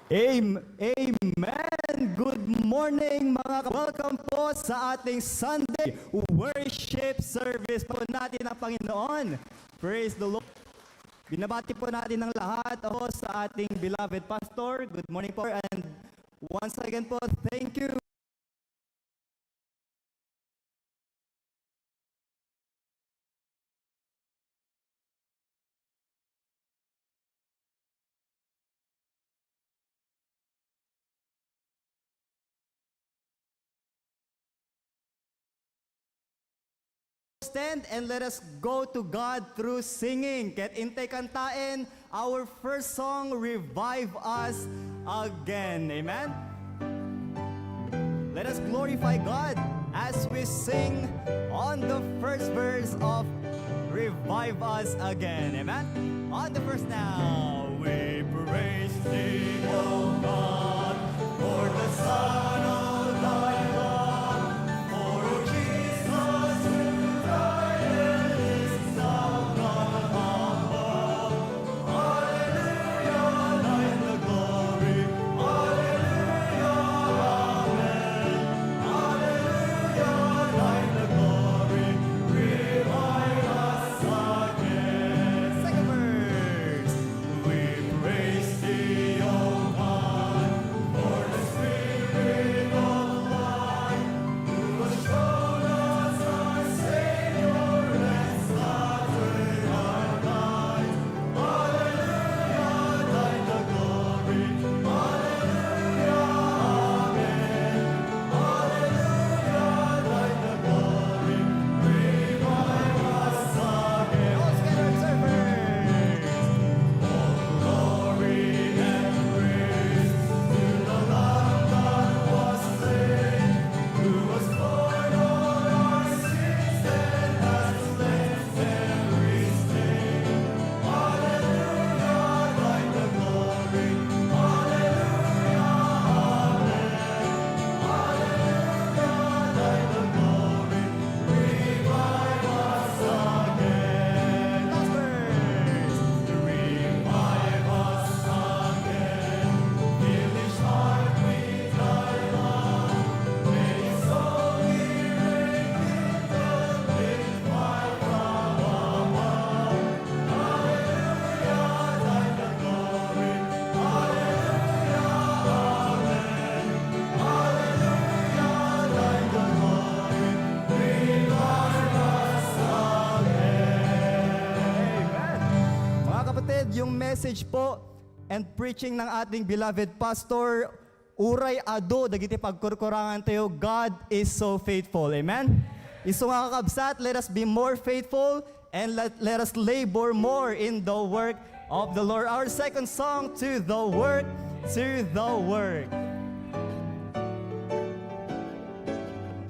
Amen! Good morning mga welcome po sa ating Sunday worship service po natin ang Panginoon. Praise the Lord. Binabati po natin ang lahat sa ating beloved pastor. Good morning po, and once again po, thank you. Stand and let us go to God through singing. Ket intay kantaen our first song, Revive Us Again. Amen? Let us glorify God as we sing on the first verse of Revive Us Again. Amen? On the first now, we praise Thee, O God, for the Son of Thy love, for Jesus who died and is now gone above. Hallelujah, Thine the glory. Hallelujah, amen. Hallelujah, Thine the glory. Revive us again. Second verse. We praise Thee, O God, for the Spirit of life, who has shown us our Savior and slaughtered our lives. Hallelujah, Thine the glory. Hallelujah, amen. Hallelujah, Thine the glory. Revive us again. All together, servers. Glory and praise to the Lamb that was slain, who was born on our sins and has cleansed every stain. Hallelujah, Thine the glory. Hallelujah, amen. Hallelujah, Thine the glory. Revive us again. Last verse. Revive us again. Fill each heart with Thy love. May His Holy Redeemed lift fire from above. Hallelujah, Thine the glory. Hallelujah, amen. Hallelujah, Thine the glory. Revive us again. Amen. Mga kapatid, yung message po and preaching ng ating beloved pastor uray ado, dagiti pagkurkurangan tayo, God is so faithful. Amen? Iso nga kakabsat, let us be more faithful and let us labor more in the work of the Lord. Our second song, to the work, to the work.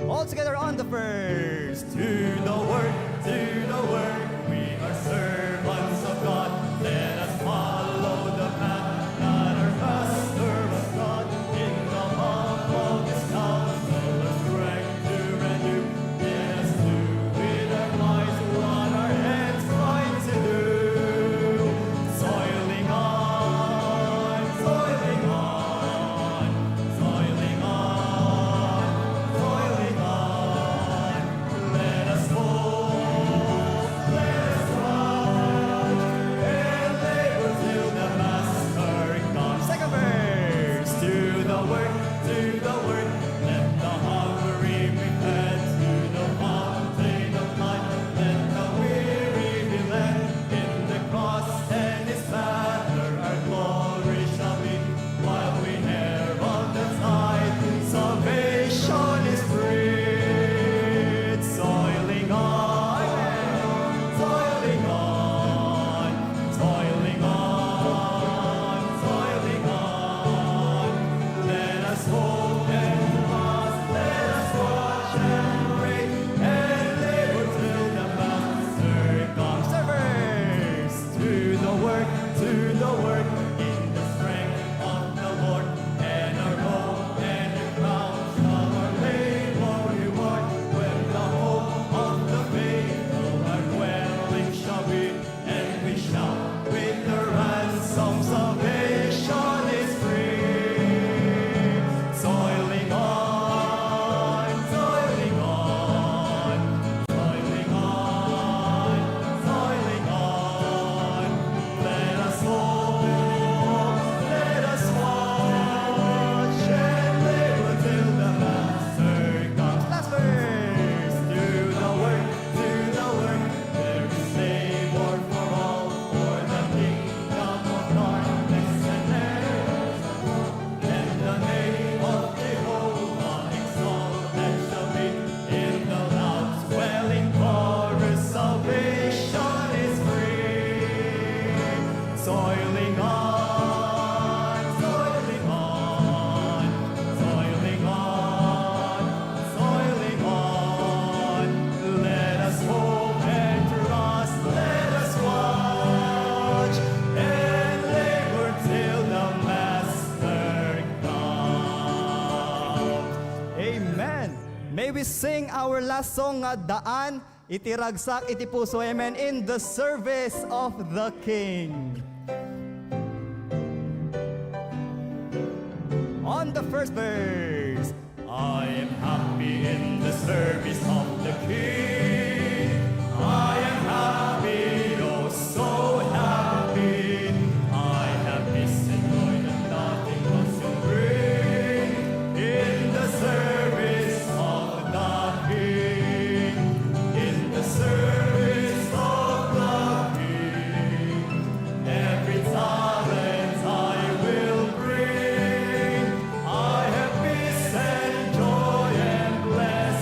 All together on the first. To the work, to the work. We are servants of God. Let us follow the path that our Master was taught. In the palm of His counsel, our strength to renew. Let us do with our minds what our hands find to do. Soiling on, soiling on, soiling on, soiling on. Let us hope, let us watch, and labor till the Master comes. Second verse. To the work, to the work. Let the hungry be fed to the fountain of life. Let the weary be led in the cross and His banner. Our glory shall be while we herald the tide. Salvation is free. Toiling on, toiling on, toiling on, toiling on. Let us hope and trust, let us watch and wait, and labor till the Master comes. Servers, to the work, to the work, in the strength of the Lord, and our hope and the crown shall our labor reward. When the hope of the faithful our dwelling shall be, and we shout with the ransom, salvation is free. Toiling on, toiling on, toiling on, toiling on. Let us hope, let us watch, and labor till the Master comes. Last verse. To the work, to the work. There is labor for all, for the kingdom of darkness and and the name of Jehovah exalted shall be in the loud swelling chorus. Salvation is free. Toiling on, toiling on, toiling on, toiling on. Let us hope and trust, let us watch and labor till the Master comes. Amen. May we sing our last song nga daan, itiragsak, iti puso, amen, in the service of the King. On the first verse, I am happy in the service of the King. I am happy, oh so happy. I have peace and joy that nothing else can bring. In the service of the King. In the service of the King. Every talent I will bring. I have peace and joy and blessing.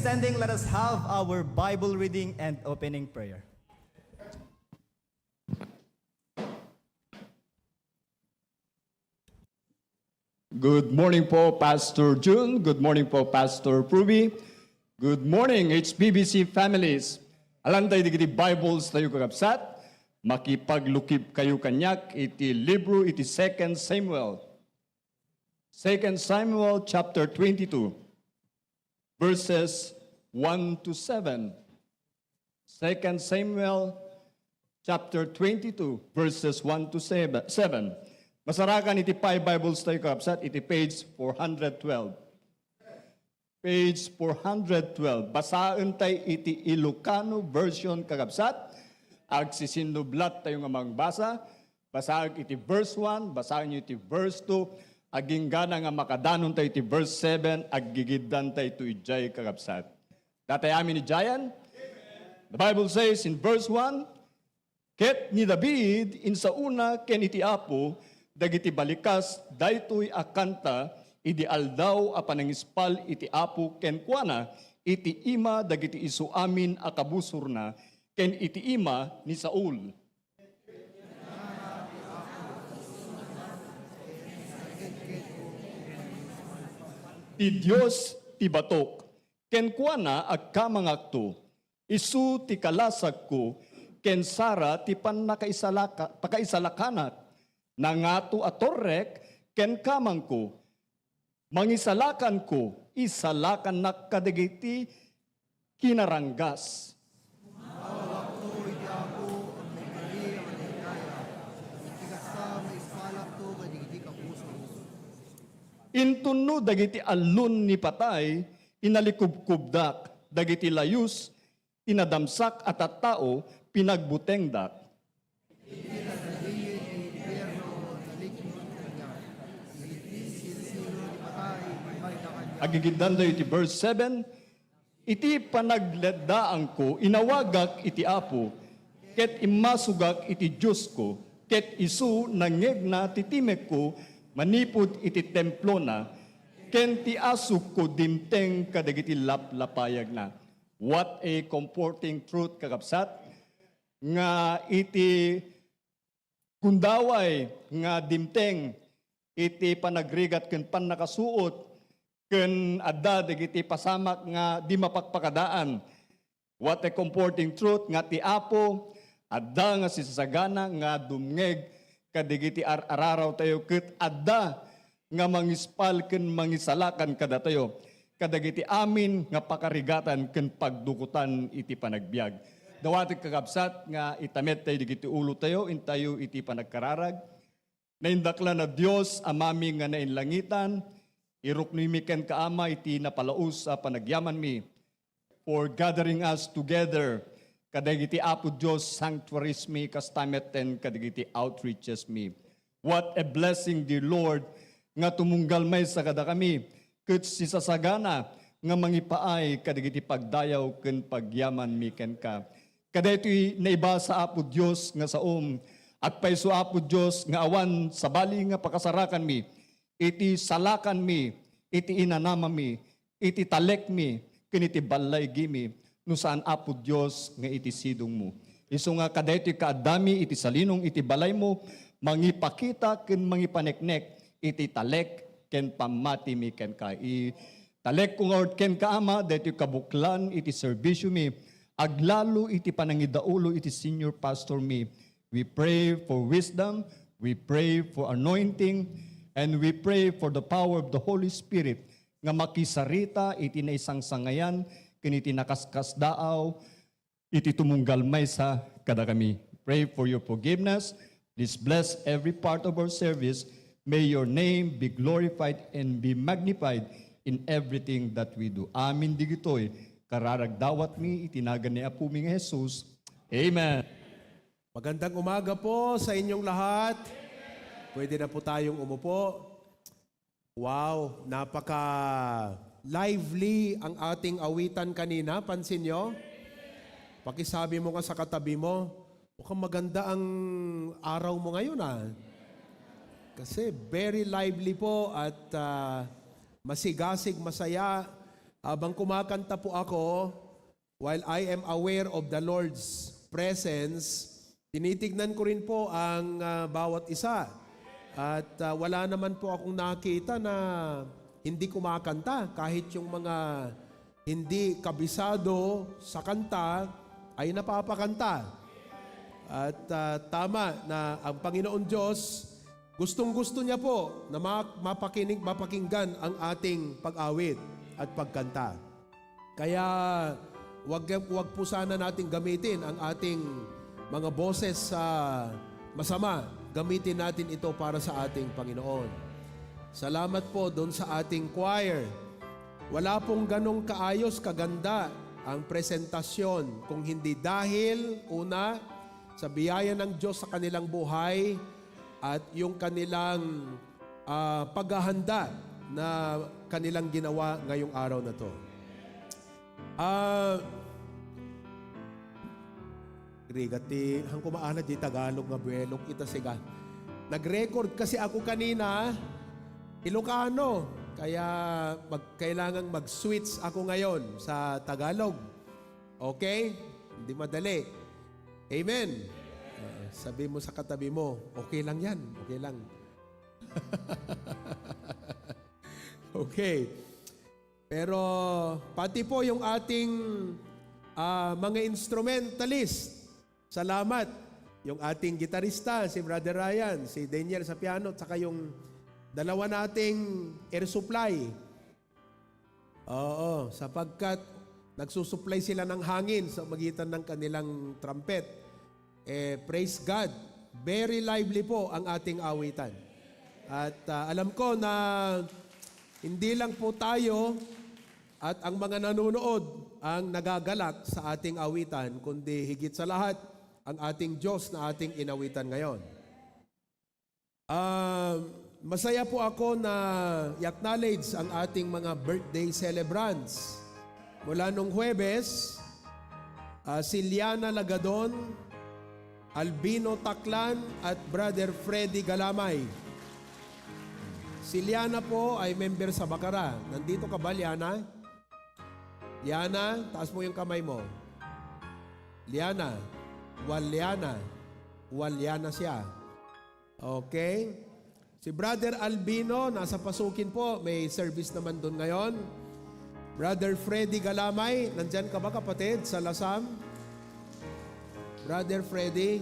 standing, let us have our Bible reading and opening prayer. Good morning po, Pastor June. Good morning po, Pastor Pruby. Good morning, HBBC families. Alam tayo digiti Bibles tayo kakapsat. Makipaglukib kayo kanyak. Iti libro, iti 2 Samuel. 2 Samuel chapter 22, verses 1 to 7. 2 Samuel chapter 22, verses 1 to 7. Masarakan iti 5 Bibles tayo kapsat, iti page 412. Page 412. Basaan tayo iti Ilocano version kakapsat. Agsisinublat tayo nga magbasa. Basaan iti verse 1, basaan nyo iti verse 2. Aging gana nga makadanon tayo iti verse 7, aggigidan tayo ito ijay kakapsat. Datay amin ni Jayan. The Bible says in verse 1, Ket ni David insa una ken iti Apo, dagiti balikas daytoy akanta idi aldaw a panangispal iti Apo ken kuana iti ima dagiti isu amin a kabusurna ken iti ima ni Saul. Ti Dios ti batok ken kuana agkamangakto isu ti kalasag ko ken Sara ti pakaisalakanat nangato a torrek ken kamang ko mangisalakan ko isalakan nakadagiti kinaranggas. Intunno dagiti allun ni patay inalikubkubdak dagiti layus inadamsak at tao pinagbutengdak. Agigidan dayo iti verse 7, iti panagledaan ko, inawagak iti Apo, ket imasugak iti Diyos ko, ket isu nangeg na titimek ko, manipod iti templo na, ken ti asuk ko dimteng kadagiti laplapayag na. What a comforting truth kakapsat, nga iti kundaway nga dimteng, iti panagrigat ken panakasuot, ken adda dagiti pasamak nga di mapakpakadaan. What a comforting truth nga ti Apo adda nga sisagana nga dumngeg kadigiti araraw tayo ket adda nga mangispal ken mangisalakan kada tayo kadagiti amin nga pakarigatan ken pagdukutan iti panagbiag. Dawati kakabsat nga itamet tayo digiti ulo tayo intayo iti panagkararag. Naindakla na Dios amami nga nainlangitan iruknimiken kaama iti napalaus sa panagyaman mi for gathering us together kadagiti Apo Dios sanctuaries mi kastamet ten kadagiti outreaches mi. What a blessing, dear Lord, nga tumunggal may sa kada kami ket sisasagana nga mangipaay kadagiti pagdayaw ken pagyaman mi ken ka. Kadaytoy naiba sa Apo Dios nga saom at payso Apo Dios nga awan sa bali nga pakasarakan mi. Iti salakan mi, iti inanama mi, iti talek mi, ken iti balay gimi, no saan Apo Dios nga iti sidong mo. Isu nga kadaytoy kaadami iti salinong iti balay mo, mangipakita ken mangipaneknek, iti talek ken pamati mi ken ka. Talek ko nga ken kaama, daytoy kabuklan iti serbisyo mi, aglalo iti panangidaulo iti senior pastor mi. We pray for wisdom, we pray for anointing, and we pray for the power of the Holy Spirit nga makisarita iti na isang sangayan ken iti nakaskas daaw iti tumunggal may sa kada kami. Pray for your forgiveness. Please bless every part of our service. May your name be glorified and be magnified in everything that we do. Amin digitoy kararag dawat mi itinagan ni Apo mi nga Jesus. Amen. Magandang umaga po sa inyong lahat. Pwede na po tayong umupo. Wow, napaka-lively ang ating awitan kanina. Pansin nyo? Pakisabi mo nga sa katabi mo, mukhang maganda ang araw mo ngayon Kasi very lively po at masigasig, masaya. Habang kumakanta po ako, while I am aware of the Lord's presence, tinitignan ko rin po ang bawat isa. At wala naman po akong nakita na hindi kumakanta. Kahit yung mga hindi kabisado sa kanta ay napapakanta. At tama na ang Panginoon Diyos, gustong-gusto niya po na mapakinggan ang ating pag-awit at pagkanta. Kaya wag po sana nating gamitin ang ating mga boses sa masama. Gamitin natin ito para sa ating Panginoon. Salamat po doon sa ating choir. Wala pong ganong kaayos, kaganda ang presentasyon kung hindi dahil una sa biyaya ng Diyos sa kanilang buhay at yung kanilang paghahanda na kanilang ginawa ngayong araw na to. Rigati, hang kumaana di Tagalog nga buwelong kita siga. Nag-record kasi ako kanina, Ilocano. Kaya kailangang mag-switch ako ngayon sa Tagalog. Okay? Hindi madali. Amen. Sabi mo sa katabi mo, okay lang yan. Okay lang. Okay. Pero pati po yung ating mga instrumentalist, salamat. Yung ating gitarista, si Brother Ryan, si Daniel sa piano, at saka yung dalawa nating air supply. Oo, sapagkat nagsusupply sila ng hangin sa magitan ng kanilang trumpet. Praise God, very lively po ang ating awitan. At alam ko na hindi lang po tayo at ang mga nanonood ang nagagalak sa ating awitan, kundi higit sa lahat ang ating Diyos na ating inawitan ngayon. Masaya po ako na i-acknowledge ang ating mga birthday celebrants. Mula nung Huwebes, si Liana Lagadon, Albino Taclan at Brother Freddy Galamay. Si Liana po ay member sa Bacara. Nandito ka ba, Liana? Liana, taas mo yung kamay mo. Liana. Waliana siya. Okay. Si Brother Albino, nasa Pasukin po. May service naman doon ngayon. Brother Freddy Galamay, nandyan ka ba kapatid sa Lasam? Brother Freddy?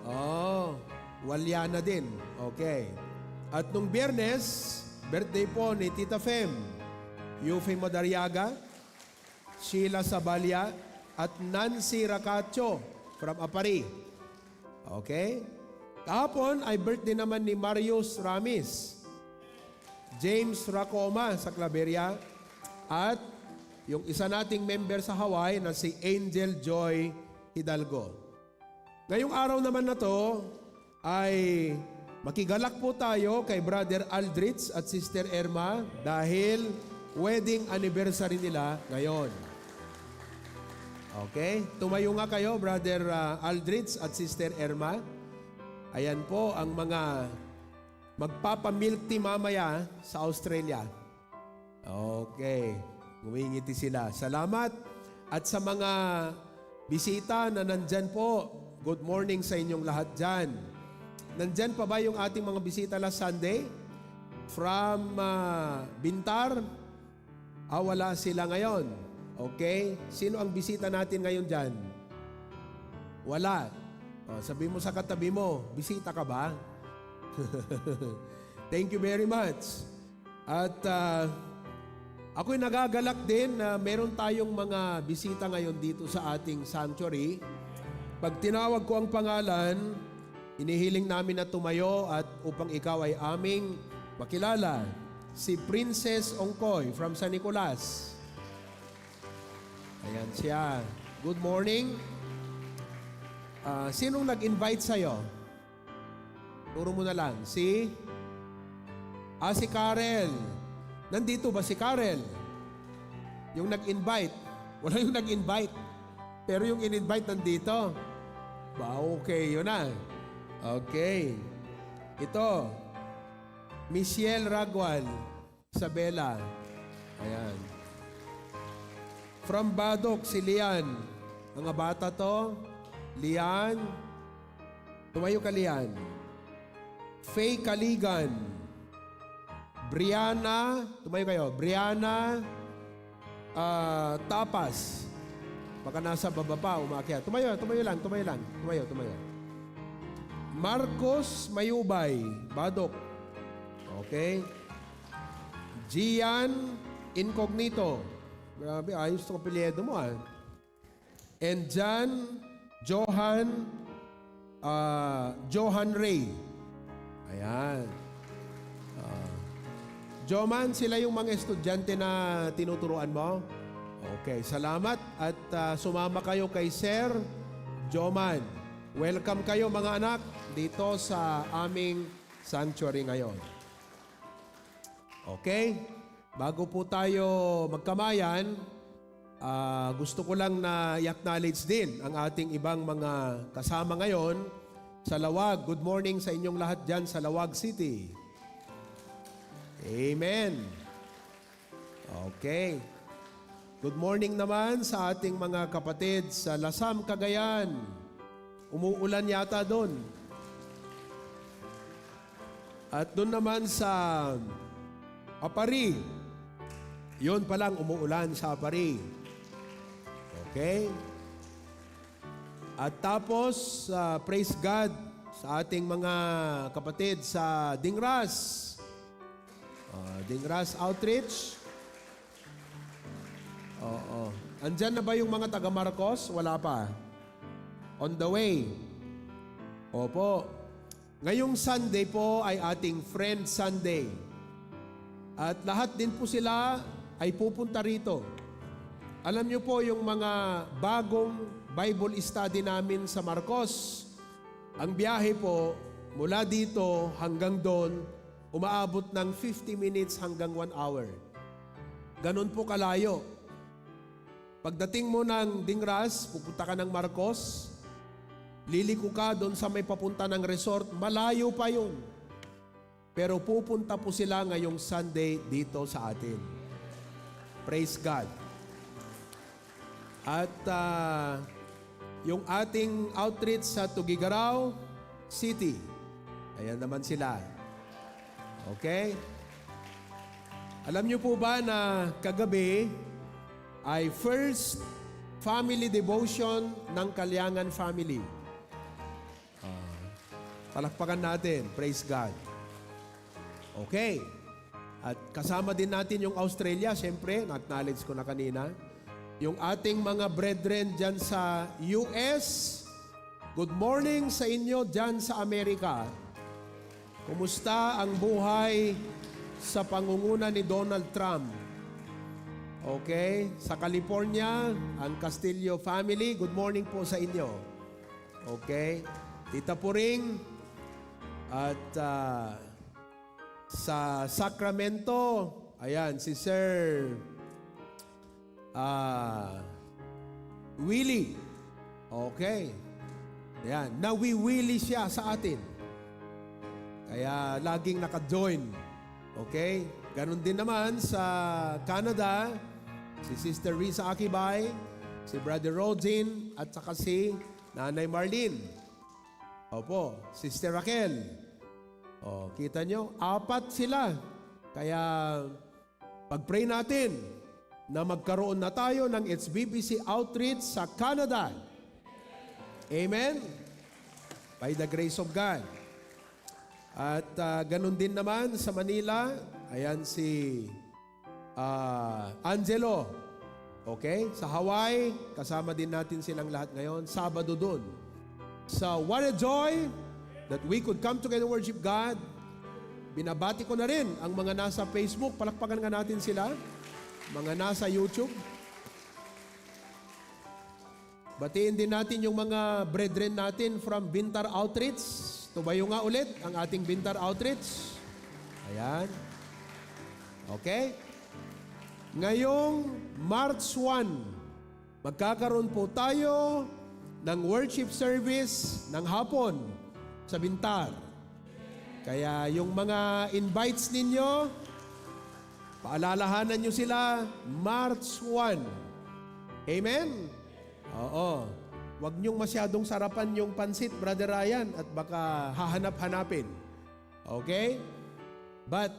Oh, Waliana din. Okay. At nung Biyernes, birthday po ni Tita Fem, Yufi Madariaga, Sheila Sabalya, at Nancy Racacho from Apari. Okay? Kahapon ay birthday naman ni Marius Ramis, James Racoma sa Claveria, at yung isa nating member sa Hawaii na si Angel Joy Hidalgo. Ngayong araw naman na to ay makigalak po tayo kay Brother Aldrich at Sister Erma dahil wedding anniversary nila ngayon. Okay? Tumayo nga kayo, Brother Aldrich at Sister Erma. Ayan po ang mga magpapamilk tea mamaya sa Australia. Okay. Ngumingiti sila. Salamat. At sa mga bisita na nandyan po, good morning sa inyong lahat dyan. Nandyan pa ba yung ating mga bisita last Sunday? From Bintar? Wala sila ngayon. Okay? Sino ang bisita natin ngayon dyan? Wala. Sabi mo sa katabi mo, bisita ka ba? Thank you very much. At ako'y nagagalak din na meron tayong mga bisita ngayon dito sa ating sanctuary. Pag tinawag ko ang pangalan, inihiling namin na tumayo at upang ikaw ay aming makilala. Si Princess Ongkoy from San Nicolas. Ayan siya. Good morning. Sinong nag-invite sa'yo? Turo mo na lang. Si Karel. Nandito ba si Karel? Yung nag-invite. Wala yung nag-invite. Pero yung in-invite nandito. Okay, yun na. Okay. Ito. Michelle Ragwal. Isabela. Ayan. From Badok, si Lian. Mga bata to. Lian. Tumayo ka, Lian. Faye Kaligan. Brianna. Tumayo kayo. Brianna Tapas. Baka nasa baba pa, umakyat. Tumayo lang. Tumayo. Marcos Mayubay. Badok. Okay. Gian Incognito. Grabe, ayos itong apelyido mo ah. And Johan Ray. Ayan. Joman, sila yung mga estudyante na tinuturuan mo? Okay, salamat at sumama kayo kay Sir Joman. Welcome kayo mga anak dito sa aming sanctuary ngayon. Okay? Bago po tayo magkamayan, gusto ko lang na i-acknowledge din ang ating ibang mga kasama ngayon sa Lawag. Good morning sa inyong lahat dyan sa Lawag City. Amen. Okay. Good morning naman sa ating mga kapatid sa Lasam, Cagayan. Umuulan yata doon. At doon naman sa Apari. Yun palang umuulan sa Apari. Okay? At tapos, praise God sa ating mga kapatid sa Dingras. Dingras Outreach. Oo. Andyan na ba yung mga taga Marcos? Wala pa. On the way. Opo. Ngayong Sunday po ay ating Friend Sunday. At lahat din po sila ay pupunta rito. Alam niyo po yung mga bagong Bible study namin sa Marcos. Ang biyahe po mula dito hanggang doon, umaabot ng 50 minutes hanggang 1 hour. Ganon po kalayo. Pagdating mo ng Dingras, pupunta ka ng Marcos, liliko ka doon sa may papunta ng resort, malayo pa yun. Pero pupunta po sila ngayong Sunday dito sa atin. Praise God. At yung ating outreach sa Tugigaraw City, ayan naman sila. Okay? Alam niyo po ba na kagabi ay first family devotion ng Kalyangan family? Palakpakan natin. Praise God. Okay. At kasama din natin yung Australia, siyempre, na-acknowledge ko na kanina. Yung ating mga brethren dyan sa US, good morning sa inyo dyan sa Amerika. Kumusta ang buhay sa pangunguna ni Donald Trump? Okay? Sa California, ang Castillo family, good morning po sa inyo. Okay? Tita Puring, at sa Sacramento, ayan, si Sir Willie. Okay. Ayan, nawiwili siya sa atin. Kaya laging naka-join. Okay? Ganon din naman sa Canada, si Sister Risa Akibay, si Brother Rodin, at saka si Nanay Marlene. Opo, Sister Raquel. O, kita nyo, 4 sila. Kaya pag-pray natin na magkaroon na tayo ng HBBC Outreach sa Canada. Amen? By the grace of God. At ganun din naman sa Manila, ayan si Angelo. Okay? Sa Hawaii, kasama din natin silang lahat ngayon. Sabado doon. So, what a joy that we could come together and worship God. Binabati ko na rin ang mga nasa Facebook. Palakpakan nga natin sila. Mga nasa YouTube. Batiin din natin yung mga brethren natin from Bintar Outreach. Tumayo nga ulit ang ating Bintar Outreach. Ayan. Okay? Ngayong March 1, magkakaroon po tayo ng worship service ng hapon sa Bintar. Kaya yung mga invites ninyo, paalalahanan nyo sila, March 1. Amen? Oo. Huwag niyong masyadong sarapan yung pansit, Brother Ryan, at baka hahanap-hanapin. Okay? But,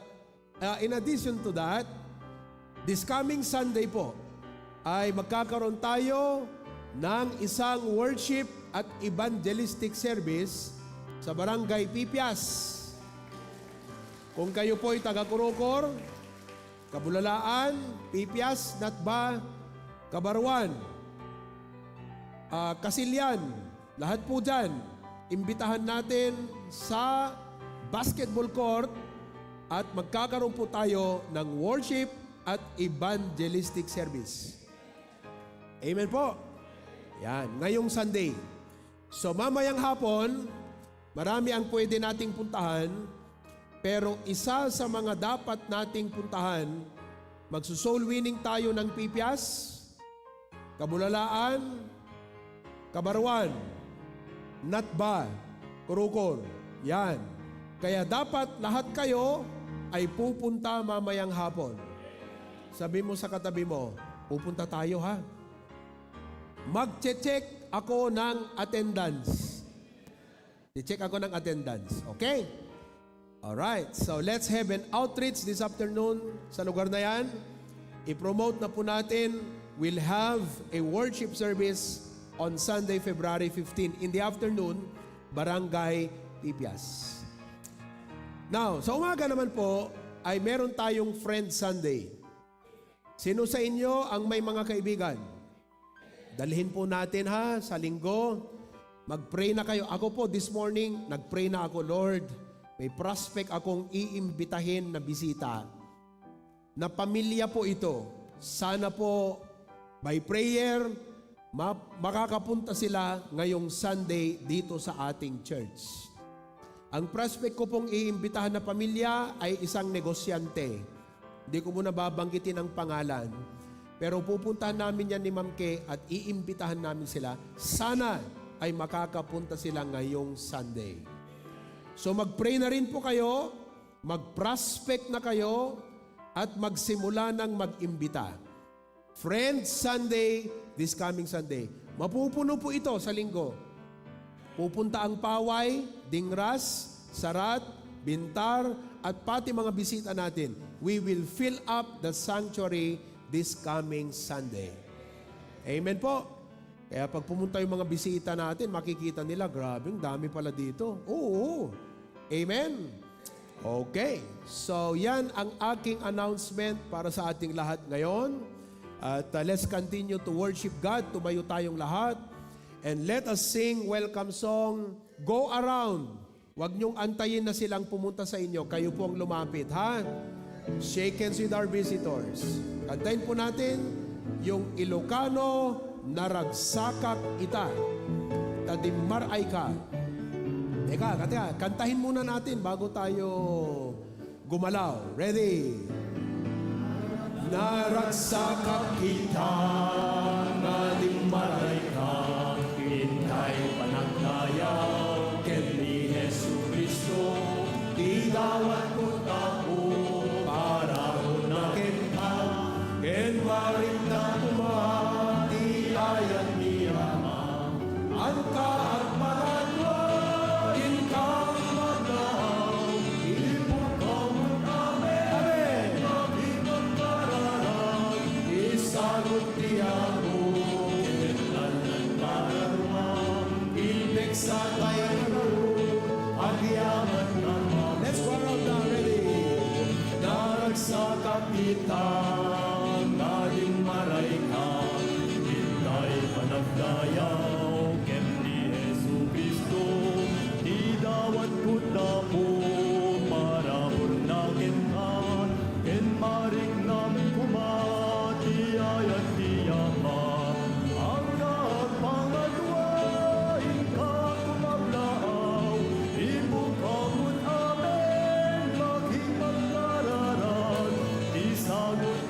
in addition to that, this coming Sunday po, ay magkakaroon tayo ng isang worship at evangelistic service sa Barangay Pipias. Kung kayo po ay taga-Kurokor, Kabulalaan, Pipias, Natba, Kabarwan, Kasilyan, lahat po dyan, imbitahan natin sa basketball court at magkakaroon po tayo ng worship at evangelistic service. Amen po. Yan, ngayong Sunday. So mamayang hapon, marami ang pwede nating puntahan, pero isa sa mga dapat nating puntahan, magsusoul winning tayo ng Pipias, Kabulalaan, Kabarwan, Natba, Kurukor. Yan. Kaya dapat lahat kayo ay pupunta mamayang hapon. Sabi mo sa katabi mo, pupunta tayo ha. Mag-check ako ng attendance. I-check ako ng attendance. Okay? Alright. So let's have an outreach this afternoon sa lugar na yan. I-promote na po natin. We'll have a worship service on Sunday, February 15 in the afternoon, Barangay Pipias. Now, sa umaga naman po, ay meron tayong Friend Sunday. Sino sa inyo ang may mga kaibigan? Dalhin po natin ha, sa linggo. Mag-pray na kayo. Ako po this morning, nag-pray na ako, Lord. May prospect akong iimbitahin na bisita. Na pamilya po ito. Sana po, by prayer, makakapunta sila ngayong Sunday dito sa ating church. Ang prospect ko pong iimbitahan na pamilya ay isang negosyante. Hindi ko muna babanggitin ang pangalan. Pero pupuntahan namin yan ni Ma'am Kay at iimbitahan namin sila. Sana ay makakapunta sila ngayong Sunday. So mag-pray na rin po kayo, mag-prospect na kayo, at magsimula ng mag-imbita. Friends Sunday, this coming Sunday. Mapupuno po ito sa linggo. Pupunta ang Paway, Dingras, Sarat, Bintar, at pati mga bisita natin. We will fill up the sanctuary this coming Sunday. Amen po. Kaya pag pumunta yung mga bisita natin, makikita nila, grabe, dami pala dito. Oo. Amen. Okay. So yan ang aking announcement para sa ating lahat ngayon. At let's continue to worship God. Tumayo tayong lahat. And let us sing welcome song, Go Around. Huwag niyong antayin na silang pumunta sa inyo. Kayo po ang lumapit, ha? Shake hands with our visitors. Kantahin po natin yung Ilocano, Naragsakak Ita. Tadimar ay ka. Teka, kantahin muna natin bago tayo gumalaw. Ready? Naragsakak kita, nadimar ay ka, intay panagdayaw, ken ni Jesu Cristo, idawat ko tapo, para unakin ka, ken maring na kumati, ayat ni Ama, ang kaat maradwa, in kang magdahaw, ibig ko mo amen, mabigang pararan, isagot tiyako, kenlanan pararan, ibig sa tayo, agyaman naman. Let's go around now, ready? Naragsakak kita, naling maray ka, hintay panagdayaw, ken ni Jesu Cristo, idawat ko na po, para punakin ka, ken maring namin kumati, ayat tiyaman, ang lahat pangadwa, ika kumablaaw, ibukamot amen, maghimang nararan, isagot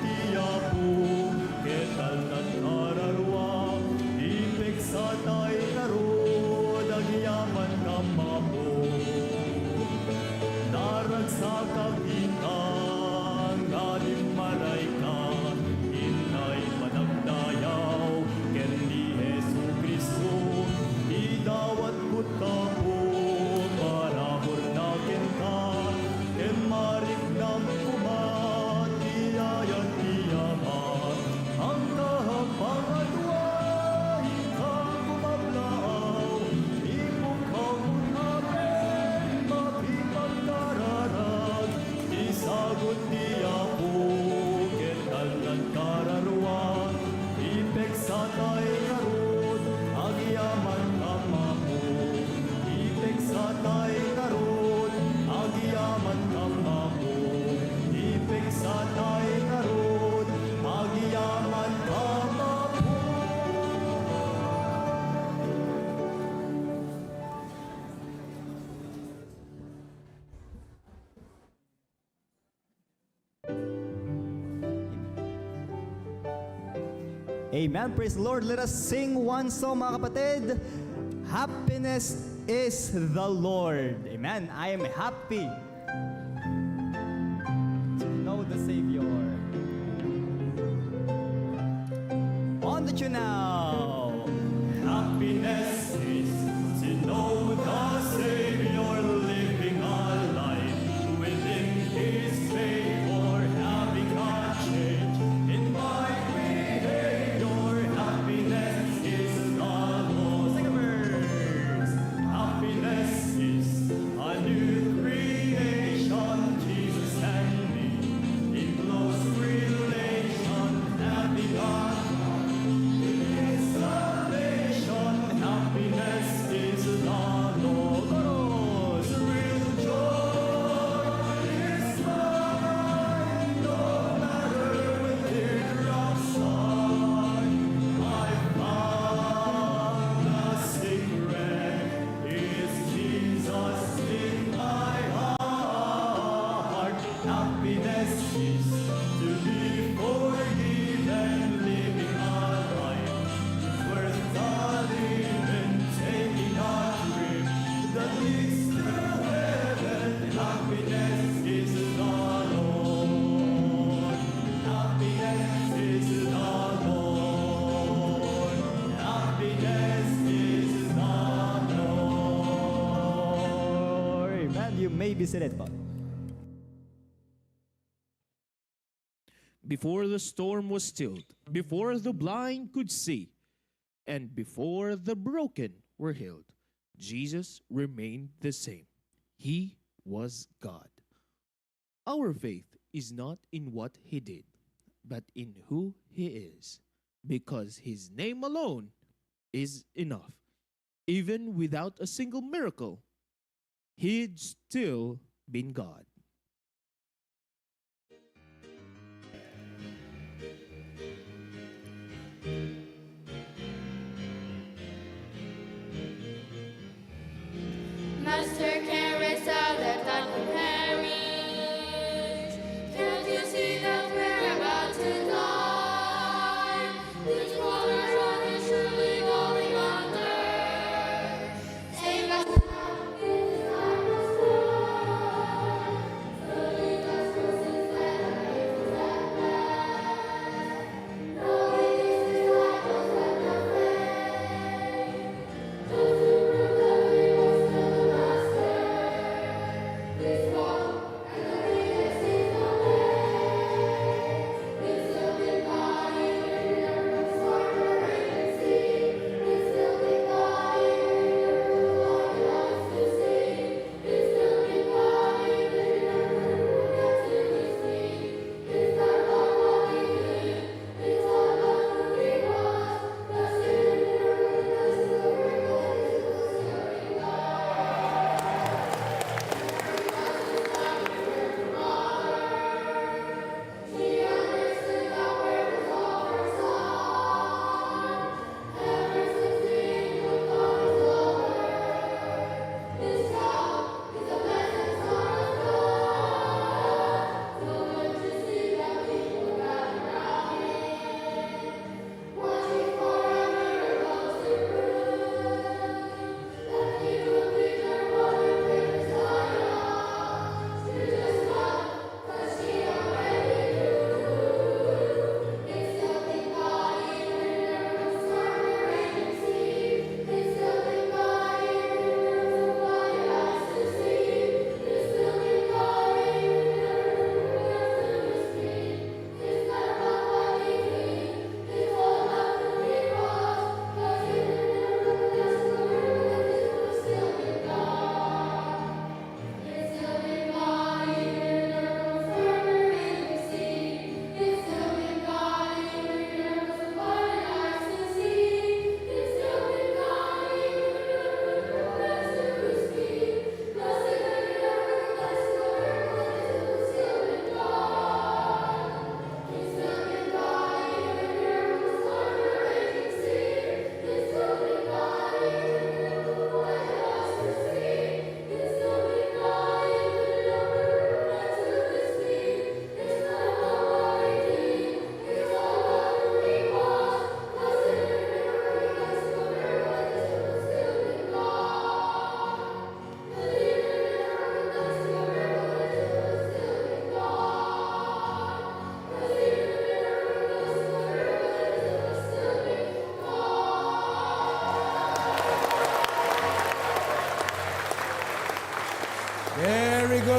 Amen. Praise the Lord. Let us sing one song, mga kapatid. Happiness is the Lord. Amen. I am happy to know the Savior. On the tune now. Happiness is to know the Savior, living a life within His favor, having a change in my behavior. Happiness is the Lord. Sing a verse. Happiness is a new creation, Jesus and me in close relation, having a salvation. Happiness is the Lord. Chorus. Real joy is mine, no matter when teardrops sigh. I found a secret is Jesus in my heart. Happiness is to be forgiven, living a life worth the living, taking a trip that leads to heaven. Happiness is the Lord. Happiness is the Lord. Happiness is the Lord. Amen. You may be seated po. Before the storm was stilled, before the blind could see, and before the broken were healed, Jesus remained the same. He was God. Our faith is not in what He did, but in who He is, because His name alone is enough. Even without a single miracle, He'd still been God. Master, carest thou that thou perish? Can't you see that we're about to die? This water is surely going under. Save us now, this time is done.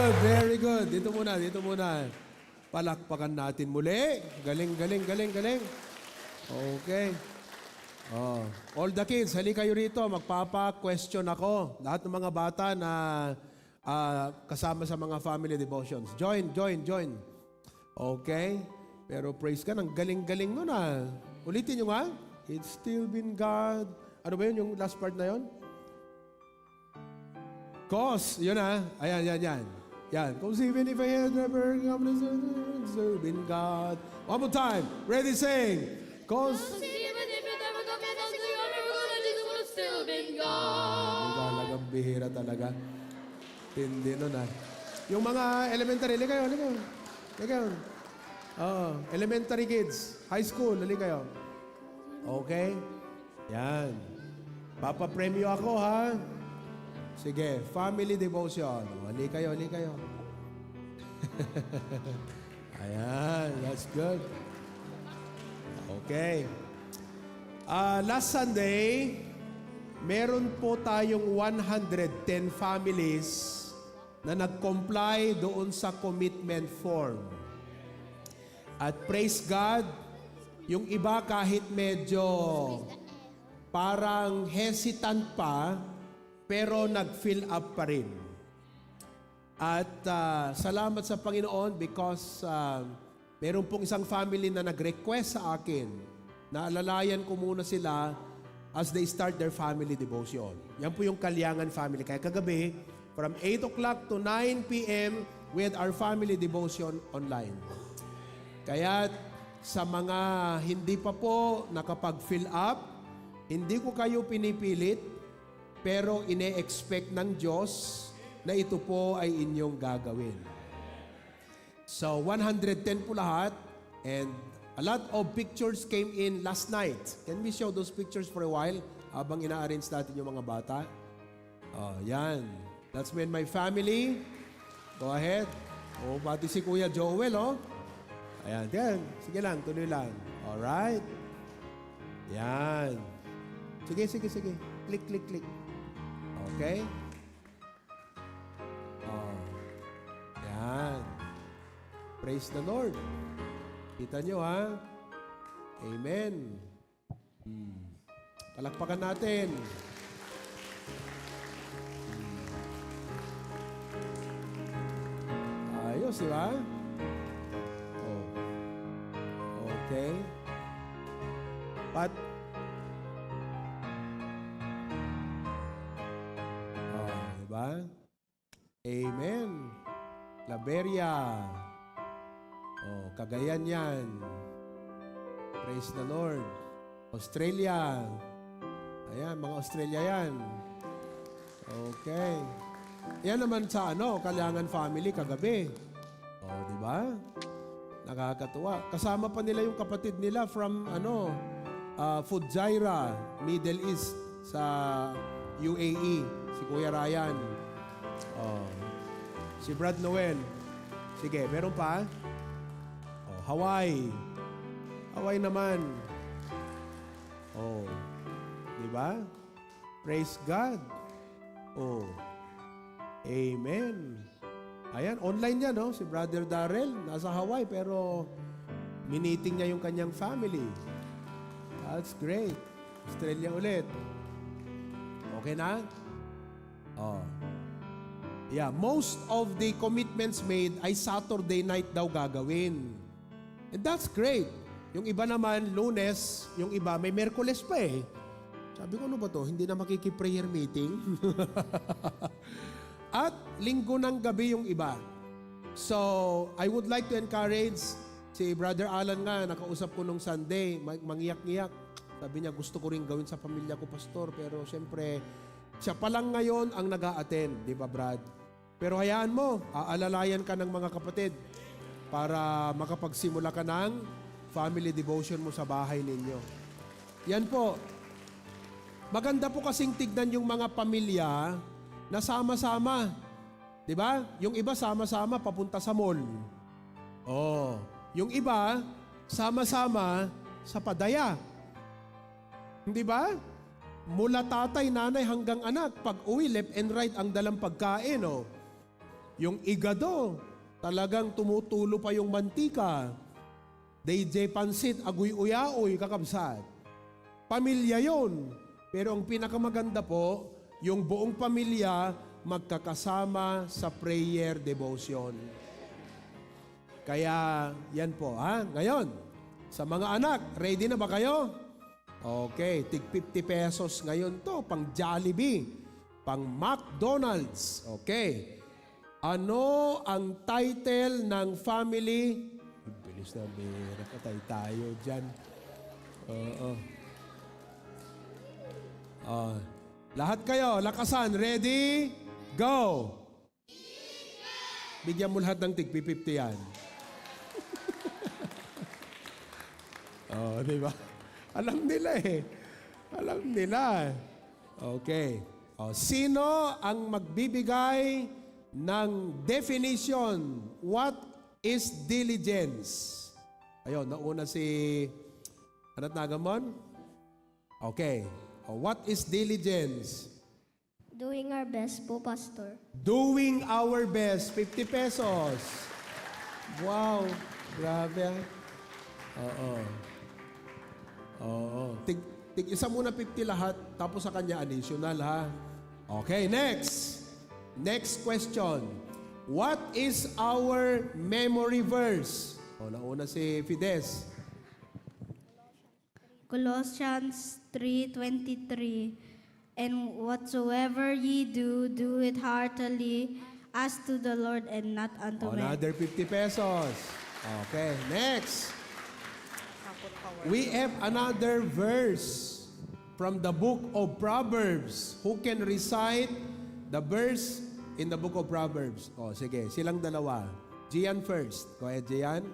good, very good. Dito muna, dito muna. Palakpakan natin muli. Galing, galing, galing, galing. Okay. Oh. All the kids, halika kayo rito. Magpapa-question ako. Lahat ng mga bata na kasama sa mga family devotions. Join, join, join. Okay. Pero praise God, ang galing-galing nun ah. Ulitin nyo nga. It's still been God. Ano ba yun, yung last part na yun? Cause, yun ah. Ayan, yan, yan. Yan. Cause even if I had never come to still been God. One more time. Ready, sing. Cause... Even if you never come and see you, never gonna Jesus would have still been gone. Talagang bihira talaga. Tindi nun ah. Yung mga elementary, halika kayo, halika kayo. Halika kayo. Oo, elementary kids, high school, halika kayo. Okay? Yan. Papapremyo ako ha. Sige, family devotion. Halika kayo, halika kayo. Ayan, that's good. Okay. Last Sunday, meron po tayong 110 families na nag-comply doon sa commitment form. At praise God, yung iba kahit medyo parang hesitant pa, pero nag-fill up pa rin. At salamat sa Panginoon because meron pong isang family na nag-request sa akin na alalayan ko muna sila as they start their family devotion. Yan po yung Kalyangan family. Kaya kagabi, from 8 o'clock to 9 p.m., we had our family devotion online. Kaya sa mga hindi pa po nakapag-fill up, hindi ko kayo pinipilit, pero ine-expect ng Diyos na ito po ay inyong gagawin. So, 110 po lahat, and a lot of pictures came in last night. Can we show those pictures for a while habang ina-arrange natin yung mga bata? Oh, yan. That's me and my family. Go ahead. Oh, pati si Kuya Joel, oh. Ayan, yan. Sige lang, tuloy lang. Alright. Yan. Sige, sige, sige. Click, click, click. Okay? Oh. Yan. Praise the Lord. Kita nyo, ha? Amen. Palakpakan natin. Ayos, di ba? Oh. Okay. Di ba? Amen. Laberia. Oh, Cagayan yan. Praise the Lord. Australia. Ayan, mga Australia yan. Okay. Yan naman sa Kalyangan family kagabi. Oh, di ba? Nakakatuwa. Kasama pa nila yung kapatid nila from Fujairah, Middle East sa UAE. Si Kuya Ryan. Oh. Si Brad Noel. Sige, meron pa? Oh, Hawaii. Hawaii naman. Oh. Di ba? Praise God. Oh. Amen. Ayan, online yan, no? Si Brother Darrell, nasa Hawaii, pero miniting niya yung kanyang family. That's great. Australia ulit. Okay na? Oh. Yeah, most of the commitments made ay Saturday night daw gagawin. And that's great. Yung iba naman, Lunes, yung iba, may Merkules pa eh. Sabi ko, ano ba to? Hindi na makiki-prayer meeting? At linggo ng gabi yung iba. So, I would like to encourage si Brother Alan nga, nakausap ko nung Sunday, mangiyak-ngiyak. Sabi niya, gusto ko rin gawin sa pamilya ko, Pastor. Pero siyempre, siya pa lang ngayon ang nag-a-attend, di ba Brad? Pero hayaan mo, aalalayan ka ng mga kapatid para makapagsimula ka ng family devotion mo sa bahay ninyo. Yan po. Maganda po kasing tignan yung mga pamilya na sama-sama. Di ba? Yung iba sama-sama papunta sa mall. Oh. Yung iba, sama-sama sa padaya. Di ba? Mula tatay, nanay hanggang anak, pag uwi, left and right ang dalang pagkain. Oh. yung igado, talagang tumutulo pa yung mantika. DJ Pansit, aguy uyaoy, kakabsat. Pamilya yon. Pero ang pinakamaganda po, yung buong pamilya magkakasama sa prayer devotion. Kaya, yan po, ha? Ngayon, sa mga anak, ready na ba kayo? Okay, tig 50 pesos ngayon to, pang Jollibee, pang McDonald's. Okay. Ano ang title ng family? Bilis na, may nakatay tayo dyan. Oo. Lahat kayo, lakasan, ready? Go! Bigyan mo lahat ng tig 50 yan. Di ba? Alam nila eh. Alam nila. Okay. Sino ang magbibigay ng definition? What is diligence? Ayun, nauna si... Anong tagamon? Okay. What is diligence? Doing our best po, Pastor. Doing our best. 50 pesos. Wow. Grabe. Oo. Tig isa muna 50 lahat, tapos sa kanya additional, ha? Okay, next. Next question. What is our memory verse? Nauna si Fides. Colossians 3:23. And whatsoever ye do, do it heartily as to the Lord and not unto men. Another 50 pesos. Okay, next. We have another verse from the book of Proverbs. Who can recite the verse in the book of Proverbs? Sige, silang dalawa. Gian first. Go ahead, Gian.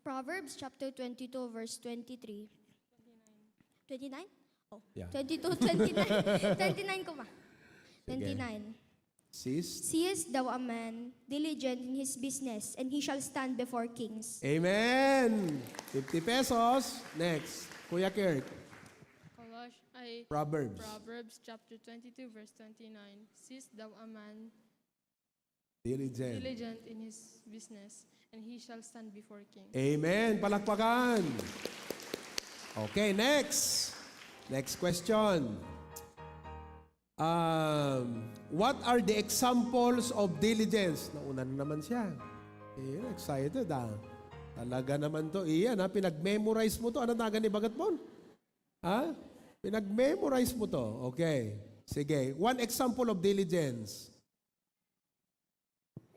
Proverbs chapter 22 verse 23. 29? Oh, Yeah. 22, 29. 29 ko ba? 29. Sis. Seest thou a man diligent in his business, and he shall stand before kings. Amen. 50 pesos. Next. Kuya Kirk. Proverbs. Proverbs chapter 22 verse 29. Seest thou a man Diligent. diligent in his business, and he shall stand before kings. Amen. Palakpakan. Okay, next. Next question. What are the examples of diligence? Nauna na naman siya. Excited Talaga naman to. Iyan pinag-memorize mo to. Ano taga ni Bagatmon? Pinag-memorize mo to. Okay. Sige. One example of diligence.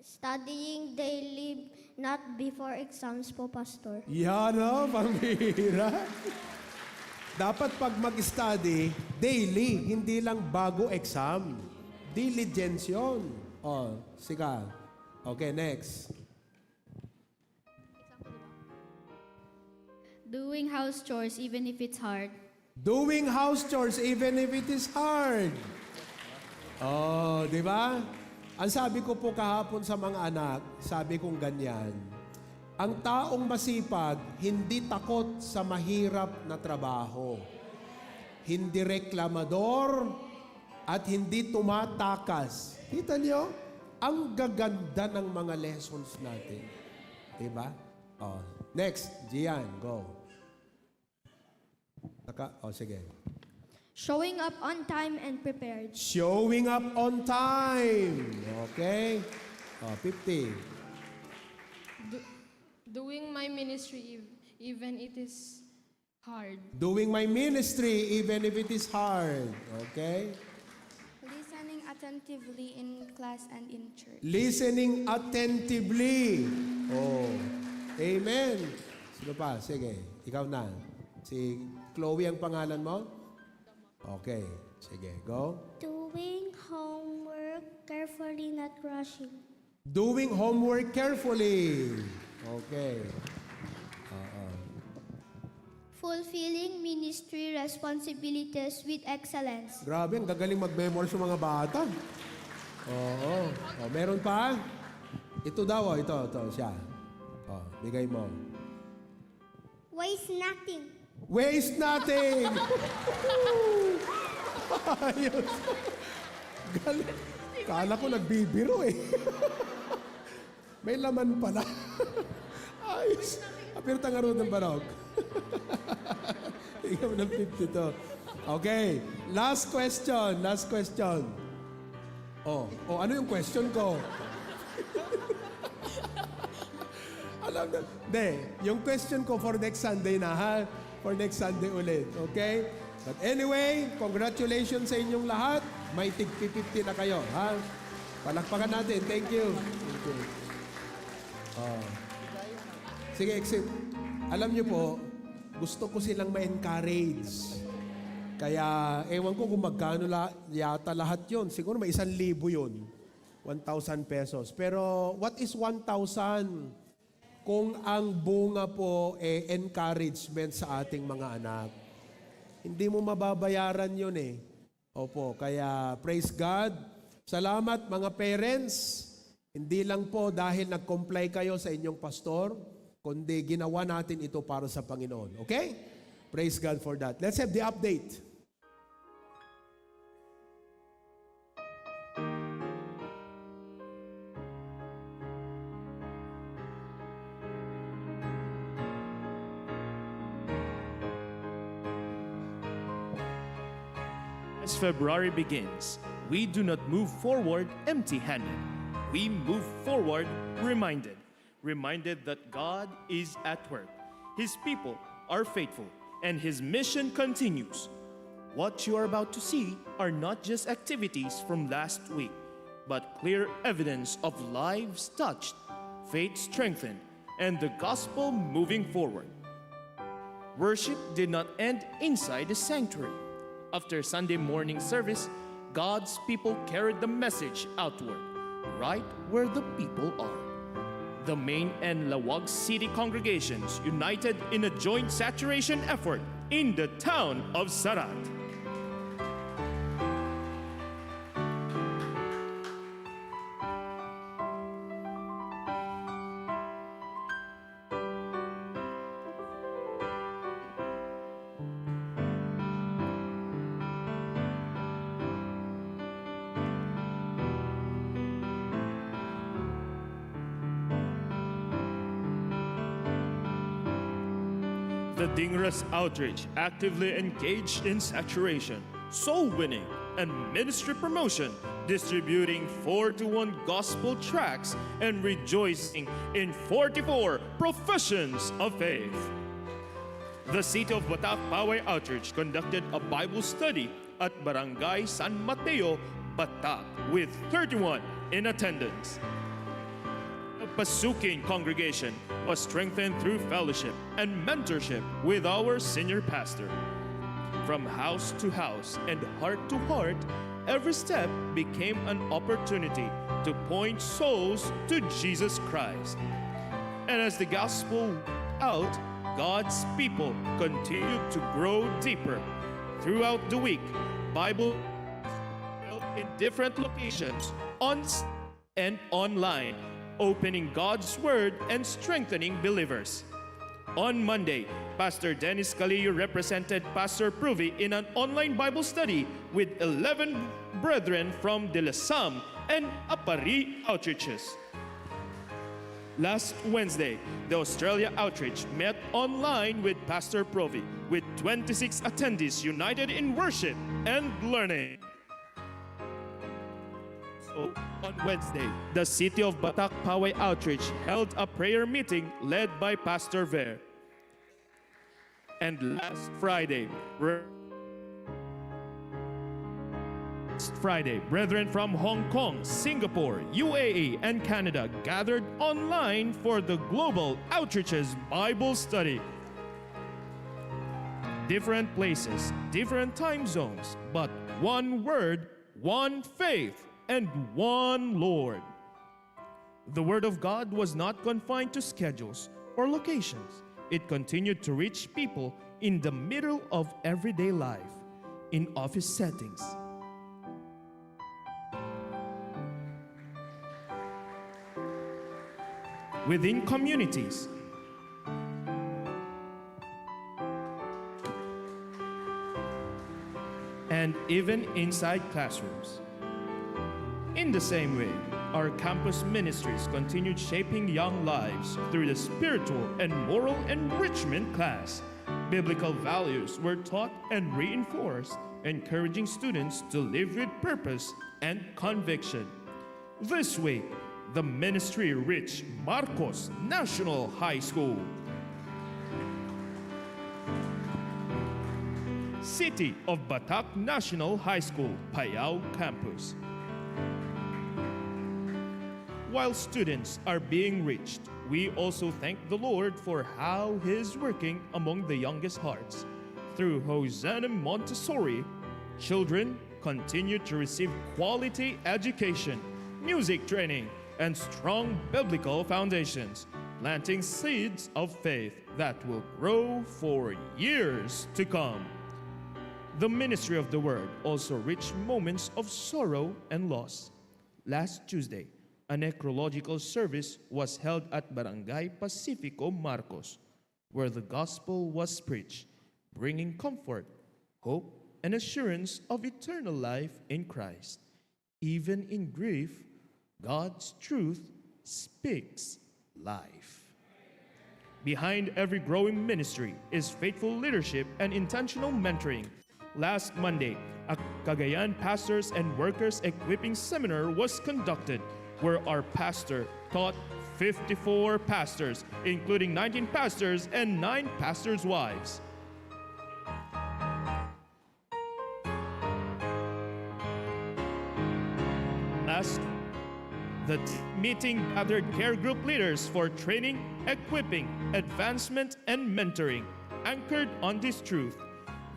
Studying daily, not before exams po, Pastor. Yan pambihira. Dapat pag mag-study, daily, hindi lang bago exam. Diligence yun. Sige. Okay, next. Doing house chores even if it's hard. Doing house chores even if it is hard. Di ba? Ang sabi ko po kahapon sa mga anak, sabi kong ganyan, ang taong masipag, hindi takot sa mahirap na trabaho. Hindi reklamador at hindi tumatakas. Kita niyo? Ang gaganda ng mga lessons natin. Diba? Next, Gian, go. Sige. Showing up on time and prepared. Showing up on time. Okay? 50. Doing my ministry even it is hard. Doing my ministry even if it is hard. Okay? Listening attentively in class and in church. Listening attentively. Amen. Sino pa? Sige. Ikaw na. Si Chloe ang pangalan mo? Okay. Sige. Go. Doing homework carefully, not rushing. Doing homework carefully. Okay. Fulfilling ministry responsibilities with excellence. Grabe, ang gagaling mag-memorize yung mga bata. Meron pa? Ito daw, ito siya. Bigay mo. Waste nothing. Waste nothing! Ayos. Galing. Kala ko nagbibiro eh. May laman pala. Ayos. Apir tangaro ng barok. Ikaw ng 52. Okay. Last question. Last question. Ano yung question ko? Alam na. Hindi. Yung question ko for next Sunday na ha. For next Sunday ulit. Okay? But anyway, congratulations sa inyong lahat. May tig 50 na kayo. Ha? Palakpakan natin. Thank you. Thank you. Sige, exit. Alam niyo po, gusto ko silang ma-encourage. Kaya, ewan ko kung magkano yata lahat yon. Siguro may 1,000 yun. 1,000 pesos. Pero, what is 1,000? Kung ang bunga po encouragement sa ating mga anak. Hindi mo mababayaran yun eh. Opo, kaya praise God. Salamat mga parents. Hindi lang po dahil nag-comply kayo sa inyong pastor, kundi ginawa natin ito para sa Panginoon. Okay? Praise God for that. Let's have the update. As February begins, we do not move forward empty-handed. We move forward reminded that God is at work. His people are faithful, and His mission continues. What you are about to see are not just activities from last week, but clear evidence of lives touched, faith strengthened, and the gospel moving forward. Worship did not end inside the sanctuary. After Sunday morning service, God's people carried the message outward, right where the people are. The main and Lawag City congregations united in a joint saturation effort in the town of Sarat. The Dingras Outreach actively engaged in saturation, soul winning, and ministry promotion, distributing 4-to-1 gospel tracts and rejoicing in 44 professions of faith. The City of Batak Poway Outreach conducted a Bible study at Barangay San Mateo, Batak, with 31 in attendance. The Pasukin congregation was strengthened through fellowship and mentorship with our senior pastor. From house to house and heart to heart, every step became an opportunity to point souls to Jesus Christ. And as the gospel went out, God's people continued to grow deeper. Throughout the week, Bible held in different locations, on and online, opening God's Word and strengthening believers. On Monday, Pastor Dennis Caliyo represented Pastor Pruvi in an online Bible study with 11 brethren from De La Sam and Apari outreaches. Last Wednesday, the Australia Outreach met online with Pastor Provi, with 26 attendees united in worship and learning. On Wednesday, the City of Batak Poway Outreach held a prayer meeting led by Pastor Ver. And last Friday, brethren from Hong Kong, Singapore, UAE, and Canada gathered online for the Global Outreaches Bible Study. Different places, different time zones, but one word, one faith, and one Lord. The Word of God was not confined to schedules or locations. It continued to reach people in the middle of everyday life, in office settings, within communities, even inside classrooms. In the same way, our campus ministries continued shaping young lives through the spiritual and moral enrichment class. Biblical values were taught and reinforced, encouraging students to live with purpose and conviction. This week, the ministry reached Marcos National High School. City of Batak National High School, Payao Campus. While students are being reached, we also thank the Lord for how He is working among the youngest hearts. Through Hosanna Montessori, children continue to receive quality education, music training, and strong biblical foundations, planting seeds of faith that will grow for years to come. The ministry of the word also reached moments of sorrow and loss. Last Tuesday, a necrological service was held at Barangay Pacifico, Marcos, where the gospel was preached, bringing comfort, hope, and assurance of eternal life in Christ. Even in grief, God's truth speaks life. Behind every growing ministry is faithful leadership and intentional mentoring. Last Monday, a Cagayan Pastors and Workers Equipping Seminar was conducted, where our pastor taught 54 pastors, including 19 pastors and 9 pastors' wives. Last, the meeting gathered care group leaders for training, equipping, advancement, and mentoring, anchored on this truth.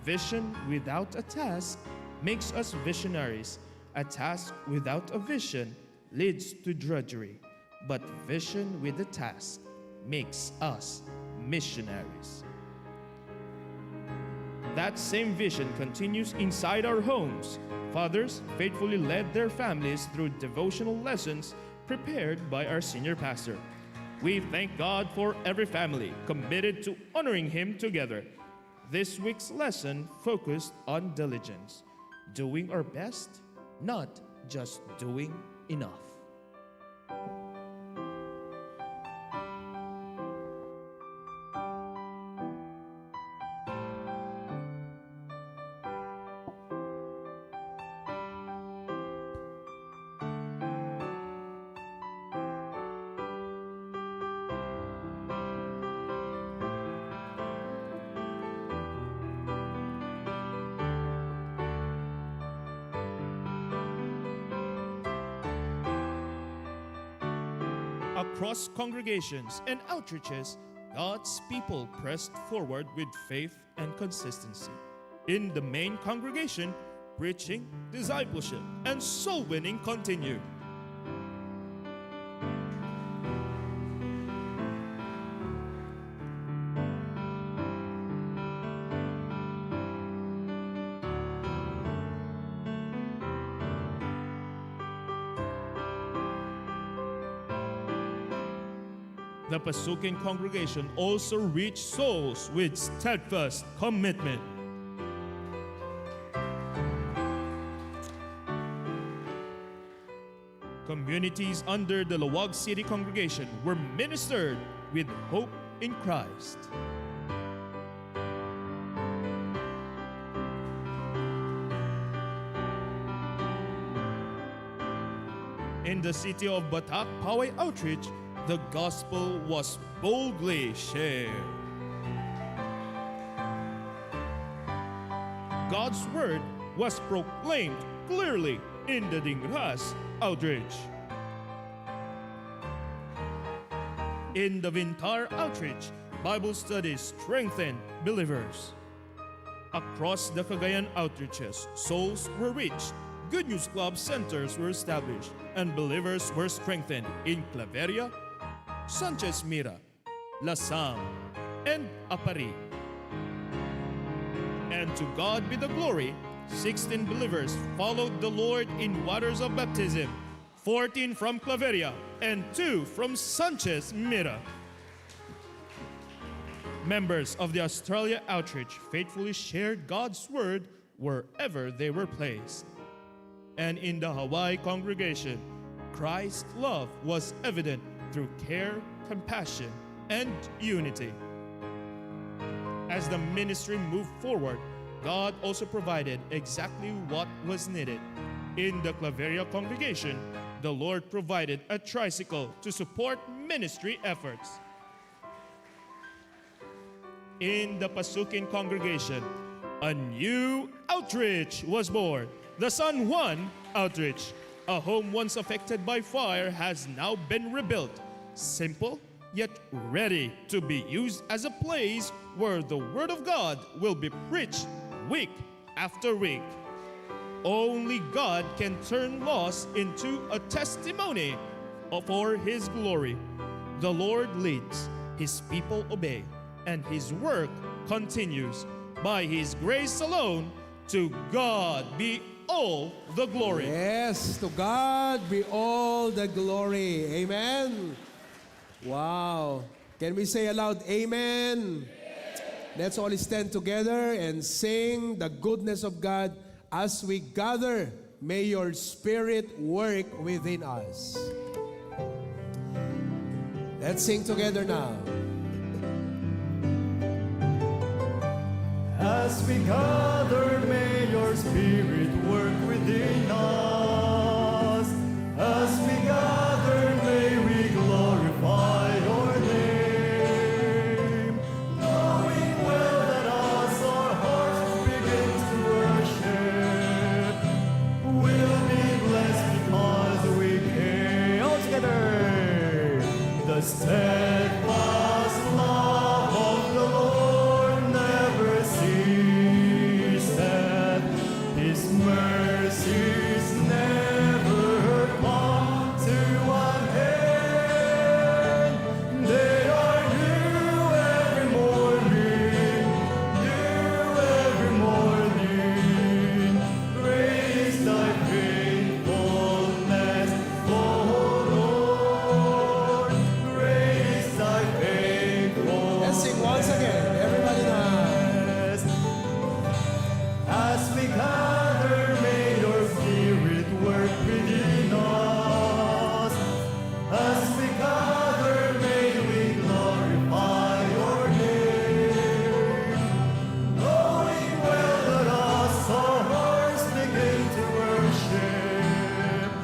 Vision without a task makes us visionaries. A task without a vision leads to drudgery, but vision with a task makes us missionaries. That same vision continues inside our homes. Fathers faithfully led their families through devotional lessons prepared by our senior pastor. We thank God for every family committed to honoring Him together. This week's lesson focused on diligence, doing our best, not just doing enough. Across congregations and outreaches, God's people pressed forward with faith and consistency. In the main congregation, preaching, discipleship, and soul winning continued. The Pasukin congregation also reached souls with steadfast commitment. Communities under the Lawag City congregation were ministered with hope in Christ. In the city of Batak Poway Outreach, the gospel was boldly shared. God's word was proclaimed clearly in the Dingras outreach. In the Vintar outreach, Bible studies strengthened believers. Across the Cagayan outreaches, souls were reached, Good News Club centers were established, and believers were strengthened in Claveria, Sanchez Mira, Lasam, and Apari. And to God be the glory, 16 believers followed the Lord in waters of baptism, 14 from Claveria and 2 from Sanchez Mira. Members of the Australia Outreach faithfully shared God's word wherever they were placed. And in the Hawaii congregation, Christ's love was evident through care, compassion, and unity. As the ministry moved forward, God also provided exactly what was needed. In the Claveria congregation, the Lord provided a tricycle to support ministry efforts. In the Pasukin congregation, a new outreach was born, the San Juan Outreach. A home once affected by fire has now been rebuilt, simple yet ready to be used as a place where the Word of God will be preached week after week. Only God can turn loss into a testimony for His glory. The Lord leads, His people obey, and His work continues. By His grace alone, to God be all the glory. Yes, to God be all the glory. Amen. Wow. Can we say aloud, Amen? Let's all stand together and sing the goodness of God as we gather. May your Spirit work within us. Let's sing together now. As we gather, may your Spirit work within us. As we gather, may we glorify your name. Knowing well that as our hearts begin to worship, we'll be blessed because we came all together. The steadfast love of the Lord never ceases. His mercies never come to an end. They are new every morning, new every morning. Great is thy faithfulness, O Lord. Great is thy faithfulness. Let's sing once again. Everybody now. As we gather, may your Spirit work within us. As we gather, may we glorify your name. Knowing well that as our hearts begin to worship,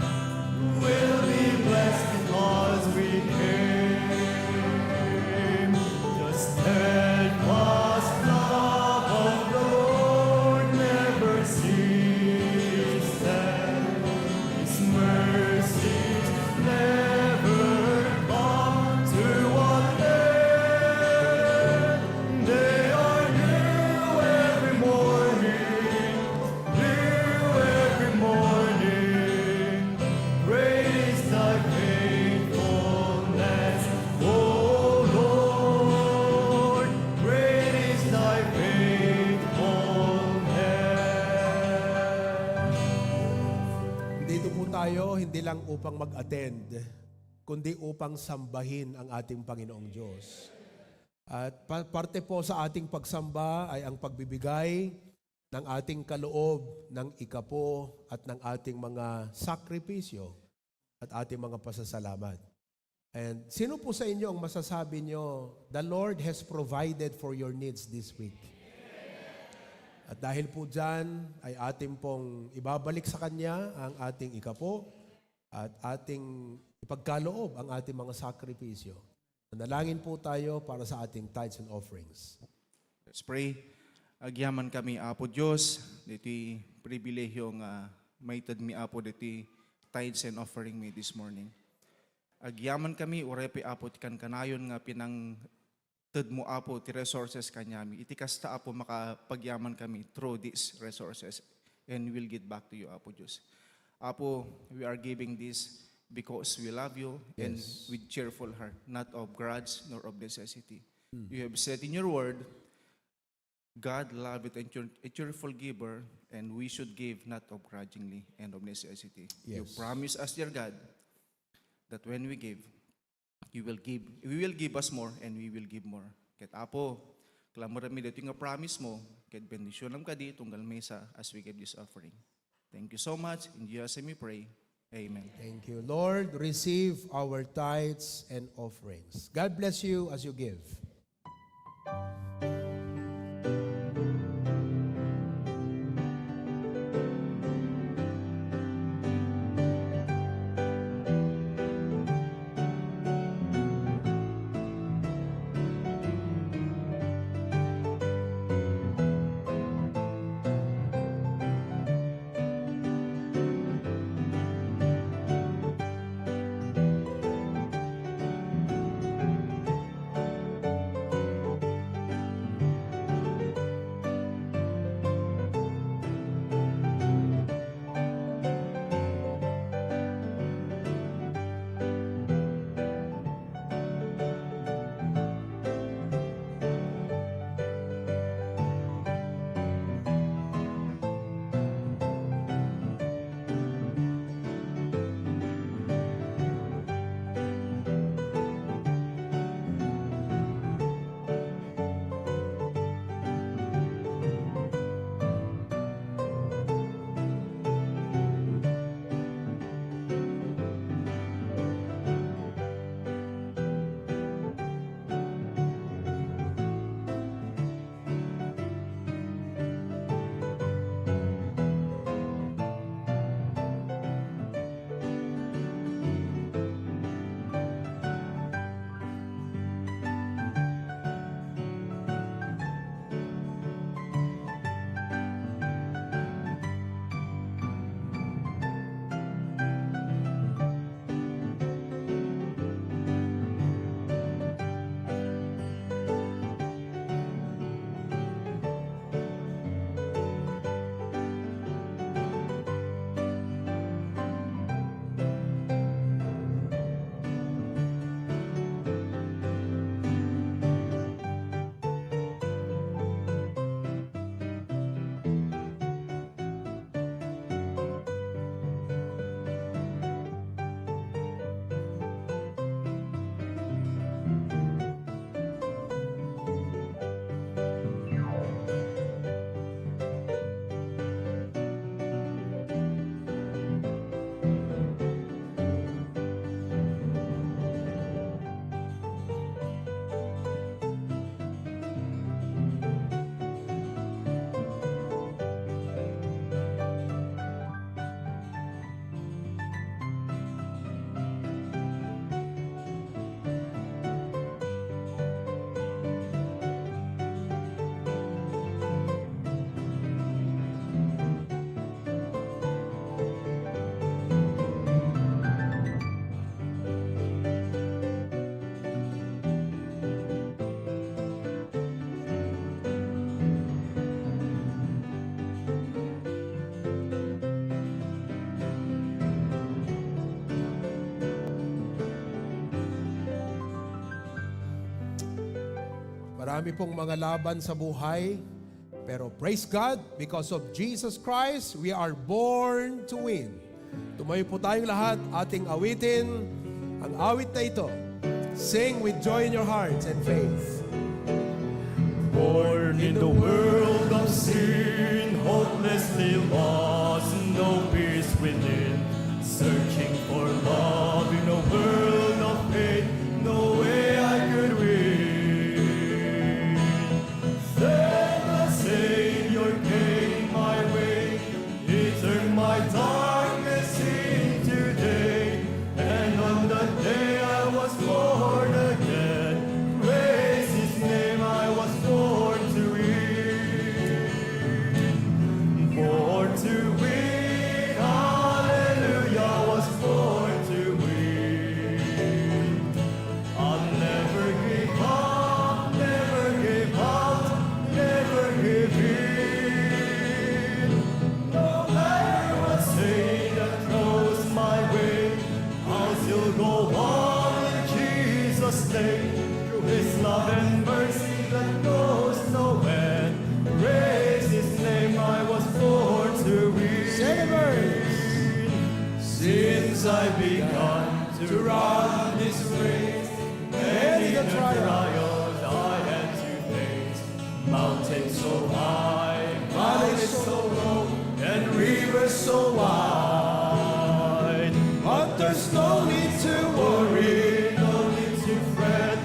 we'll be blessed because we came. The steadfast love of the Lord never ceases. His mercies never come to an end. They are new every morning, new every morning. Great is thy faithfulness, O Lord. Great is thy faithfulness. Dito po tayo hindi lang upang mag-attend, kundi upang sambahin ang ating Panginoong Diyos. At parte po sa ating pagsamba ay ang pagbibigay ng ating kaloob, ng ikapo at ng ating mga sakripisyo at ating mga pasasalamat. And sino po sa inyo ang masasabi nyo, the Lord has provided for your needs this week? At dahil po dyan, ay ating pong ibabalik sa Kanya ang ating ikapo at ating ipagkaloob ang ating mga sakripisyo. Manalangin po tayo para sa ating tithes and offerings. Let's pray. Agyaman kami, Apo Diyos, dito'y pribilehyo nga maited mi, Apo, dito'y tithes and offering me this morning. Agyaman kami, urepe, Apo, tikan kanayon nga pinang ted mo, Apo, ti resources kanyami. Itikasta, Apo, makapagyaman kami through these resources and we'll get back to you, Apo Diyos. Apo, we are giving this because we love you and with cheerful heart, not of grudge nor of necessity. You have said in your word, God loveth a cheerful giver, and we should give not of grudgingly and of necessity. You promise us, dear God, that when we give, we will give us more and we will give more. Ket Apo, Klamo rami dito nga promise mo, ket bendisyon lang kadi tunggal mesa as we give this offering. Thank you so much. In Jesus' name we pray. Amen. Thank you. Lord, receive our tithes and offerings. God bless you as you give. Marami pong mga laban sa buhay, pero praise God, because of Jesus Christ, we are born to win. Tumayo po tayong lahat, ating awitin ang awit na ito. Sing with joy in your hearts and faith. Born in the world of sin, hopelessly lost, no peace within. Searching for love in a world of pain, no way I could win. Then the Savior came my way, He turned my darkness into day, and on that day I was born again. Praise His name, I was born to win. Born to win, hallelujah, was born to win. I'll never give up, never give up, never give in. No matter what Satan throws my way, I'll still go on in Jesus' name. Through His love and mercy that knows no end. Praise His name, I was born to win. Since I begun to run this race, many the trials I had to face. no need to worry, no need to fret.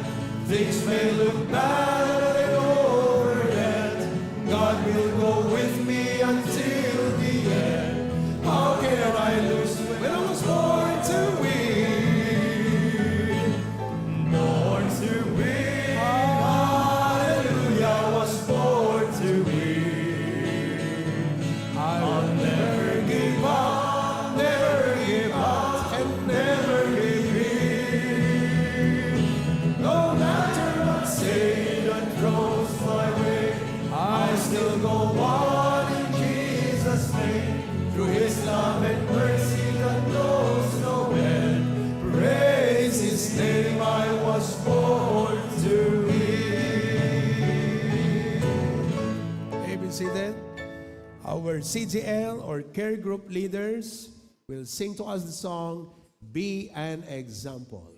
Things may look bad and overhead. God will go with me until the end. How can I lose when I was born to win? Born to win. Hallelujah, was born to win. I'll never give up, and never give in. No matter what Satan throws my way, I still go on in Jesus' name. Through His love and mercy that knows no end. Praise His name, I was born to win. Amen. See that? Our CGL or care group leaders will sing to us the song, Be an Example.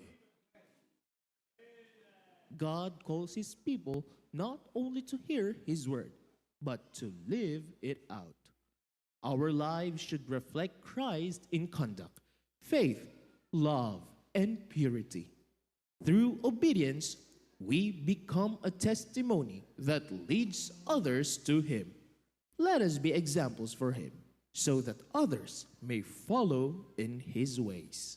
God calls His people not only to hear His word, but to live it out. Our lives should reflect Christ in conduct, faith, love, and purity. Through obedience, we become a testimony that leads others to Him. Let us be examples for Him, so that others may follow in His ways.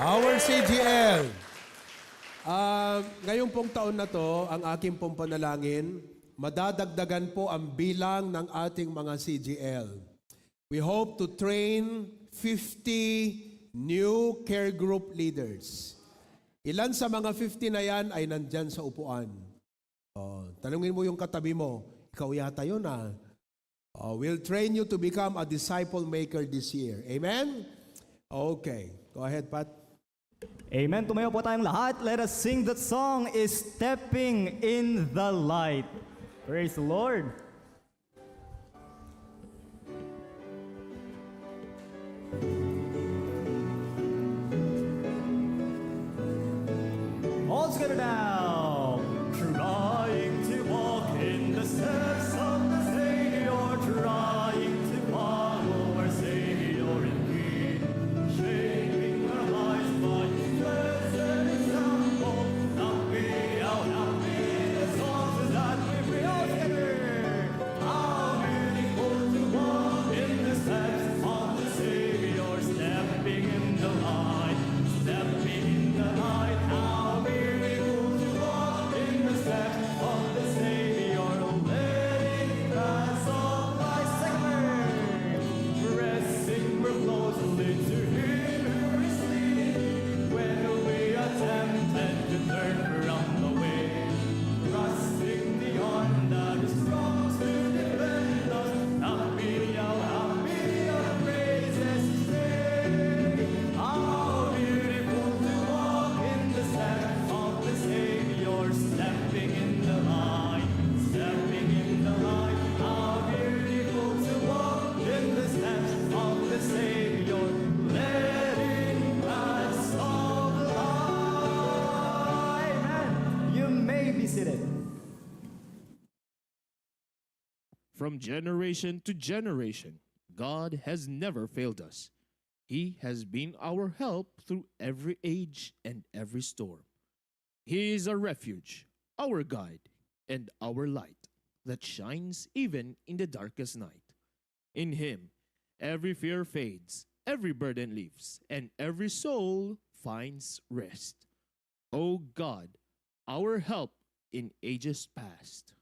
Our CGL. Ngayong pong taon na to, ang aking pong panalangin, madadagdagan po ang bilang ng ating mga CGL. We hope to train 50 new care group leaders. Ilan sa mga 50 na yan ay nandyan sa upuan. Tanungin mo yung katabi mo, ikaw yata yun ah. We'll train you to become a disciple maker this year. Amen? Okay. Go ahead, Pat. Amen. Tumayo po tayong lahat. Let us sing that song, is Stepping in the Light. Praise the Lord. All together now. Trying to walk in the steps of the Savior, trying to follow our Savior in peace, shaping our lives by His blessed example. Happy, oh happy, the songs that we bring all together. How beautiful to walk in the steps of the Savior, stepping in the light, stepping in the light. How beautiful to walk in the steps of the Savior, letting paths of life segment, pressing more closely to Him who is leading. When we are tempted to turn from the way, trusting the arm that is strong to defend us. Happy, oh happy, oh the praises sing. How beautiful to walk in the steps of the Savior, stepping in the light, stepping in the light. How beautiful to walk in the steps of the Savior, letting paths of light. Amen. You may be seated. From generation to generation, God has never failed us. He has been our help through every age and every storm. He is our refuge, our guide, and our light that shines even in the darkest night. In Him, every fear fades, every burden leaves, and every soul finds rest. O God, our help in ages past.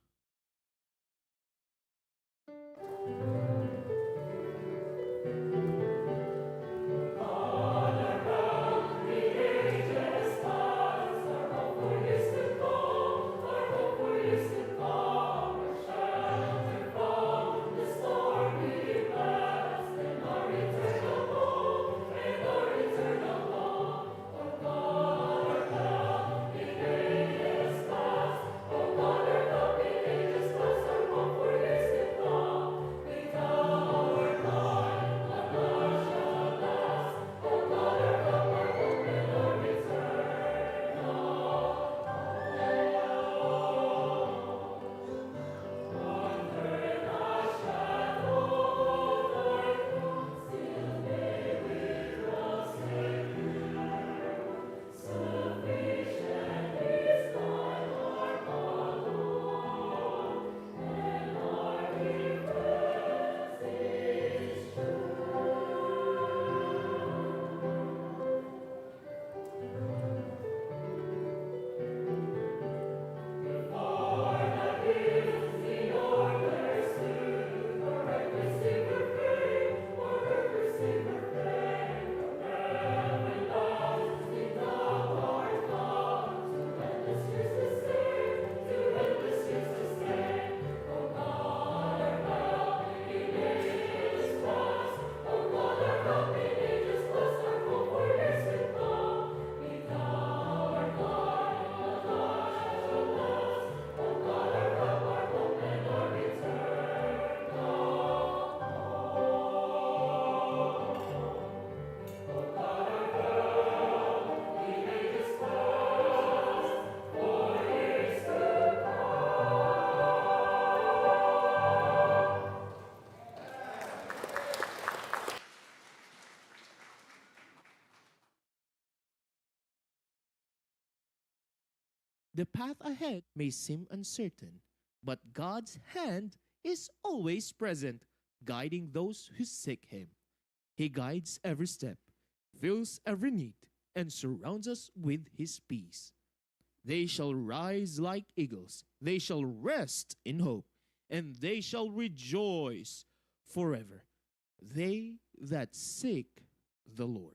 The path ahead may seem uncertain, but God's hand is always present, guiding those who seek Him. He guides every step, fills every need, and surrounds us with His peace. They shall rise like eagles, they shall rest in hope, and they shall rejoice forever. they that seek the Lord.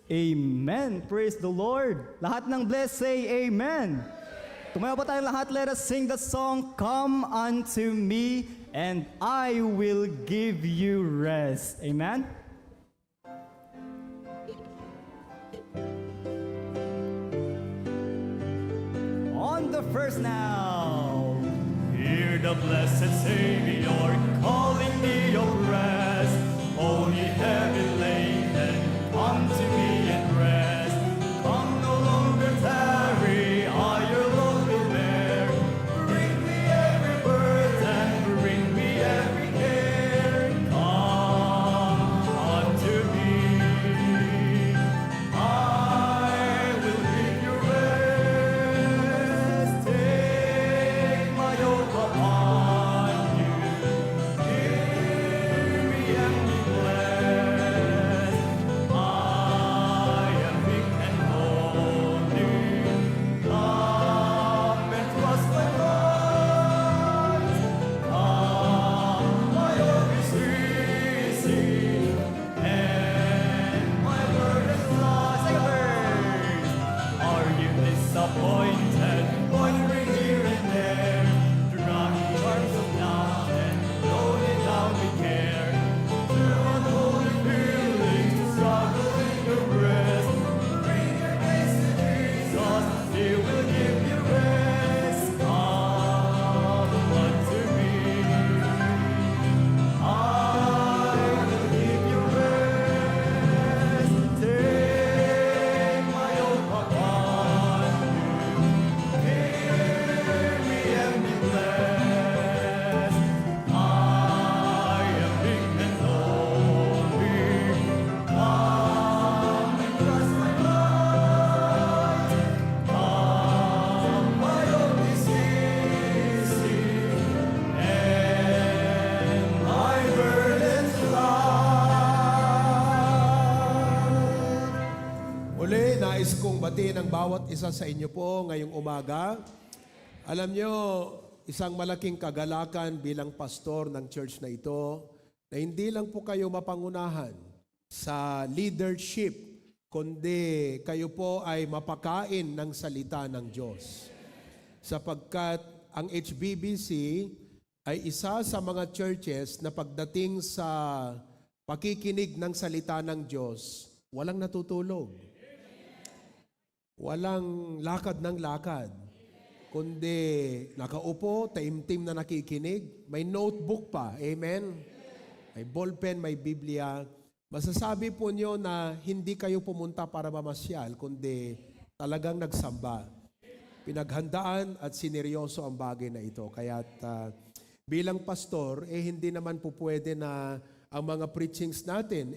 Amen. Praise the Lord. Lahat ng blessed say amen. Tumayo po tayong lahat. Let us sing the song, Come Unto Me, and I Will Give You Rest. Amen. On the first now. Hear the blessed Savior calling me of rest. O ye heavy laden, come to me and rest. Come no longer tarry, I your load will bear. Bring me every burden, bring me every care. Come unto me, I will give you rest. Take my yoke upon you, give me pong batiin ang bawat isa sa inyo po ngayong umaga. Alam nyo, isang malaking kagalakan bilang pastor ng church na ito, na hindi lang po kayo mapangunahan sa leadership, kundi kayo po ay mapakain ng salita ng Diyos. Sapagkat ang HBBC ay isa sa mga churches na pagdating sa pakikinig ng salita ng Diyos, walang natutulog. Walang lakad ng lakad. Kundi nakaupo, taimtim na nakikinig, may notebook pa. Amen? May ballpen, may Biblia. Masasabi po nyo na hindi kayo pumunta para mamasyal, kundi talagang nagsamba. Pinaghandaan at sineryoso ang bagay na ito. Kaya't bilang pastor, hindi naman po pwede na ang mga preachings natin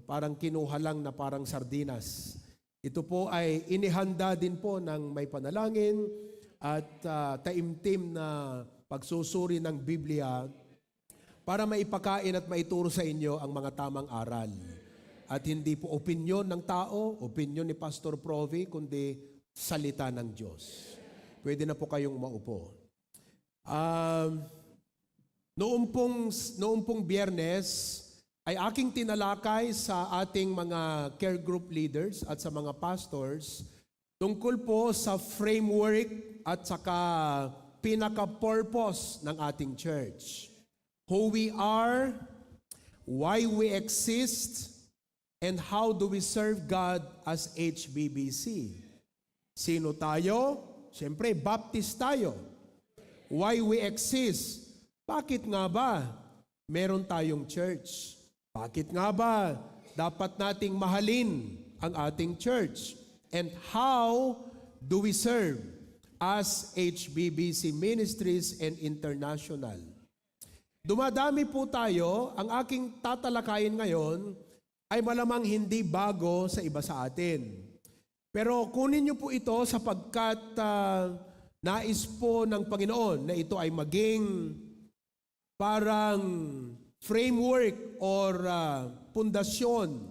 parang kinuha lang na parang sardinas. Ito po ay inihanda din po ng may panalangin at taimtim na pagsusuri ng Biblia para maipakain at maituro sa inyo ang mga tamang aral. At hindi po opinyon ng tao, opinyon ni Pastor Provi, kundi salita ng Diyos. Pwede na po kayong maupo. Noong pong Biyernes, ay aking tinalakay sa ating mga care group leaders at sa mga pastors tungkol po sa framework at saka pinaka-purpose ng ating church. Who we are, why we exist, and how do we serve God as HBBC. Sino tayo? Siyempre, Baptist tayo. Why we exist? Bakit nga ba meron tayong church? Bakit nga ba dapat nating mahalin ang ating church? And how do we serve as HBBC Ministries and International? Dumadami po tayo. Ang aking tatalakayin ngayon ay malamang hindi bago sa iba sa atin. Pero kunin niyo po ito sapagkat nais po ng Panginoon na ito ay maging parang framework or pundasyon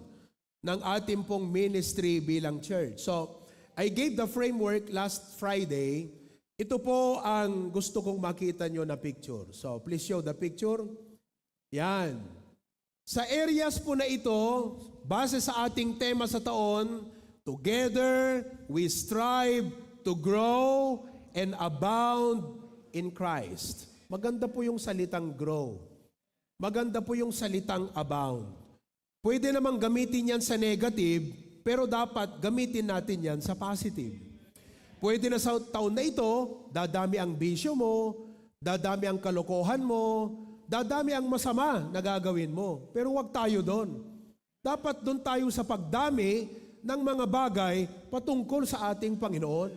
ng ating pong ministry bilang church. So, I gave the framework last Friday. Ito po ang gusto kong makita nyo na picture. So, please show the picture. Yan. Sa areas po na ito, base sa ating tema sa taon, together we strive to grow and abound in Christ. Maganda po yung salitang grow. Maganda po yung salitang abound. Pwede namang gamitin yan sa negative, pero dapat gamitin natin yan sa positive. Pwede na sa taon na ito, dadami ang bisyo mo, dadami ang kalokohan mo, dadami ang masama na gagawin mo. Pero wag tayo doon. Dapat doon tayo sa pagdami ng mga bagay patungkol sa ating Panginoon.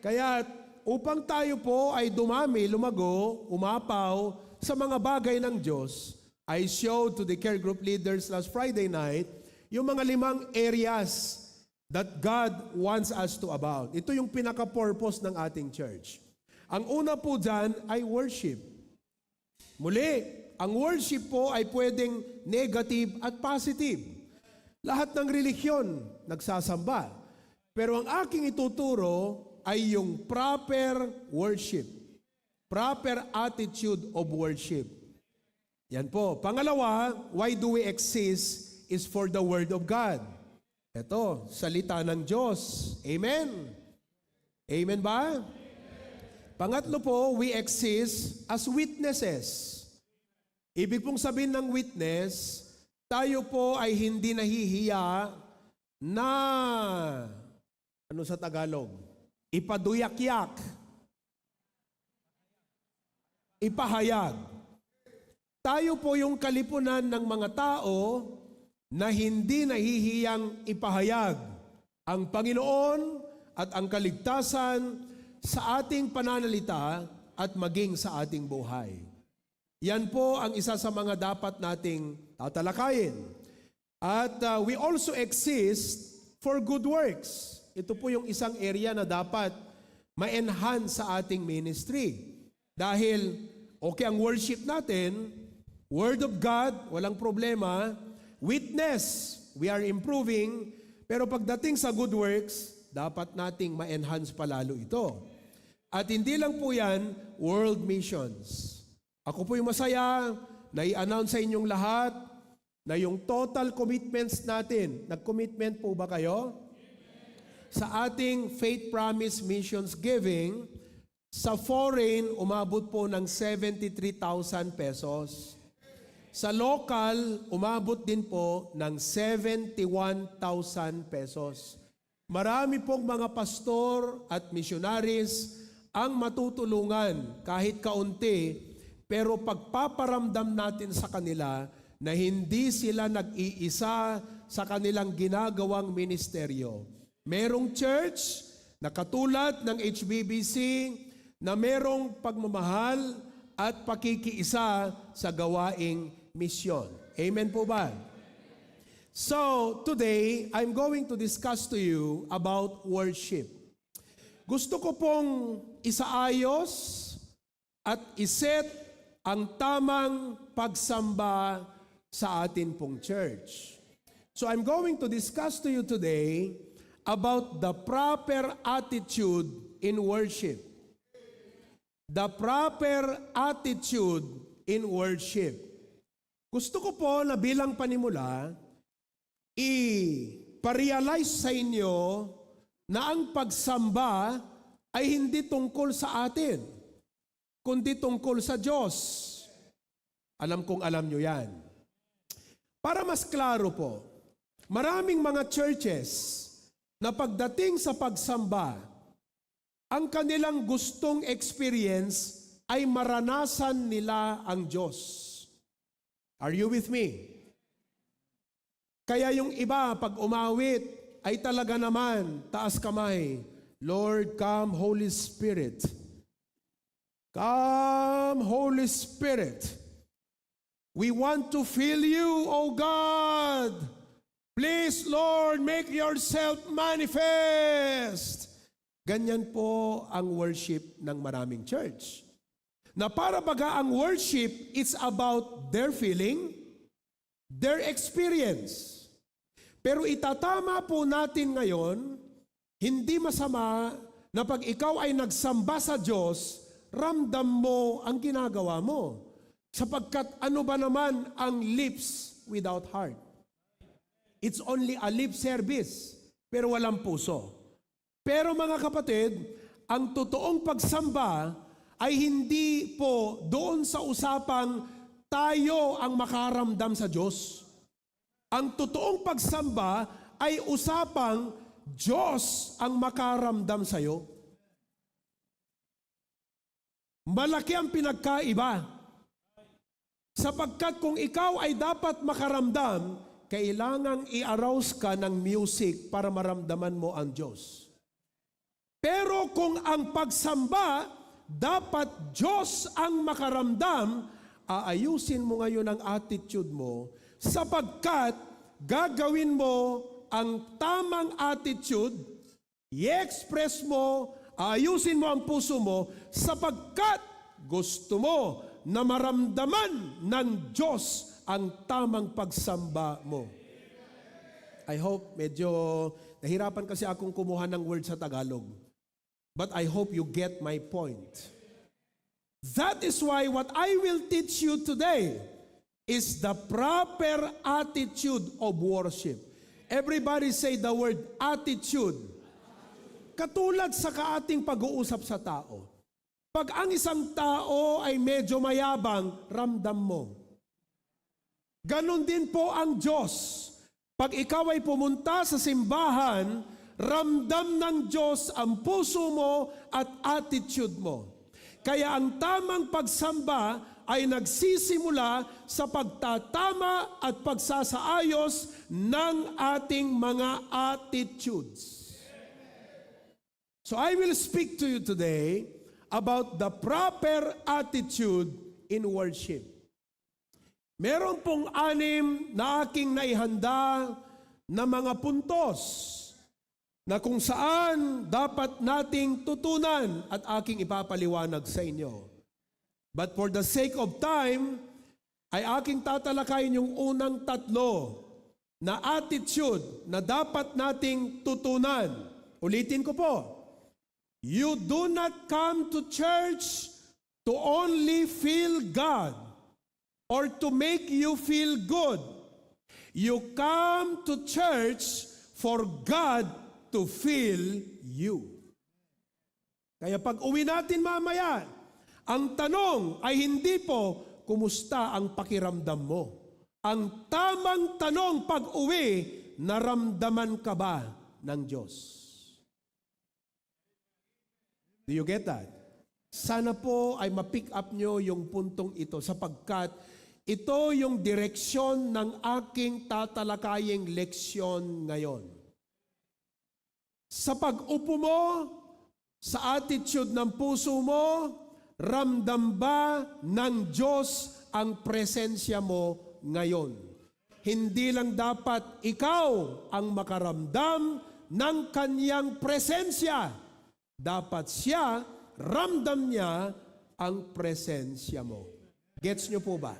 Kaya upang tayo po ay dumami, lumago, umapaw sa mga bagay ng Diyos, I showed to the care group leaders last Friday night yung mga 5 areas that God wants us to abound. Ito yung pinaka-purpose ng ating church. Ang una po dyan ay worship. Muli, ang worship po ay pwedeng negative at positive. Lahat ng relihiyon nagsasamba. Pero ang aking ituturo ay yung proper worship. Proper attitude of worship. Yan po. Pangalawa, why do we exist is for the Word of God. Ito, salita ng Diyos. Amen? Amen ba? Pangatlo po, we exist as witnesses. Ibig pong sabihin ng witness, tayo po ay hindi nahihiya na, ano sa Tagalog? Ipaduyak-yak. Ipahayag. Tayo po yung kalipunan ng mga tao na hindi nahihiyang ipahayag ang Panginoon at ang kaligtasan sa ating pananalita at maging sa ating buhay. Yan po ang isa sa mga dapat nating tatalakayin. At we also exist for good works. Ito po yung isang area na dapat ma-enhance sa ating ministry. Dahil okay ang worship natin, Word of God, walang problema. Witness, we are improving. Pero pagdating sa good works, dapat nating ma-enhance palalo ito. At hindi lang po yan, world missions. Ako po'y masaya na i-announce sa inyong lahat na yung total commitments natin, nag-commitment po ba kayo? Sa ating Faith Promise Missions Giving, sa foreign, umabot po ng 73,000 pesos. Sa local, umabot din po ng 71,000 pesos. Marami pong mga pastor at missionaries ang matutulungan kahit kaunti, pero pagpaparamdam natin sa kanila na hindi sila nag-iisa sa kanilang ginagawang ministeryo. Merong church na katulad ng HBBC na merong pagmamahal at pakikiisa sa gawaing misyon. Amen po ba? So, today, I'm going to discuss to you about worship. Gusto ko pong isaayos at iset ang tamang pagsamba sa atin pong church. So, I'm going to discuss to you today about the proper attitude in worship. The proper attitude in worship. Gusto ko po na bilang panimula, i-realize sa inyo na ang pagsamba ay hindi tungkol sa atin, kundi tungkol sa Diyos. Alam kong alam nyo yan. Para mas klaro po, maraming mga churches na pagdating sa pagsamba, ang kanilang gustong experience ay maranasan nila ang Diyos. Are you with me? Kaya yung iba, pag umawit, ay talaga naman, taas kamay, Lord, come Holy Spirit. Come Holy Spirit. We want to feel you, O God. Please, Lord, make yourself manifest. Ganyan po ang worship ng maraming church. Na para baga ang worship, it's about their feeling, their experience. Pero itatama po natin ngayon, hindi masama na pag ikaw ay nagsamba sa Diyos, ramdam mo ang ginagawa mo. Sapagkat ano ba naman ang lips without heart? It's only a lip service, pero walang puso. Pero mga kapatid, ang totoong pagsamba ay hindi po doon sa usapang tayo ang makaramdam sa Diyos. Ang totoong pagsamba ay usapang Diyos ang makaramdam sa iyo. Malaki ang pinagkaiba. Sapagkat kung ikaw ay dapat makaramdam, kailangang i-arouse ka ng music para maramdaman mo ang Diyos. Pero kung ang pagsamba, dapat Diyos ang makaramdam, aayusin mo ngayon ang attitude mo, sapagkat gagawin mo ang tamang attitude, i-express mo, aayusin mo ang puso mo, sapagkat gusto mo na maramdaman ng Diyos ang tamang pagsamba mo. I hope medyo nahirapan kasi akong kumuha ng word sa Tagalog. But I hope you get my point. That is why what I will teach you today is the proper attitude of worship. Everybody say the word attitude. Katulad sa kaating pag-uusap sa tao. Pag ang isang tao ay medyo mayabang, ramdam mo. Ganon din po ang Diyos. Pag ikaw ay pumunta sa simbahan, ramdam ng Diyos ang puso mo at attitude mo. Kaya ang tamang pagsamba ay nagsisimula sa pagtatama at pagsasaayos ng ating mga attitudes. So I will speak to you today about the proper attitude in worship. Meron pong 6 na aking naihanda na mga puntos na kung saan dapat nating tutunan at aking ipapaliwanag sa inyo. But for the sake of time, ay aking tatalakayin yung unang 3. na attitude na dapat nating tutunan. Ulitin ko po. You do not come to church to only feel God or to make you feel good. You come to church for God to feel you. Kaya pag uwi natin mamaya, ang tanong ay hindi po, kumusta ang pakiramdam mo? Ang tamang tanong pag uwi, naramdaman ka ba ng Diyos? Do you get that? Sana po ay ma-pick up nyo yung puntong ito sapagkat ito yung direksyon ng aking tatalakaying leksyon ngayon. Sa pag-upo mo, sa attitude ng puso mo, ramdam ba ng Diyos ang presensya mo ngayon? Hindi lang dapat ikaw ang makaramdam ng kanyang presensya. Dapat siya, ramdam niya ang presensya mo. Gets nyo po ba?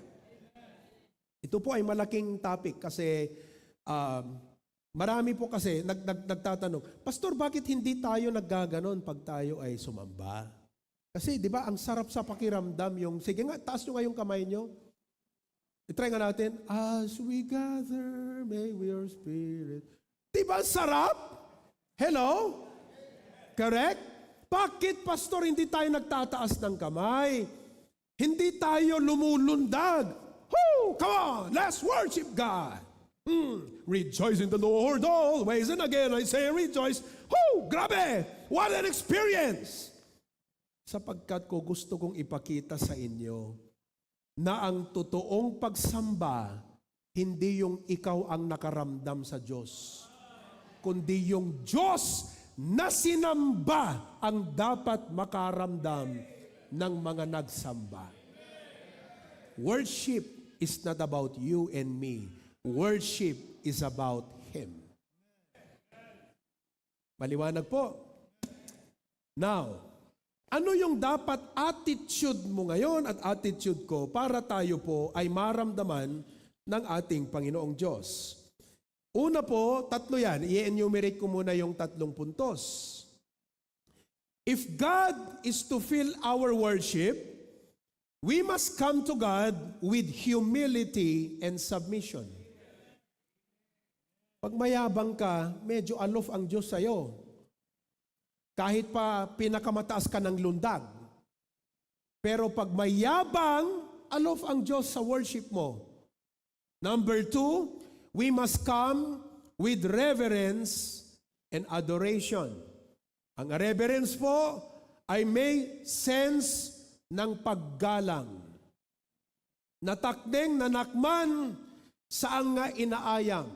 Ito po ay malaking topic kasi marami po kasi nagtatanong, Pastor, bakit hindi tayo naggaganon pag tayo ay sumamba? Kasi di ba ang sarap sa pakiramdam yung, sige nga, taas nyo nga yung kamay nyo. I-try nga natin, as we gather, may your spirit. Di ba sarap? Hello? Correct? Bakit, Pastor, hindi tayo nagtataas ng kamay? Hindi tayo lumulundag. Woo! Come on, let's worship God. Rejoice in the Lord always. And again, I say rejoice. Woo! Grabe! What an experience! Sapagkat ko gusto kong ipakita sa inyo na ang totoong pagsamba, hindi yung ikaw ang nakaramdam sa Diyos, kundi yung Diyos na sinamba ang dapat makaramdam ng mga nagsamba. Worship is not about you and me. Worship is about Him. Maliwanag po. Now, ano yung dapat attitude mo ngayon at attitude ko para tayo po ay maramdaman ng ating Panginoong Diyos? Una po, tatlo yan. I-enumerate ko muna yung tatlong puntos. If God is to fill our worship, we must come to God with humility and submission. Pag mayabang ka, medyo alof ang Diyos sa'yo. Kahit pa pinakamataas ka ng lundag. Pero pag mayabang, alof ang Diyos sa worship mo. Number 2, we must come with reverence and adoration. Ang reverence po ay may sense ng paggalang. Natakdeng nanakman saan nga inaayam.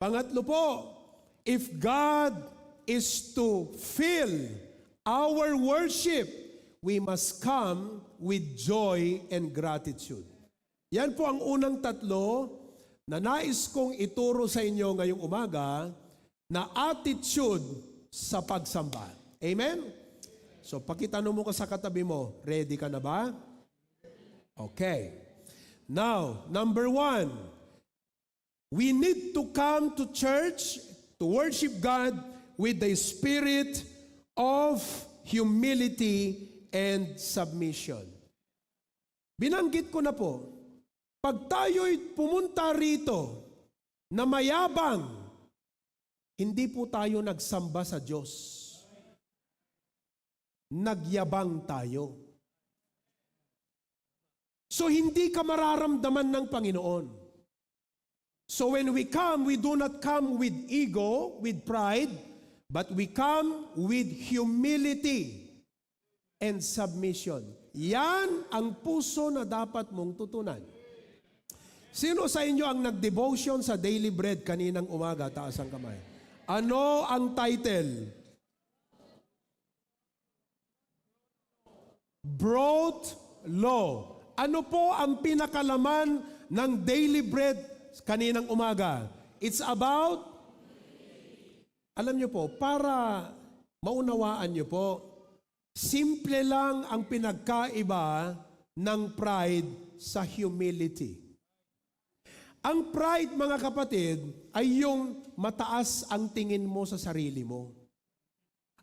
Pangatlo po, if God is to fill our worship, we must come with joy and gratitude. Yan po ang unang tatlo na nais kong ituro sa inyo ngayong umaga na attitude sa pagsamba. Amen? So, pakitanong mo ka sa katabi mo, ready ka na ba? Okay. Now, number 1, we need to come to church to worship God with the spirit of humility and submission. Binanggit ko na po, pag tayo'y pumunta rito na mayabang, hindi po tayo nagsamba sa Diyos. Nagyabang tayo. So hindi ka mararamdaman ng Panginoon. So when we come, we do not come with ego, with pride, but we come with humility and submission. Yan ang puso na dapat mong tutunan. Sino sa inyo ang nag-devotion sa Daily Bread kaninang umaga? Taas ang kamay. Ano ang title? Brought Law. Ano po ang pinakalaman ng Daily Bread kaninang umaga? It's about, alam niyo po, para maunawaan niyo po, simple lang ang pinagkaiba ng pride sa humility. Ang pride, mga kapatid, ay yung mataas ang tingin mo sa sarili mo.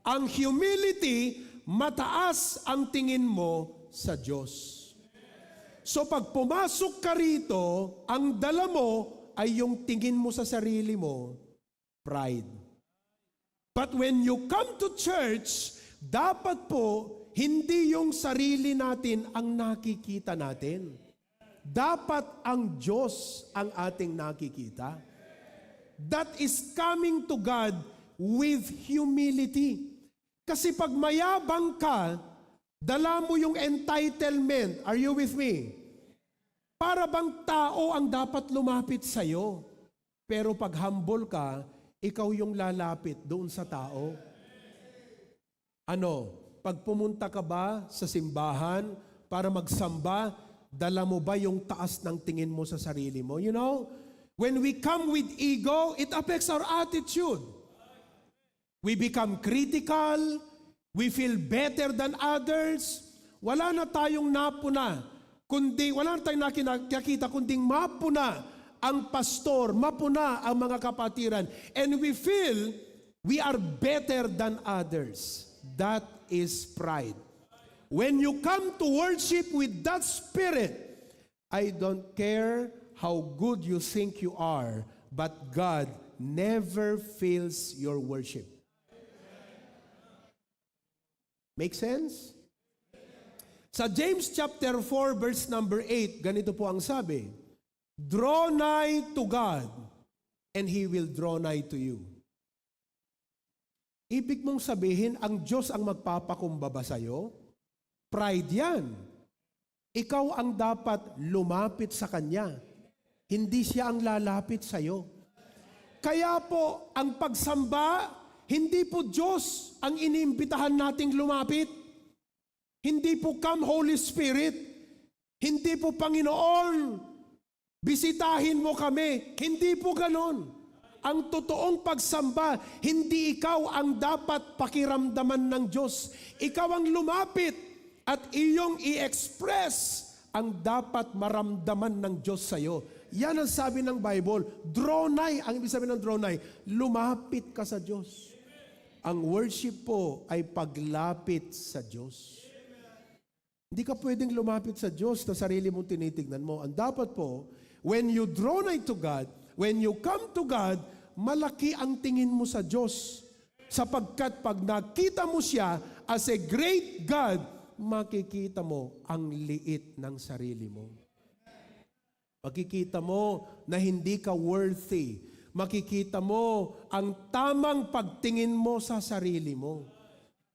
Ang humility, mataas ang tingin mo sa Diyos. So pag pumasok ka rito, ang dala mo ay yung tingin mo sa sarili mo, pride. But when you come to church, dapat po hindi yung sarili natin ang nakikita natin. Dapat ang Diyos ang ating nakikita. That is coming to God with humility. Kasi pag mayabang ka, dala mo yung entitlement. Are you with me? Para bang tao ang dapat lumapit sa'yo. Pero pag humble ka, ikaw yung lalapit doon sa tao. Ano? Pag pumunta ka ba sa simbahan para magsamba, dala mo ba yung taas ng tingin mo sa sarili mo? You know, when we come with ego, it affects our attitude. We become critical, we feel better than others. Wala na tayong napuna, wala na tayong nakikita, kundi mapuna ang pastor, mapuna ang mga kapatiran. And we feel we are better than others. That is pride. When you come to worship with that spirit, I don't care how good you think you are, but God never fails your worship. Make sense? Sa James chapter 4 verse number 8, ganito po ang sabi, draw nigh to God, and He will draw nigh to you. Ibig mong sabihin, ang Diyos ang magpapakumbaba sa'yo? Pride yan. Ikaw ang dapat lumapit sa Kanya. Hindi siya ang lalapit sa'yo. Kaya po, ang pagsamba, hindi po Diyos ang iniimbitahan nating lumapit. Hindi po come Holy Spirit. Hindi po Panginoon, bisitahin mo kami. Hindi po ganon. Ang totoong pagsamba, hindi ikaw ang dapat pakiramdaman ng Diyos. Ikaw ang lumapit at iyong i-express ang dapat maramdaman ng Diyos sa iyo. Yan ang sabi ng Bible. Draw nigh. Ang ibig sabihin ng draw nigh, lumapit ka sa Diyos. Ang worship po ay paglapit sa Diyos. Hindi ka pwedeng lumapit sa Diyos na sarili mong tinitignan mo. Ang dapat po, when you draw nigh to God, when you come to God, malaki ang tingin mo sa Diyos. Sapagkat pag nakita mo siya as a great God, makikita mo ang liit ng sarili mo. Makikita mo na hindi ka worthy. Makikita mo ang tamang pagtingin mo sa sarili mo.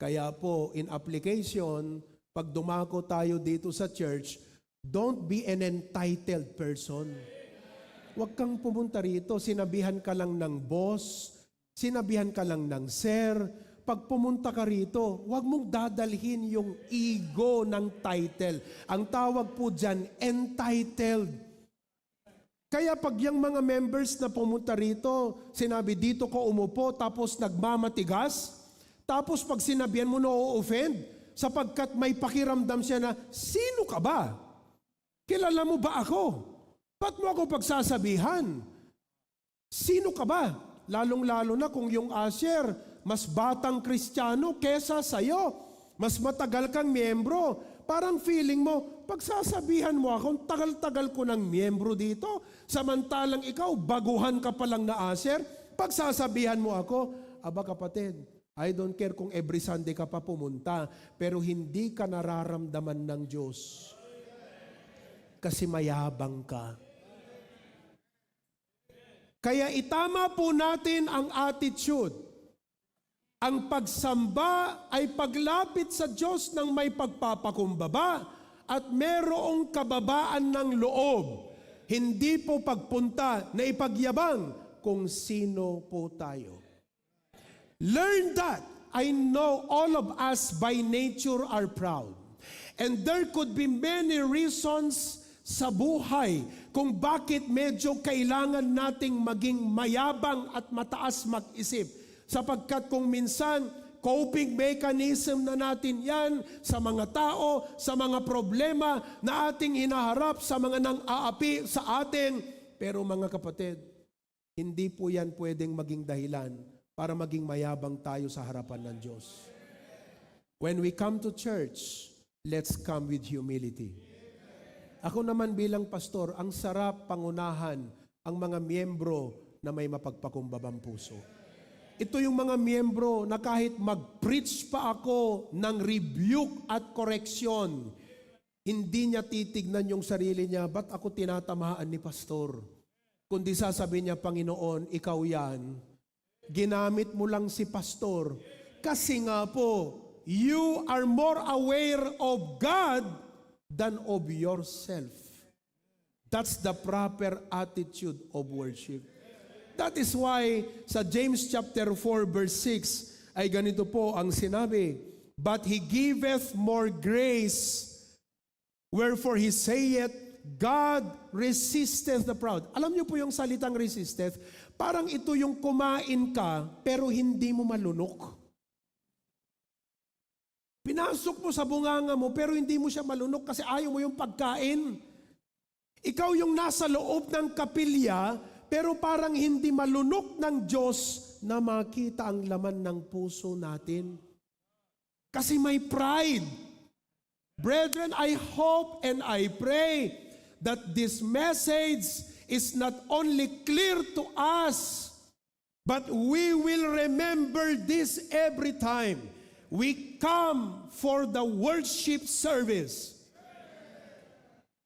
Kaya po, in application, pag dumako tayo dito sa church, don't be an entitled person. Huwag kang pumunta rito, sinabihan ka lang ng boss, sinabihan ka lang ng sir. Pag pumunta ka rito, huwag mong dadalhin yung ego ng title. Ang tawag po dyan, entitled. Kaya pag yung mga members na pumunta rito, sinabi dito ko umupo, tapos nagmamatigas, tapos pag sinabihan mo na-offend, sapagkat may pakiramdam siya na, sino ka ba? Kilala mo ba ako? Ba't mo ako pagsasabihan? Sino ka ba? Lalong-lalo na kung yung usher, mas batang Kristiyano kesa sa'yo. Mas matagal kang miyembro. Parang feeling mo, pagsasabihan mo ako, tagal-tagal ko ng miyembro dito. Samantalang ikaw, baguhan ka palang na usher. Pagsasabihan mo ako, aba kapatid, I don't care kung every Sunday ka pa pumunta, pero hindi ka nararamdaman ng Diyos. Kasi mayabang ka. Kaya itama po natin ang attitude. Ang pagsamba ay paglapit sa Diyos ng may pagpapakumbaba at merong kababaan ng loob. Hindi po pagpunta na ipagyabang kung sino po tayo. Learn that. I know all of us by nature are proud. And there could be many reasons sa buhay kung bakit medyo kailangan nating maging mayabang at mataas mag-isip. Sapagkat kung minsan, coping mechanism na natin yan sa mga tao, sa mga problema na ating hinaharap, sa mga nang-aapi sa atin. Pero mga kapatid, hindi po yan pwedeng maging dahilan para maging mayabang tayo sa harapan ng Diyos. When we come to church, let's come with humility. Ako naman bilang pastor, ang sarap pangunahan ang mga miyembro na may mapagpakumbabang puso. Ito yung mga miyembro na kahit mag-preach pa ako ng rebuke at correction, hindi niya titignan yung sarili niya, ba't ako tinatamaan ni pastor? Kundi sasabihin niya, Panginoon, ikaw yan. Ginamit mo lang si pastor. Kasi nga po, you are more aware of God than of yourself. That's the proper attitude of worship. That is why sa James chapter 4 verse 6 ay ganito po ang sinabi, but He giveth more grace, wherefore He saith, God resisteth the proud. Alam niyo po yung salitang resisteth, parang ito yung kumain ka pero hindi mo malunok. Pinasok mo sa bunganga mo pero hindi mo siya malunok kasi ayaw mo yung pagkain. Ikaw yung nasa loob ng kapilya pero parang hindi malunok ng Diyos na makita ang laman ng puso natin. Kasi may pride. Brethren, I hope and I pray that this message is not only clear to us, but we will remember this every time we come for the worship service.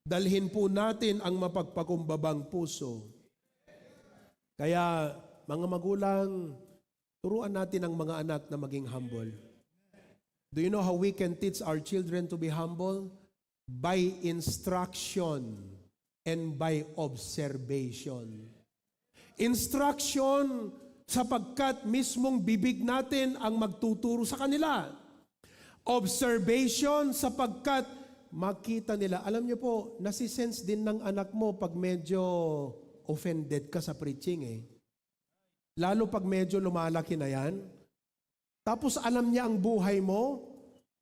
Dalhin po natin ang mapagpakumbabang puso. Kaya, mga magulang, turuan natin ang mga anak na maging humble. Do you know how we can teach our children to be humble? By instruction and by observation. Instruction sapagkat mismong bibig natin ang magtuturo sa kanila. Observation sapagkat makita nila. Alam niyo po, nasisense din ng anak mo pag medyo offended ka sa preaching eh. Lalo pag medyo lumalaki na yan. Tapos alam niya ang buhay mo.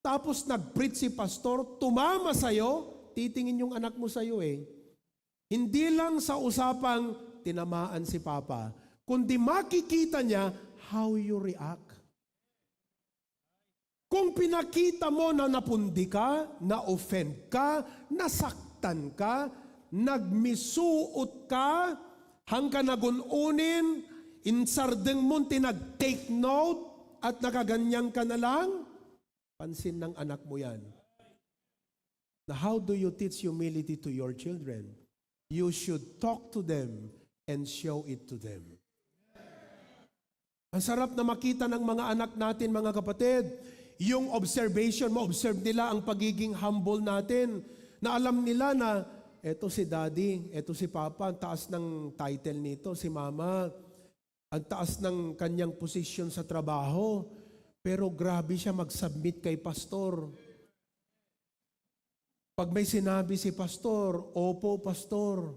Tapos nag-preach si pastor, tumama sa'yo, titingin yung anak mo sa'yo eh. Hindi lang sa usapang tinamaan si Papa, kundi makikita niya how you react. Kung pinakita mo na napundi ka, na-offend ka, nasaktan ka, nagmisuot ka, hanggang nagununin, insardeng mo tinag-take note, at nakaganyan ka na lang, pansin ng anak mo yan. Now, how do you teach humility to your children? You should talk to them and show it to them. Ang sarap na makita ng mga anak natin, mga kapatid, yung observation mo, observe nila ang pagiging humble natin, na alam nila na eto si daddy, eto si papa, ang taas ng title nito, si mama, ang taas ng kanyang posisyon sa trabaho, pero grabe siya mag-submit kay pastor. Pag may sinabi si pastor, opo pastor,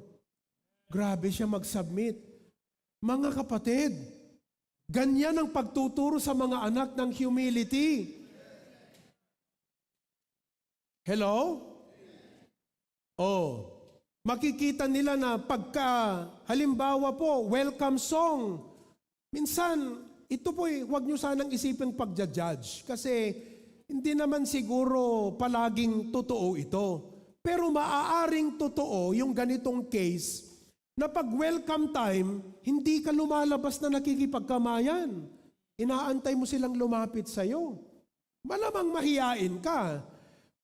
grabe siya mag-submit. Mga kapatid, ganyan ang pagtuturo sa mga anak ng humility. Hello? Oh, makikita nila na pagka, halimbawa po, welcome song. Minsan, ito po huwag nyo sanang isipin pagja-judge kasi hindi naman siguro palaging totoo ito. Pero maaaring totoo yung ganitong case na pag welcome time, hindi ka lumalabas na nakikipagkamayan. Inaantay mo silang lumapit sa'yo. Malamang mahiyain ka.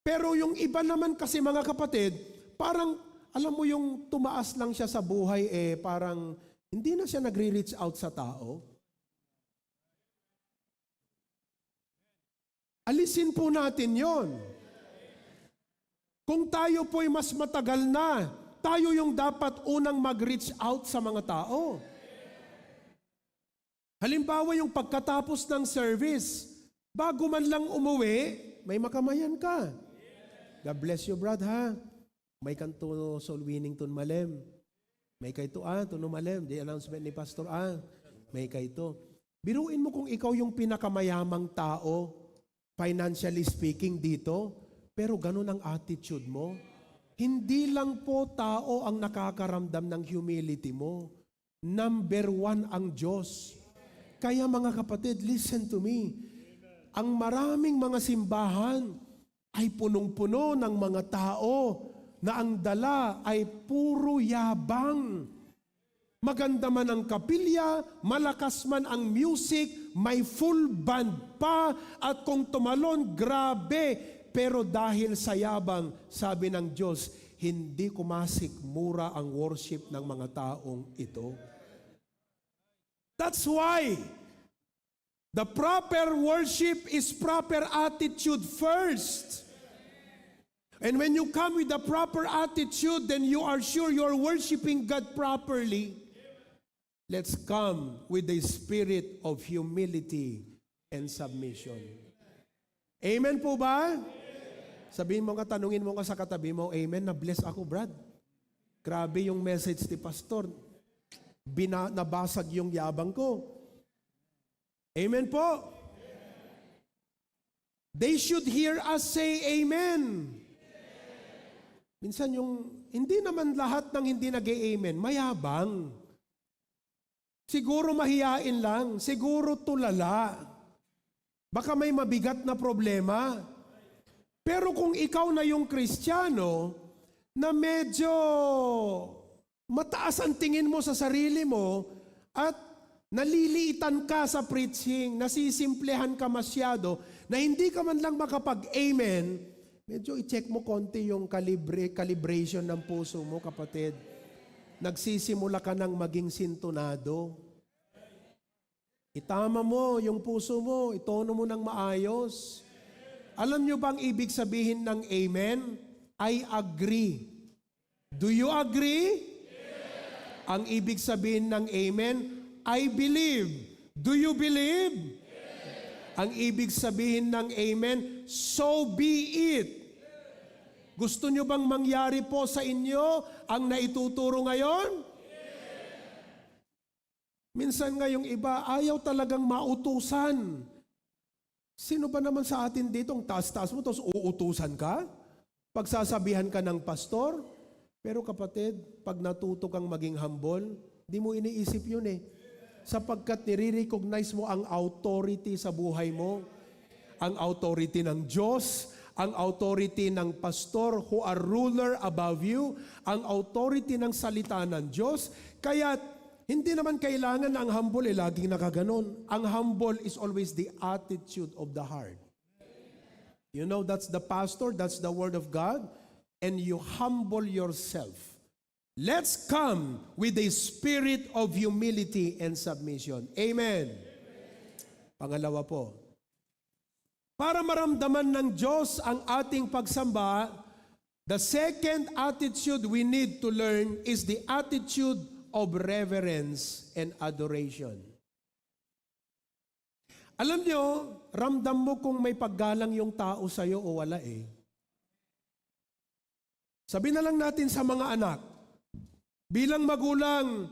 Pero yung iba naman kasi mga kapatid, parang alam mo yung tumaas lang siya sa buhay parang hindi na siya nagre-reach out sa tao. Alisin po natin yon. Kung tayo po'y mas matagal na, tayo yung dapat unang mag-reach out sa mga tao. Halimbawa yung pagkatapos ng service, bago man lang umuwi, may makamayan ka. God bless you, Brad, ha? May kanto soul winning tun malem. May kayto tuno malem. The announcement ni Pastor may kayto. Biruin mo kung ikaw yung pinakamayamang tao, financially speaking dito, pero ganun ang attitude mo. Hindi lang po tao ang nakakaramdam ng humility mo. Number one ang Diyos. Kaya mga kapatid, listen to me. Ang maraming mga simbahan ay punong-puno ng mga tao na ang dala ay puro yabang. Maganda man ang kapilya, malakas man ang music, may full band pa, at kung tumalon, grabe. Pero dahil sa yabang, sabi ng Diyos, hindi kumasikmura ang worship ng mga taong ito. That's why the proper worship is proper attitude first. And when you come with the proper attitude, then you are sure you're worshiping God properly. Let's come with the spirit of humility and submission. Amen po ba? Sabihin mo ka, tanungin mo ka sa katabi mo, amen, na-bless ako, Brad. Grabe yung message ni Pastor. Nabasag yung yabang ko. Amen po. They should hear us say amen. Minsan hindi naman lahat ng hindi nag-amen, mayabang. Siguro mahiyain lang, siguro tulala. Baka may mabigat na problema. Pero kung ikaw na yung Kristiyano, na medyo mataas ang tingin mo sa sarili mo, at naliliitan ka sa preaching, nasisimplehan ka masyado, na hindi ka man lang makapag-amen, medyo i-check mo konti yung calibration ng puso mo, kapatid. Nagsisimula ka ng maging sintonado. Itama mo yung puso mo, itono mo ng maayos. Alam nyo bang ibig sabihin ng amen? I agree. Do you agree? Yes. Ang ibig sabihin ng amen, I believe. Do you believe? Yes. Ang ibig sabihin ng amen, so be it. Gusto nyo bang mangyari po sa inyo ang naituturo ngayon? Minsan nga yung iba, ayaw talagang mautusan. Sino ba naman sa atin dito, ang taas-taas mo, tapos uutusan ka? Pagsasabihan ka ng pastor? Pero kapatid, pag natuto kang maging humble, di mo iniisip yun eh. Sapagkat nire-recognize mo ang authority sa buhay mo. Ang authority ng Diyos, ang authority ng pastor who are ruler above you, ang authority ng salita ng Diyos. Kaya hindi naman kailangan na ang humble laging nakaganon. Ang humble is always the attitude of the heart. You know, that's the pastor, that's the word of God, and you humble yourself. Let's come with a spirit of humility and submission. Amen. Pangalawa po, para maramdaman ng Diyos ang ating pagsamba, the second attitude we need to learn is the attitude of reverence and adoration. Alam nyo, ramdam mo kung may paggalang yung tao sa'yo o wala eh. Sabi na lang natin sa mga anak, bilang magulang,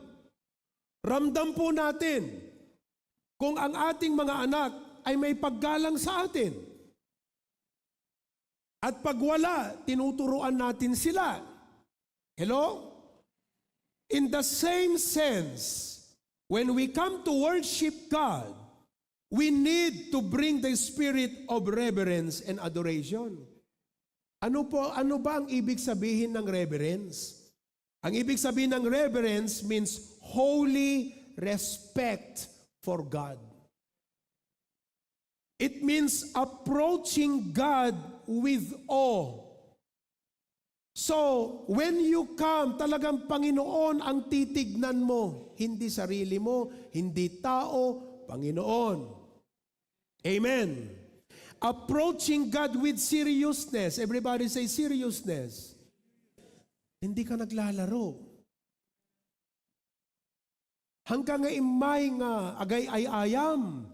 ramdam po natin kung ang ating mga anak ay may paggalang sa atin. At pag wala, tinuturuan natin sila. Hello? In the same sense, when we come to worship God, we need to bring the spirit of reverence and adoration. Ano ba ang ibig sabihin ng reverence? Ang ibig sabihin ng reverence means holy respect for God. It means approaching God with awe. So, when you come, talagang Panginoon ang titignan mo. Hindi sarili mo, hindi tao, Panginoon. Amen. Approaching God with seriousness. Everybody say seriousness. Hindi ka naglalaro. Hanggang nga imay nga, agay ay ayam.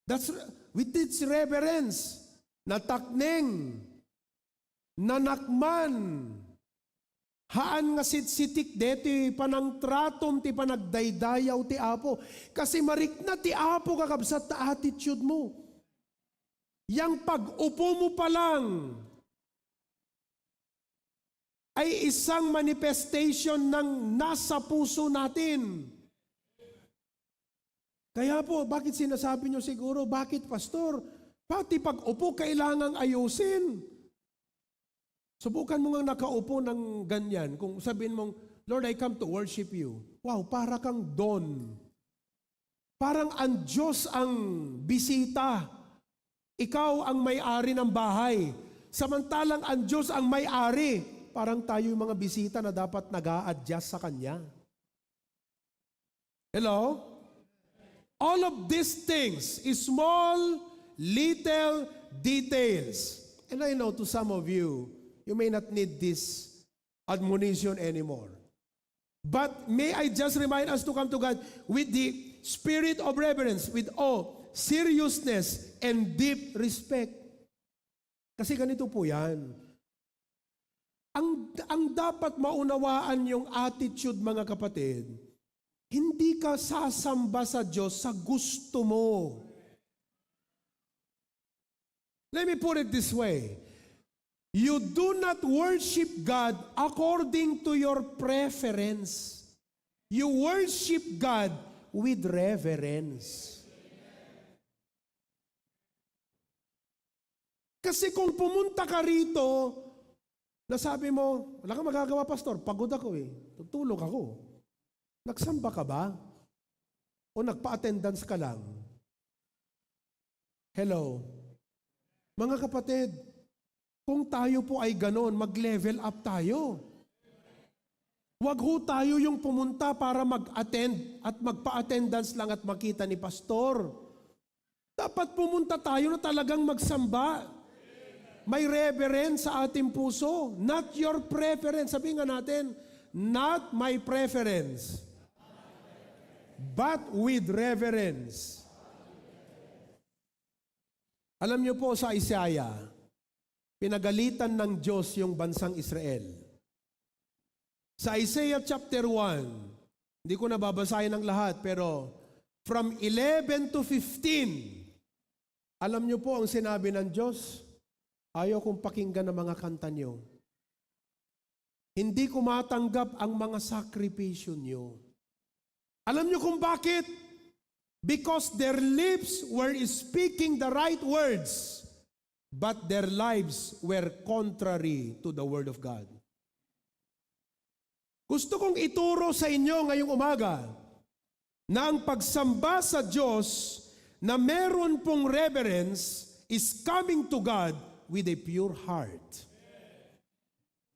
That's with its reverence. Natakneng. Nanakman. Haan nga sitik deti panang tratom ti panagdaydayaw ti Apo. Kasi marikna ti Apo kakabsat ta attitude mo. Yang pag-upo mo pa lang, ay isang manifestation ng nasa puso natin. Kaya po, bakit sinasabi nyo siguro, bakit pastor? Pati pag-upo kailangang ayusin. Subukan mo nga nakaupo ng ganyan. Kung sabihin mong, Lord, I come to worship you. Wow, para kang don. Parang ang Diyos ang bisita. Ikaw ang may-ari ng bahay. Samantalang ang Diyos ang may-ari. Parang tayo yung mga bisita na dapat nag-a-adjust sa Kanya. Hello? All of these things, small, little details. And I know to some of you, you may not need this admonition anymore. But may I just remind us to come to God with the spirit of reverence, with awe, seriousness, and deep respect. Kasi ganito po yan. Ang dapat maunawaan yung attitude, mga kapatid, hindi ka sasamba sa Diyos sa gusto mo. Let me put it this way. You do not worship God according to your preference. You worship God with reverence. Kasi kung pumunta ka rito, nasabi mo, wala kang magagawa, pastor, pagod ako tutulog ako. Nagsamba ka ba? O nagpa-attendance ka lang? Hello? Mga kapatid, kung tayo po ay ganon, mag-level up tayo. Huwag ho tayo yung pumunta para mag-attend at magpa-attendance lang at makita ni pastor. Dapat pumunta tayo na talagang magsamba. May reverence sa ating puso. Not your preference. Sabihin nga natin, not my preference, but with reverence. Alam niyo po sa Isaiah, pinagalitan ng Diyos yung bansang Israel. Sa Isaiah chapter 1, hindi ko nababasahin ang lahat, pero from 11 to 15, alam niyo po ang sinabi ng Diyos, ayaw kong pakinggan ang mga kanta niyo. Hindi ko matanggap ang mga sakripisyo niyo. Alam niyo kung bakit? Because their lips were speaking the right words, but their lives were contrary to the Word of God. Gusto kong ituro sa inyo ngayong umaga na ang pagsamba sa Diyos na meron pong reverence is coming to God with a pure heart.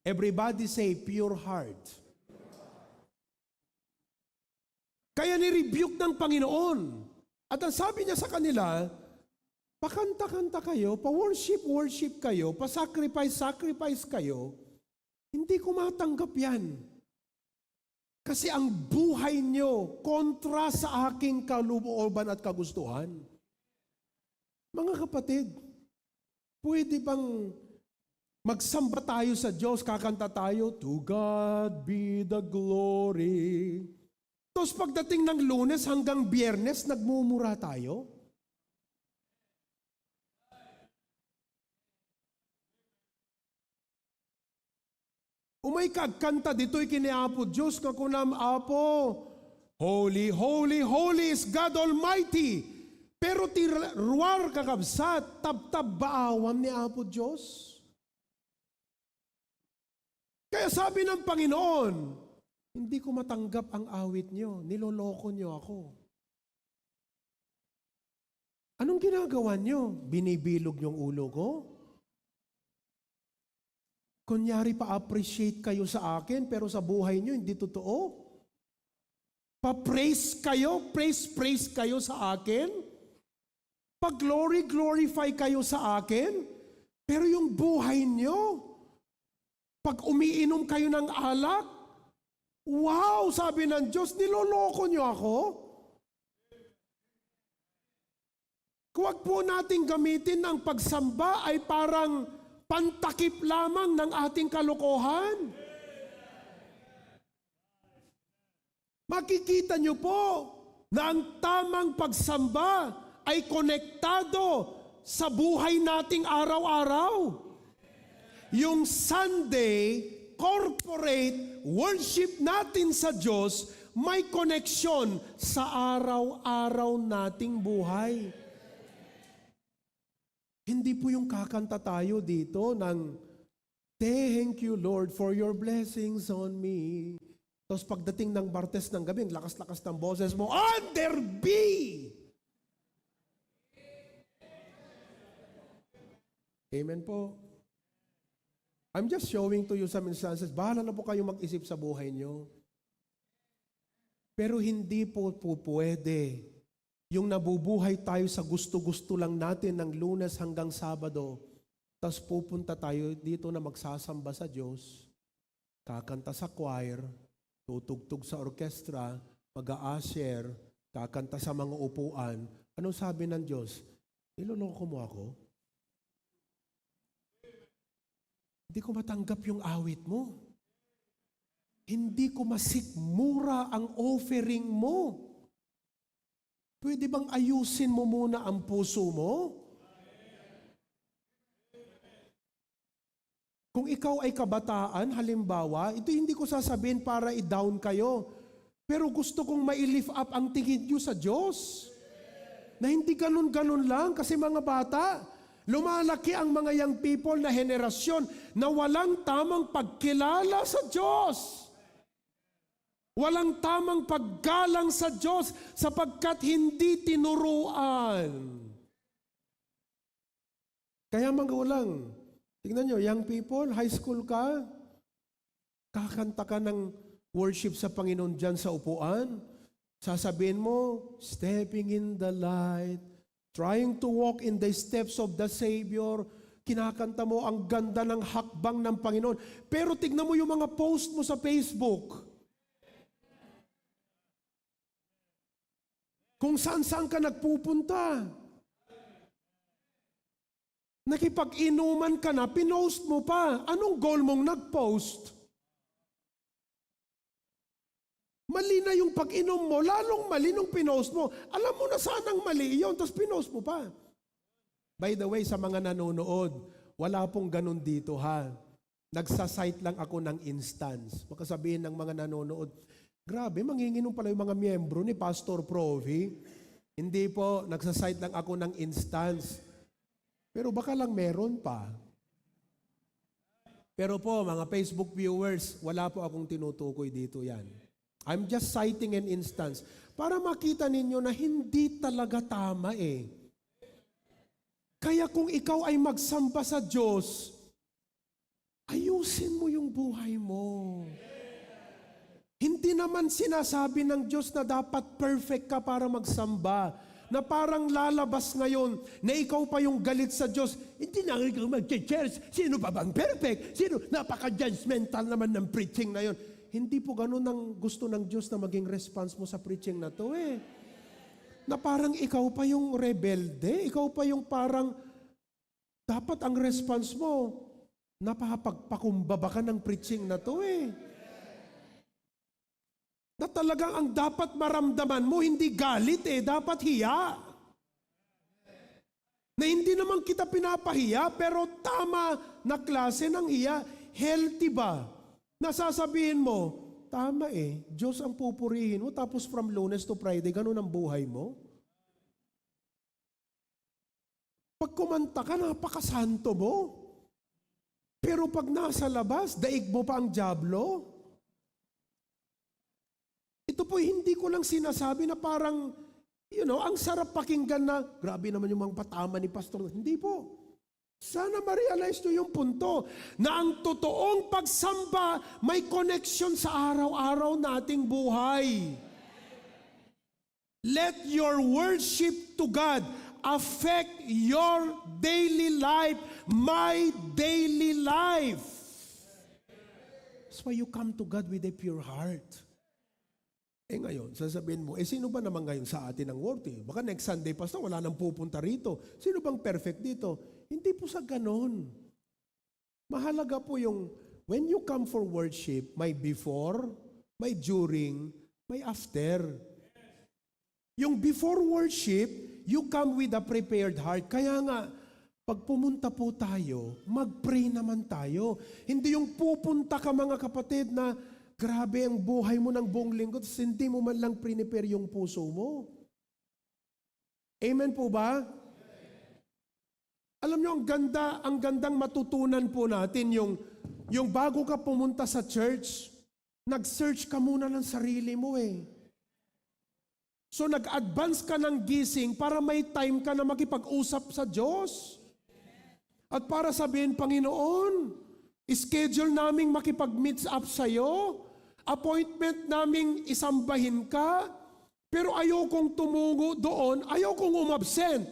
Everybody say pure heart. Kaya ni-rebuke ng Panginoon. At ang sabi niya sa kanila, pakanta-kanta kayo, pa-worship kayo, pa-sacrifice kayo. Hindi ko matanggap yan. Kasi ang buhay niyo kontra sa aking kalooban at kagustuhan. Mga kapatid, pwede bang magsamba tayo sa Diyos, kakanta tayo, to God be the glory. Tapos pagdating ng Lunes hanggang Biyernes, nagmumura tayo. Umay kagkanta dito'y kiniapo Diyos nga kunam apo. Holy, holy, holy is God Almighty. Pero ti ruar kakabsat, tab-tab baawam ni apo Diyos. Kaya sabi ng Panginoon, hindi ko matanggap ang awit niyo. Niloloko niyo ako. Anong ginagawa niyo? Binibilog niyong ulo ko? Kunyari pa-appreciate kayo sa akin, pero sa buhay niyo hindi totoo? Pa-praise kayo, praise kayo sa akin? Pa-glorify kayo sa akin? Pero yung buhay niyo, pag umiinom kayo ng alak, wow, sabi ng Diyos, niloloko niyo ako? Huwag po nating gamitin ang pagsamba ay parang pantakip lamang ng ating kalokohan. Makikita niyo po na ang tamang pagsamba ay konektado sa buhay nating araw-araw. Yung Sunday, corporate worship natin sa Diyos, may koneksyon sa araw-araw nating buhay. Hindi po yung kakanta tayo dito ng thank you Lord for your blessings on me. Tapos pagdating ng Martes ng gabi, ang lakas-lakas ng boses mo, under be! Amen po. I'm just showing to you some instances. Bahala na po kayo mag-isip sa buhay nyo. Pero hindi po pwede yung nabubuhay tayo sa gusto-gusto lang natin ng Lunes hanggang Sabado, tapos pupunta tayo dito na magsasamba sa Diyos, kakanta sa choir, tutugtog sa orkestra, mag-a-usher, kakanta sa mga upuan. Anong sabi ng Diyos? Niloloko mo ako? Hindi ko matanggap yung awit mo. Hindi ko masikmura ang offering mo. Pwede bang ayusin mo muna ang puso mo? Kung ikaw ay kabataan, halimbawa, ito hindi ko sasabihin para i-down kayo. Pero gusto kong ma-lift up ang tingin nyo sa Diyos. Na hindi ganun-ganun lang kasi mga bata, lumalaki ang mga young people na henerasyon na walang tamang pagkilala sa Diyos. Walang tamang paggalang sa Diyos sapagkat hindi tinuruan. Kaya magulang, tingnan nyo, young people, high school ka, kakanta ka ng worship sa Panginoon dyan sa upuan, sasabihin mo, stepping in the light, trying to walk in the steps of the Savior, kinakanta mo ang ganda ng hakbang ng Panginoon. Pero tignan mo yung mga post mo sa Facebook. Kung saan-saan ka nagpupunta. Nakipag-inuman ka na, pinost mo pa. Anong goal mong nag-post? Mali na yung pag-inom mo, lalong mali nung pinost mo. Alam mo na sanang mali yun, tapos pinost mo pa. By the way, sa mga nanonood, wala pong ganun dito ha. Nagsasite lang ako ng instance. Makasabihin ng mga nanonood, grabe, manginginom pala yung mga miyembro ni Pastor Provi. Hindi po, nagsasite lang ako ng instance. Pero baka lang meron pa. Pero po, mga Facebook viewers, wala po akong tinutukoy dito yan. I'm just citing an instance para makita ninyo na hindi talaga tama eh. Kaya kung ikaw ay magsamba sa Diyos, ayusin mo yung buhay mo. Hindi naman sinasabi ng Diyos na dapat perfect ka para magsamba. Na parang lalabas ngayon na ikaw pa yung galit sa Diyos. Hindi na ikaw mag-church. Sino pa bang perfect? Sino? Napaka-judgmental naman ng preaching na yon. Hindi po ganun ang gusto ng Diyos na maging response mo sa preaching na to eh. Na parang ikaw pa yung rebelde. Ikaw pa yung parang dapat ang response mo napapagpakumbaba ka ng preaching na to eh. Na talagang ang dapat maramdaman mo, hindi galit eh, dapat hiya. Na hindi naman kita pinapahiya, pero tama na klase ng hiya. Healthy ba? Nasasabihin mo, tama eh, Diyos ang pupurihin mo, tapos from Lunes to Friday, ganun ang buhay mo. Pag kumanta ka, napakasanto mo. Pero pag nasa labas, daig mo pa ang dyablo. Ito po, hindi ko lang sinasabi na parang, ang sarap pakinggan na, grabe naman yung mga patama ni Pastor. Hindi po. Sana ma-realize nyo yung punto na ang totoong pagsamba may connection sa araw-araw nating buhay. Let your worship to God affect your daily life, my daily life. That's why you come to God with a pure heart. Ngayon, sasabihin mo, sino ba naman ngayon sa atin ang worthy? Baka next Sunday, Pastor, wala nang pupunta rito. Sino bang perfect dito? Hindi po sa ganon. Mahalaga po yung, when you come for worship, may before, may during, may after. Yung before worship, you come with a prepared heart. Kaya nga, Pag pumunta po tayo, mag-pray naman tayo. Hindi yung pupunta ka mga kapatid na grabe ang buhay mo ng buong linggo, tapos hindi mo man lang prepare yung puso mo. Amen po ba? Alam nyo, ang gandang matutunan po natin yung bago ka pumunta sa church, nag-search ka muna ng sarili mo eh. So nag-advance ka ng gising para may time ka na makipag-usap sa Diyos. At para sabihin, Panginoon, schedule naming makipag-meet up sa'yo, appointment naming isambahin ka, pero ayokong tumungo doon, ayokong umabsent.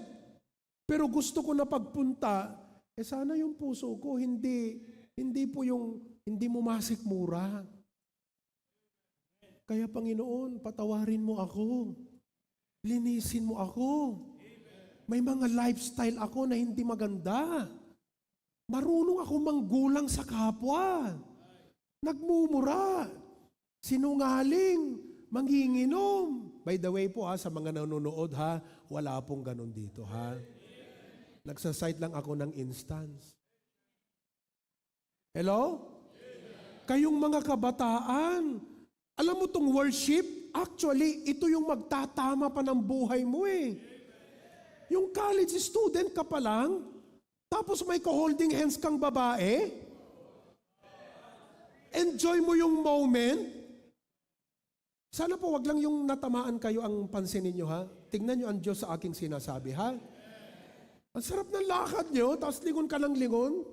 Pero gusto ko na pagpunta, sana yung puso ko, hindi po yung, hindi mo masikmura. Kaya Panginoon, patawarin mo ako. Linisin mo ako. May mga lifestyle ako na hindi maganda. Marunong ako manggulang sa kapwa. Nagmumura. Sinungaling. Manginginom. By the way po sa mga nanonood wala pong ganun dito Nagsasite lang ako ng instance. Hello? Kayong mga kabataan, alam mo tong worship, actually, ito yung magtatama pa ng buhay mo eh. Yung college student ka pa lang, tapos may ka-holding hands kang babae, enjoy mo yung moment. Sana po wag lang yung natamaan kayo ang pansinin nyo Tingnan nyo ang Diyos sa aking sinasabi Ang sarap ng lakad nyo, tapos lingon ka ng lingon.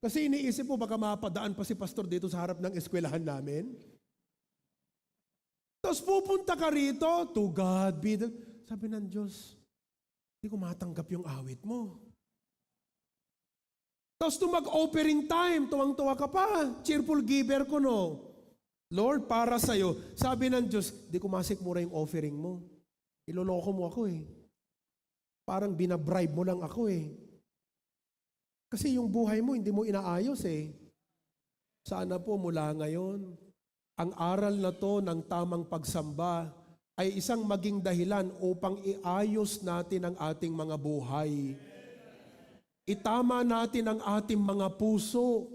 Kasi iniisip po baka mapadaan pa si pastor dito sa harap ng eskwelahan namin. Tapos pupunta ka rito, to God be the... Sabi ng Diyos, hindi ko matanggap yung awit mo. Tapos mag-offering time, tuwang-tuwa ka pa. Cheerful giver ko, no? Lord, para sa'yo. Sabi ng Diyos, hindi ko masikmura yung offering mo. Iloloko mo ako eh. Parang binabribe mo lang ako eh. Kasi yung buhay mo, hindi mo inaayos eh. Sana po mula ngayon, ang aral na to ng tamang pagsamba ay isang maging dahilan upang iayos natin ang ating mga buhay. Itama natin ang ating mga puso.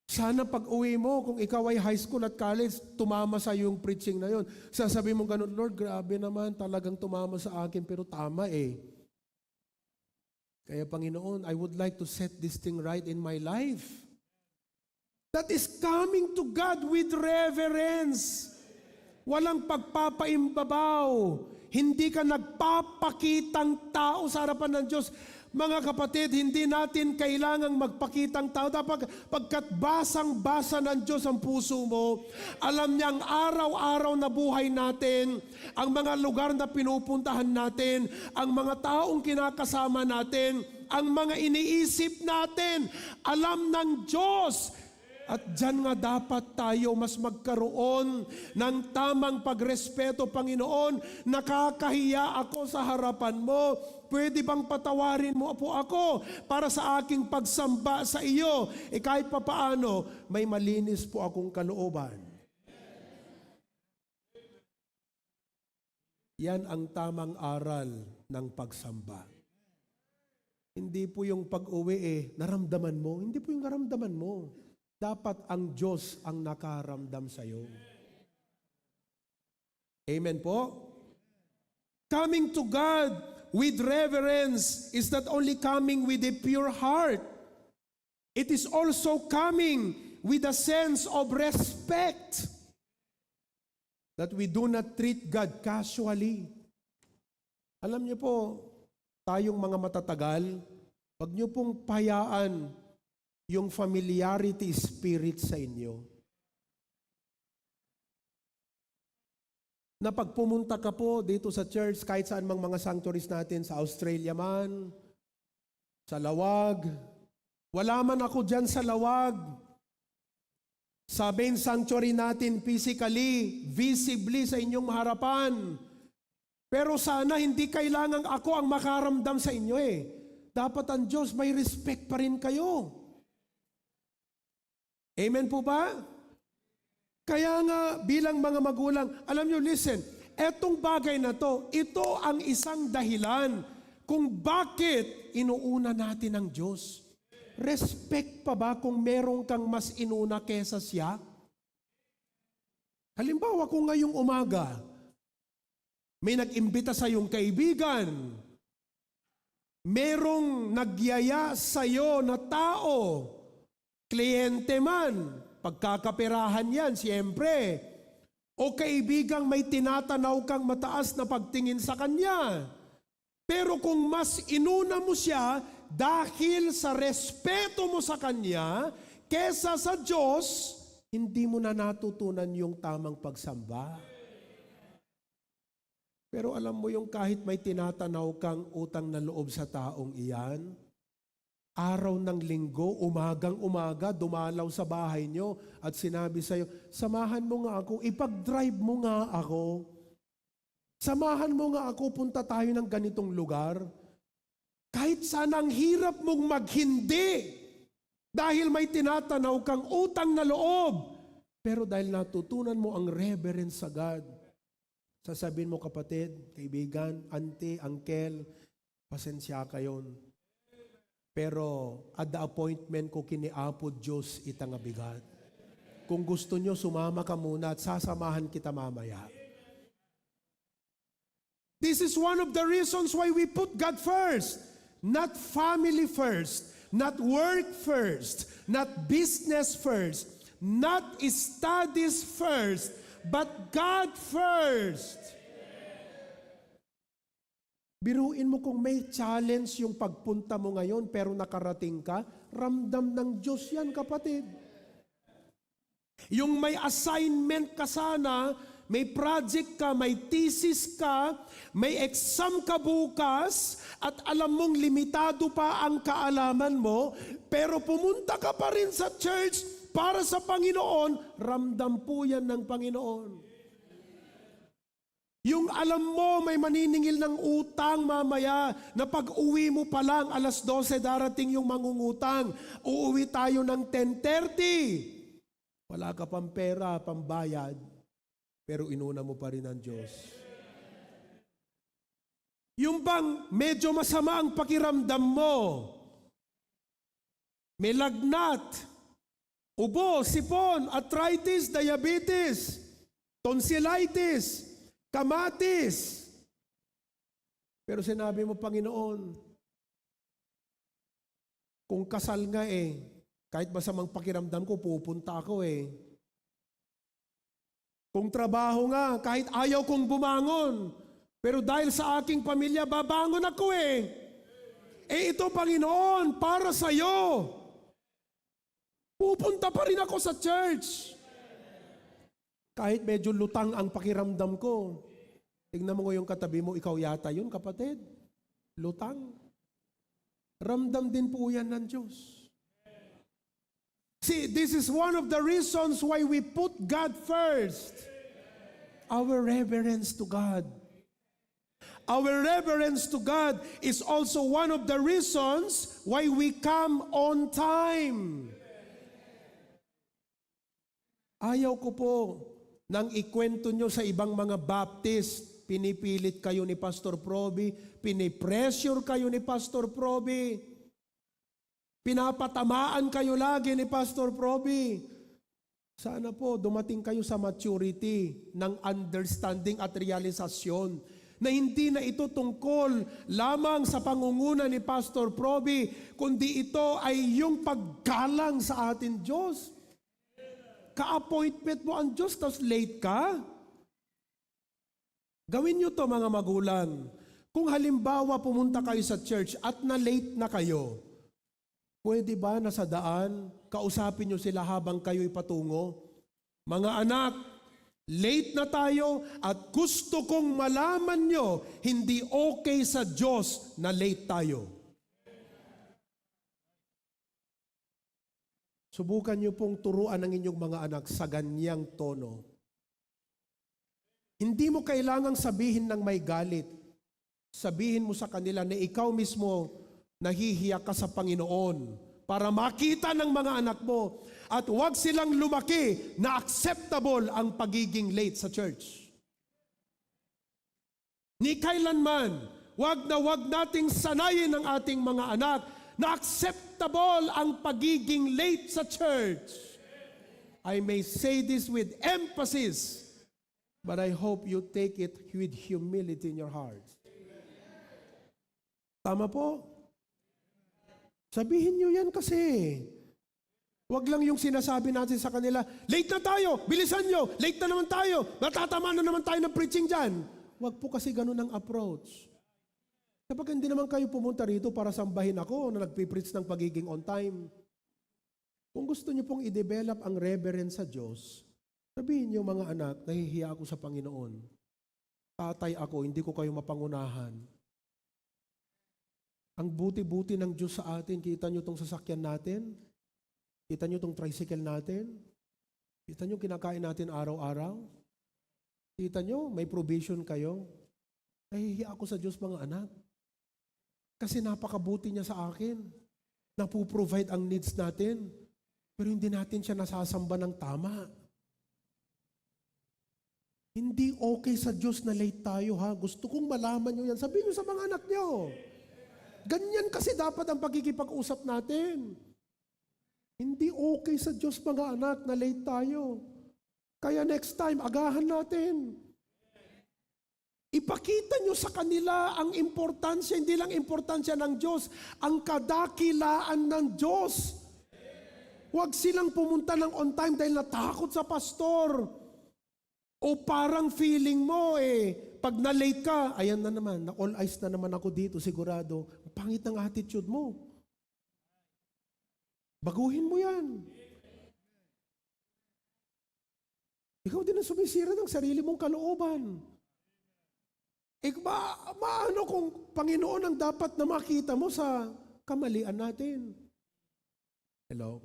Sana pag uwi mo, kung ikaw ay high school at college, tumama sa yung preaching na yon. Sasabihin mo ganun, Lord, grabe naman, talagang tumama sa akin, pero tama eh. Kaya Panginoon, I would like to set this thing right in my life. That is coming to God with reverence. Walang pagpapaimbabaw. Hindi ka nagpapakitang tao sa harapan ng Diyos. Mga kapatid, hindi natin kailangang magpakitang tao. Dapat pagkat basang-basa ng Diyos ang puso mo, alam niya ang araw-araw na buhay natin, ang mga lugar na pinupuntahan natin, ang mga taong kinakasama natin, ang mga iniisip natin, alam ng Diyos. At dyan nga dapat tayo mas magkaroon ng tamang pagrespeto, Panginoon. Nakakahiya ako sa harapan mo. Pwede bang patawarin mo po ako para sa aking pagsamba sa iyo? Kahit papaano, may malinis po akong kalooban. Yan ang tamang aral ng pagsamba. Hindi po yung pag-uwi naramdaman mo. Hindi po yung naramdaman mo. Dapat ang Diyos ang nakaramdam sa iyo. Amen po? Coming to God with reverence is not only coming with a pure heart. It is also coming with a sense of respect. That we do not treat God casually. Alam niyo po, tayong mga matatagal, wag niyo pong pahayaan yung familiarity spirit sa inyo. Na pag pumunta ka po dito sa church, kahit saan mang mga sanctuaries natin, sa Australia man, sa Lawag, wala man ako dyan sa Lawag. Sa main sanctuary natin, physically, visibly sa inyong harapan. Pero sana hindi kailangan ako ang makaramdam sa inyo Dapat ang Diyos, may respect pa rin kayo. Amen po ba? Kaya nga bilang mga magulang, alam nyo, listen, etong bagay na to, ito ang isang dahilan kung bakit inuuna natin ang Diyos. Respect pa ba kung meron kang mas inuna kesa siya? Halimbawa, kung ngayong umaga, may nag-imbita sa iyong kaibigan, merong nagyaya sa iyo na tao, kliyente man, pagkakaperahan yan, siyempre, o kaibigang may tinatanaw kang mataas na pagtingin sa kanya. Pero kung mas inuna mo siya dahil sa respeto mo sa kanya, kesa sa Diyos, hindi mo na natutunan yung tamang pagsamba. Pero alam mo yung kahit may tinatanaw kang utang na loob sa taong iyan, araw ng linggo, umagang umaga, dumalaw sa bahay nyo at sinabi sa'yo, samahan mo nga ako, ipag-drive mo nga ako. Samahan mo nga ako, punta tayo ng ganitong lugar. Kahit saan ang hirap mong maghindi dahil may tinatanaw kang utang na loob. Pero dahil natutunan mo ang reverence sa God, sasabihin mo kapatid, kaibigan, auntie, uncle, pasensya ka yon. Pero at the appointment ko kiniapod Diyos itang abigat. Kung gusto nyo, sumama ka muna at sasamahan kita mamaya. This is one of the reasons why we put God first. Not family first, not work first, not business first, not studies first, but God first. Biruin mo kung may challenge yung pagpunta mo ngayon pero nakarating ka, ramdam ng Diyos yan, kapatid. Yung may assignment ka sana, may project ka, may thesis ka, may exam ka bukas, at alam mong limitado pa ang kaalaman mo, pero pumunta ka pa rin sa church para sa Panginoon, ramdam po yan ng Panginoon. Yung alam mo may maniningil ng utang mamaya na pag-uwi mo pa lang 12:00 darating yung mangungutang. Uuwi tayo ng 10:30. Wala ka pang pera, pambayad, pero inuna mo pa rin ang Diyos. Yung bang medyo masama ang pakiramdam mo, may lagnat, ubo, sipon, arthritis, diabetes, tonsillitis, kamatis. Pero sinabi mo, Panginoon, kung kasal nga kahit masamang pakiramdam ko, pupunta ako Kung trabaho nga, kahit ayaw kong bumangon, pero dahil sa aking pamilya, babangon ako ito, Panginoon, para sa'yo. Pupunta pa rin ako sa church. Kahit medyo lutang ang pakiramdam ko. Tingnan mo yung katabi mo, ikaw yata yun, kapatid. Lutang. Ramdam din po yan ng Diyos. See, this is one of the reasons why we put God first. Our reverence to God. Our reverence to God is also one of the reasons why we come on time. Ayaw ko po nang ikwento nyo sa ibang mga Baptist, pinipilit kayo ni Pastor Proby, pinipressure kayo ni Pastor Proby, pinapatamaan kayo lagi ni Pastor Proby. Sana po dumating kayo sa maturity ng understanding at realisasyon na hindi na ito tungkol lamang sa pangunguna ni Pastor Proby, kundi ito ay yung paggalang sa atin Diyos. Ka-appointment mo ang Diyos, tapos late ka? Gawin nyo to mga magulang. Kung halimbawa pumunta kayo sa church at na-late na kayo, pwede ba na sa daan, kausapin nyo sila habang kayo'y patungo? Mga anak, late na tayo at gusto kong malaman nyo, hindi okay sa Diyos na late tayo. Subukan nyo pong turuan ang inyong mga anak sa ganyang tono. Hindi mo kailangang sabihin ng may galit. Sabihin mo sa kanila na ikaw mismo nahihiya ka sa Panginoon para makita ng mga anak mo at huwag silang lumaki na acceptable ang pagiging late sa church. Ni kailanman, wag nating sanayin ang ating mga anak na acceptable ang pagiging late sa church. I may say this with emphasis, but I hope you take it with humility in your hearts. Tama po? Sabihin nyo yan kasi. Wag lang yung sinasabi natin sa kanila, late na tayo, bilisan nyo, late na naman tayo, natatama na naman tayo ng preaching dyan. Wag po kasi ganun ang approach. Kapag hindi naman kayo pumunta rito para sambahin ako na nagpipreach ng pagiging on time, kung gusto nyo pong i-develop ang reverence sa Diyos, sabihin nyo mga anak, nahihiya ako sa Panginoon. Tatay ako, hindi ko kayo mapangunahan. Ang buti-buti ng Diyos sa atin, kita nyo itong sasakyan natin? Kita nyo itong tricycle natin? Kita nyo kinakain natin araw-araw? Kita nyo, may provision kayo? Nahihiya ako sa Diyos mga anak. Kasi napakabuti niya sa akin. Napuprovide ang needs natin. Pero hindi natin siya nasasamba ng tama. Hindi okay sa Diyos na late tayo ha. Gusto kong malaman nyo yan. Sabihin nyo sa mga anak nyo. Ganyan kasi dapat ang pagkikipag-usap natin. Hindi okay sa Diyos mga anak na late tayo. Kaya next time, agahan natin. Ipakita nyo sa kanila ang importansya, hindi lang importansya ng Diyos, ang kadakilaan ng Diyos. Huwag silang pumunta ng on time dahil natakot sa pastor. O parang feeling mo pag na-late ka, ayan na naman, na-all eyes na naman ako dito, sigurado. Pangit ang attitude mo. Baguhin mo yan. Ikaw din ang sumisira ng sarili mong kalooban. Maano kung Panginoon ang dapat na makita mo sa kamalian natin? Hello?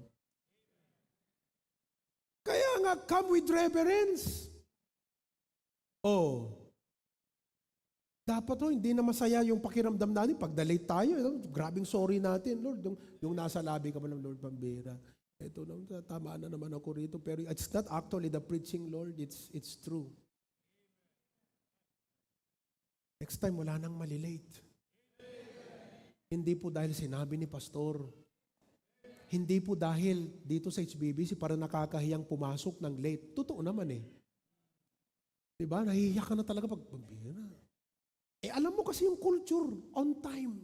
Kaya nga, come with reverence. Dapat hindi na masaya yung pakiramdam natin. Pag na-late tayo, grabing sorry natin, Lord. Yung nasa labi ka pa ng Lord Pambira. Ito na, tama na naman ako rito. Pero it's not actually the preaching, Lord. It's true. Next time, wala nang malilate. Hindi po dahil sinabi ni Pastor. Hindi po dahil dito sa HBBC para nakakahiyang pumasok ng late. Totoo naman Diba? Nahihiya ka na talaga pag Pambira. Alam mo kasi yung culture, on time.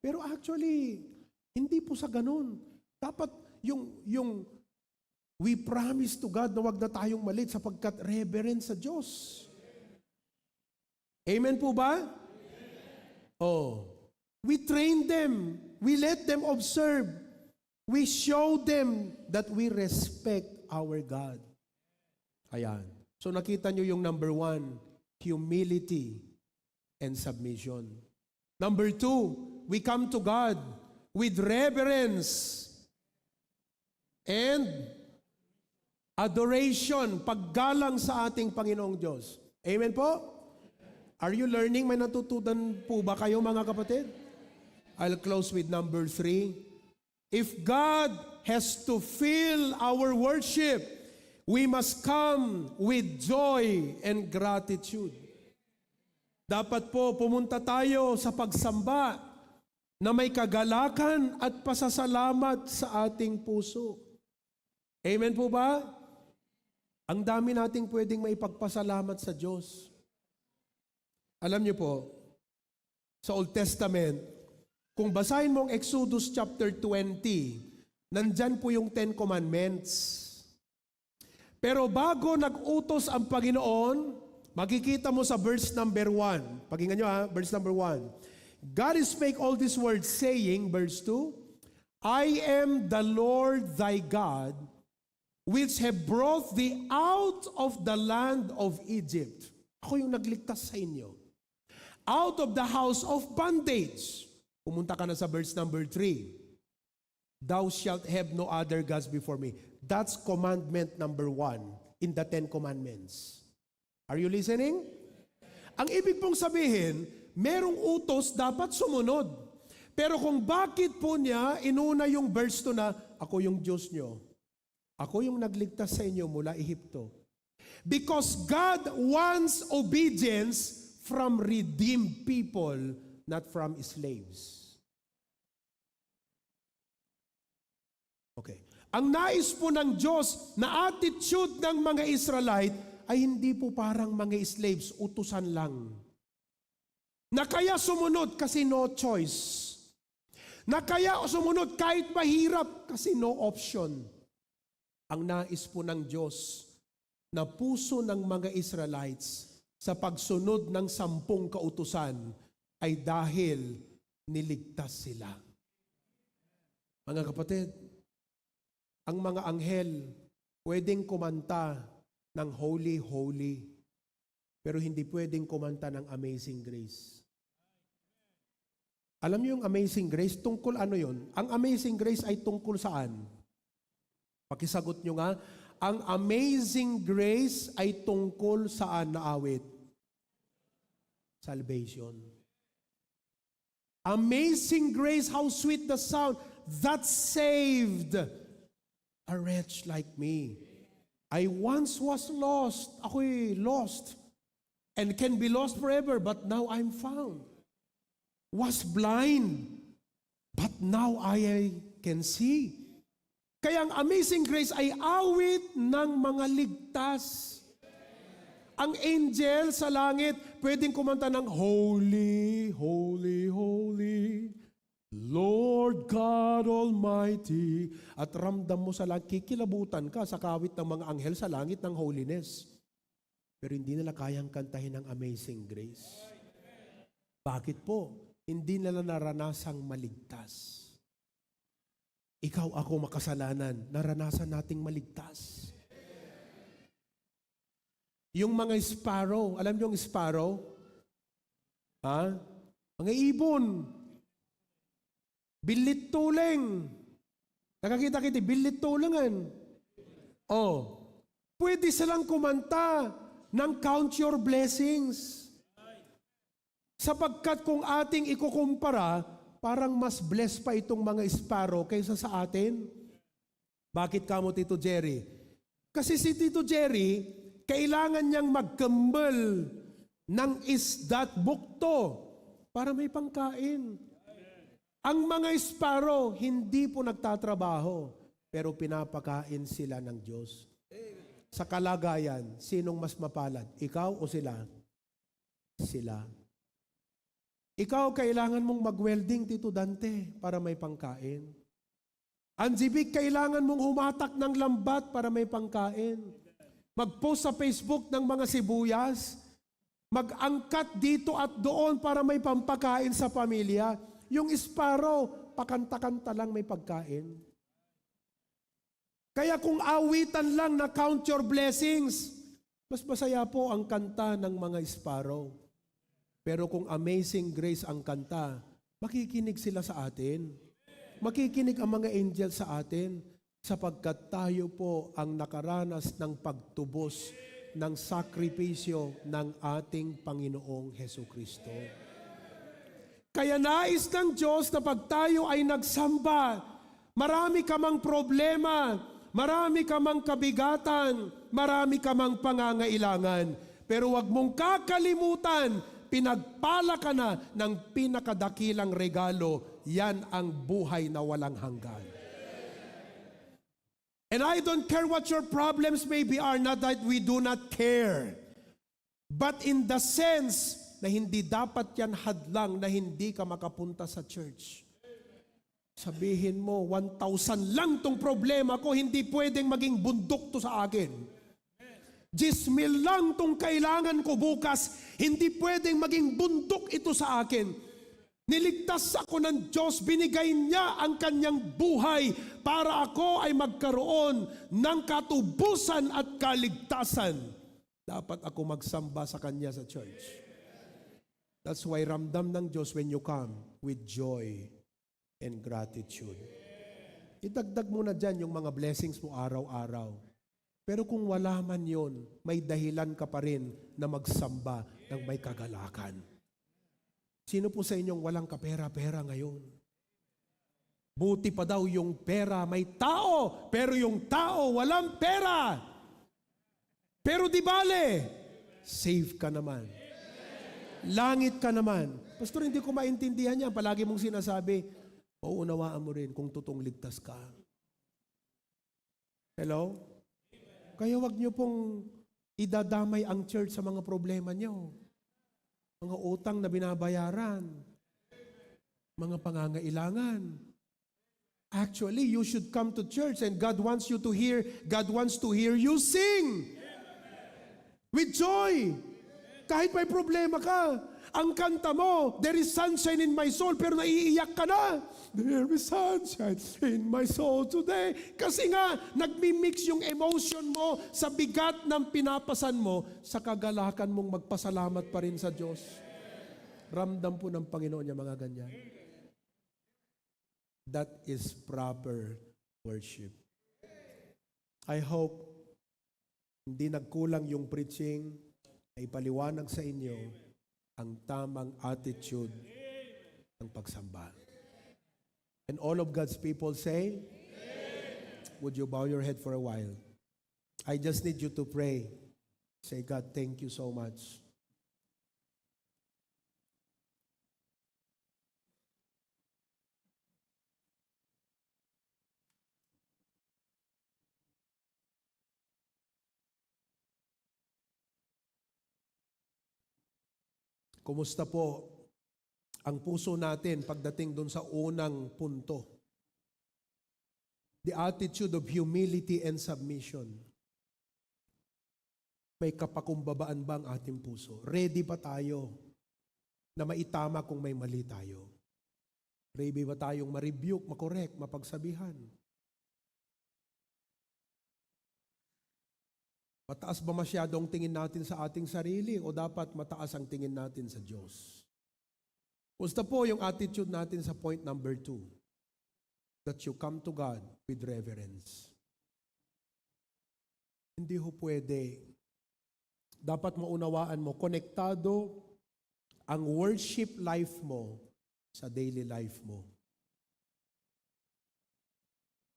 Pero actually, hindi po sa ganun. Dapat yung we promise to God na wag na tayong malit sapagkat reverence sa Diyos. Amen po ba? We train them. We let them observe. We show them that we respect our God. Ayan. So nakita nyo yung number 1, humility and submission. Number 2, we come to God with reverence and adoration, paggalang sa ating Panginoong Diyos. Amen po? Are you learning? May natutunan po ba kayo mga kapatid? I'll close with number 3. If God has to fill our worship, we must come with joy and gratitude. Dapat po pumunta tayo sa pagsamba na may kagalakan at pasasalamat sa ating puso. Amen po ba? Ang dami nating pwedeng maipagpasalamat sa Diyos. Alam niyo po, sa Old Testament, kung basahin mo ang Exodus chapter 20, nandyan po yung 10 Commandments. Pero bago nag-utos ang Panginoon, makikita mo sa verse number 1. Pakinggan nyo verse number 1. God spake all these words saying, verse 2, I am the Lord thy God, which have brought thee out of the land of Egypt. Ako yung nagligtas sa inyo. Out of the house of bondage. Pumunta ka na sa verse number 3. Thou shalt have no other gods before me. That's commandment number 1 in the 10 Commandments. Are you listening? Ang ibig pong sabihin, merong utos dapat sumunod. Pero kung bakit po niya inuna yung verse 2 na, ako yung Diyos nyo. Ako yung nagligtas sa inyo mula Ehipto. Because God wants obedience from redeemed people, not from slaves. Okay. Ang nais po ng Diyos na attitude ng mga Israelite ay hindi po parang mga slaves, utusan lang. Na kaya sumunod kasi no choice. Na kaya sumunod kahit mahirap kasi no option. Ang nais po ng Diyos na puso ng mga Israelites sa pagsunod ng 10 kautusan ay dahil niligtas sila. Mga kapatid, ang mga anghel pwedeng kumanta ng Holy, Holy, pero hindi pwedeng kumanta ng Amazing Grace. Alam niyo yung Amazing Grace, tungkol ano yun? Ang Amazing Grace ay tungkol saan? Pakisagot niyo nga, ang Amazing Grace ay tungkol saan na awit? Salvation. Amazing Grace, how sweet the sound that saved a wretch like me. I once was lost. Ako'y lost. And can be lost forever, but now I'm found. Was blind, but now I can see. Kaya ang Amazing Grace ay awit ng mga ligtas. Ang angel sa langit, pwedeng kumanta ng Holy, Holy, Holy, Lord God Almighty. At ramdam mo sa langit, kikilabutan ka sa kawit ng mga anghel sa langit ng holiness. Pero hindi nila kayang kantahin ang Amazing Grace. Bakit po? Hindi nila naranasang maligtas. Ikaw, ako makasalanan, naranasan nating maligtas. Yung mga sparrow, alam niyo yung sparrow? Ha? Mga ibon. Bilit tuling. Nakakita kita, bilit tulangan. Oh, pwede silang kumanta ng Count Your Blessings. Sapagkat kung ating ikukumpara, parang mas blessed pa itong mga sparrow kaysa sa atin. Bakit kamo, Tito Jerry? Kasi si Tito Jerry, kailangan niyang magkambal ng isda't bukto para may pangkain. Ang mga sparrow, hindi po nagtatrabaho, pero pinapakain sila ng Diyos. Sa kalagayan, sinong mas mapalad? Ikaw o sila? Sila. Ikaw, kailangan mong mag-welding, Tito Dante, para may pangkain. Anjibik, kailangan mong humatak ng lambat para may pangkain. Mag-post sa Facebook ng mga sibuyas. Mag-angkat dito at doon para may pampakain sa pamilya. Yung sparrow, pakanta-kanta lang may pagkain. Kaya kung awitan lang na count your blessings, mas masaya po ang kanta ng mga sparrow. Pero kung Amazing Grace ang kanta, makikinig sila sa atin. Makikinig ang mga angel sa atin sapagkat tayo po ang nakaranas ng pagtubos ng sakripisyo ng ating Panginoong Hesukristo. Kaya nais ng Diyos na pag tayo ay nagsamba, marami ka mang problema, marami ka mang kabigatan, marami ka mang pangangailangan. Pero wag mong kakalimutan, pinagpala ka na ng pinakadakilang regalo, yan ang buhay na walang hanggan. And I don't care what your problems may be, are not that we do not care. But in the sense na hindi dapat yan hadlang na hindi ka makapunta sa church. Sabihin mo, 1,000 lang tong problema ko, hindi pwedeng maging bundok to sa akin. 10,000 lang tong kailangan ko bukas, hindi pwedeng maging bundok ito sa akin. Niligtas ako ng Diyos, binigay niya ang kanyang buhay para ako ay magkaroon ng katubusan at kaligtasan. Dapat ako magsamba sa kanya sa church. That's why ramdam ng Diyos when you come with joy and gratitude. Idagdag mo na dyan yung mga blessings mo araw-araw. Pero kung wala man yun, may dahilan ka pa rin na magsamba ng may kagalakan. Sino po sa inyong walang kapera-pera ngayon? Buti pa daw yung pera may tao, pero yung tao walang pera. Pero di bale, safe ka naman. Langit ka naman. Pastor, hindi ko maintindihan yan. Palagi mong sinasabi, mauunawaan mo rin kung totoong ligtas ka. Hello? Kaya wag niyo pong idadamay ang church sa mga problema niyo. Mga utang na binabayaran. Mga pangangailangan. Actually, you should come to church and God wants to hear you sing. With joy. Kahit may problema ka, ang kanta mo, there is sunshine in my soul, pero naiiyak ka na. There is sunshine in my soul today. Kasi nga, nagmi-mix yung emotion mo sa bigat ng pinapasan mo sa kagalakan mong magpasalamat pa rin sa Diyos. Ramdam po ng Panginoon niya mga ganyan. That is proper worship. I hope hindi nagkulang yung preaching ay ipaliwanag sa inyo ang tamang attitude ng pagsamba. And all of God's people say, would you bow your head for a while? I just need you to pray. Say, God, thank you so much. Kumusta po ang puso natin pagdating doon sa unang punto? The attitude of humility and submission. May kapakumbabaan ba ang ating puso? Ready ba tayo na maitama kung may mali tayo? Ready ba tayong ma-rebuke, ma-correct, mapagsabihan? Mataas ba masyadong tingin natin sa ating sarili o dapat mataas ang tingin natin sa Diyos? Kumusta po yung attitude natin sa point number 2? That you come to God with reverence. Hindi ho pwede. Dapat maunawaan mo, konektado ang worship life mo sa daily life mo.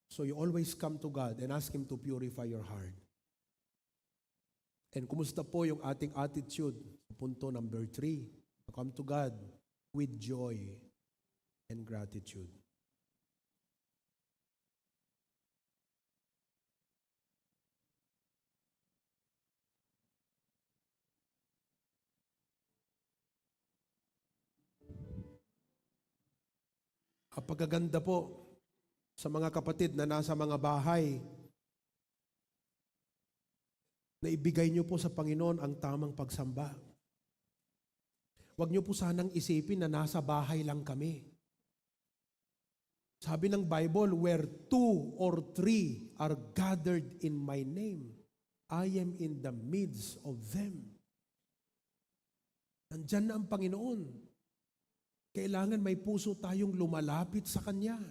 So you always come to God and ask Him to purify your heart. And kumusta po yung ating attitude? Punto number 3. Come to God with joy and gratitude. Ang pagkaganda po sa mga kapatid na nasa mga bahay, na ibigay niyo po sa Panginoon ang tamang pagsamba. Huwag niyo po sanang isipin na nasa bahay lang kami. Sabi ng Bible, where 2 or 3 are gathered in my name, I am in the midst of them. Nandyan na ang Panginoon. Kailangan may puso tayong lumalapit sa Kanya.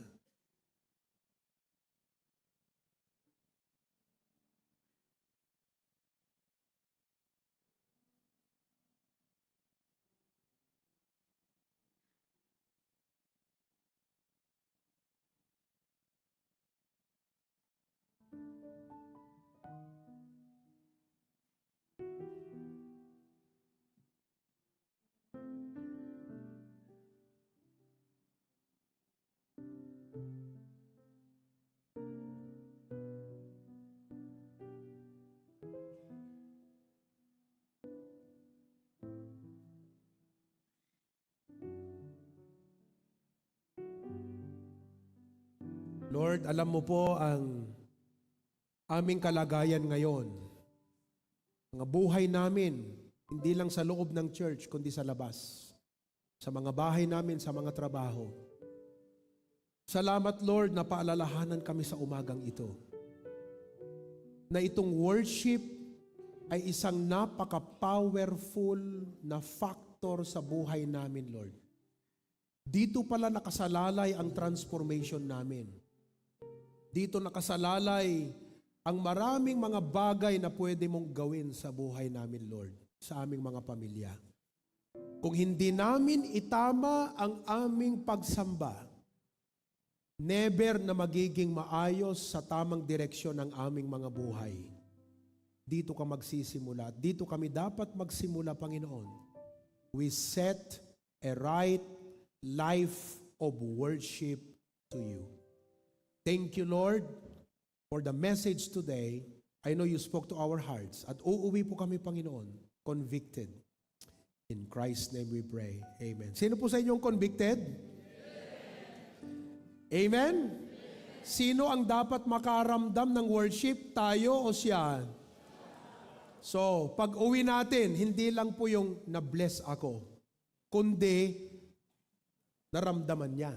Lord, alam mo po ang aming kalagayan ngayon. Mga buhay namin, hindi lang sa loob ng church, kundi sa labas. Sa mga bahay namin, sa mga trabaho. Salamat, Lord, na paalalahanan kami sa umagang ito. Na itong worship ay isang napaka-powerful na factor sa buhay namin, Lord. Dito pala nakasalalay ang transformation namin. Dito nakasalalay ang maraming mga bagay na pwede mong gawin sa buhay namin, Lord, sa aming mga pamilya. Kung hindi namin itama ang aming pagsamba, never na magiging maayos sa tamang direksyon ng aming mga buhay. Dito ka magsisimula. Dito kami dapat magsimula, Panginoon. we set a right life of worship to you. Thank you, Lord, for the message today. I know you spoke to our hearts. At uuwi po kami, Panginoon, convicted. In Christ's name we pray. Amen. Sino po sa inyong convicted? Amen? Sino ang dapat makaramdam ng worship? Tayo o siya? So, pag uwi natin, hindi lang po yung na-bless ako, kundi naramdaman niya.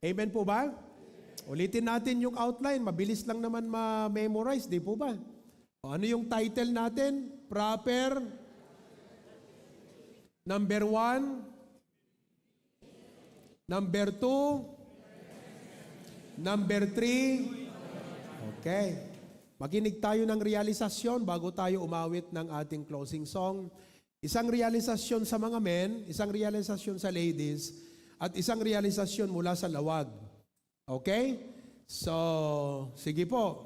Amen po ba? Ulitin natin yung outline. Mabilis lang naman ma-memorize, di po ba? O, ano yung title natin? Proper. Number 1. Number 2. Number 3. Okay. Makinig tayo ng realisasyon bago tayo umawit ng ating closing song. Isang realisasyon sa mga men, isang realisasyon sa ladies, at isang realisasyon mula sa lawag. Okay? So, sige po.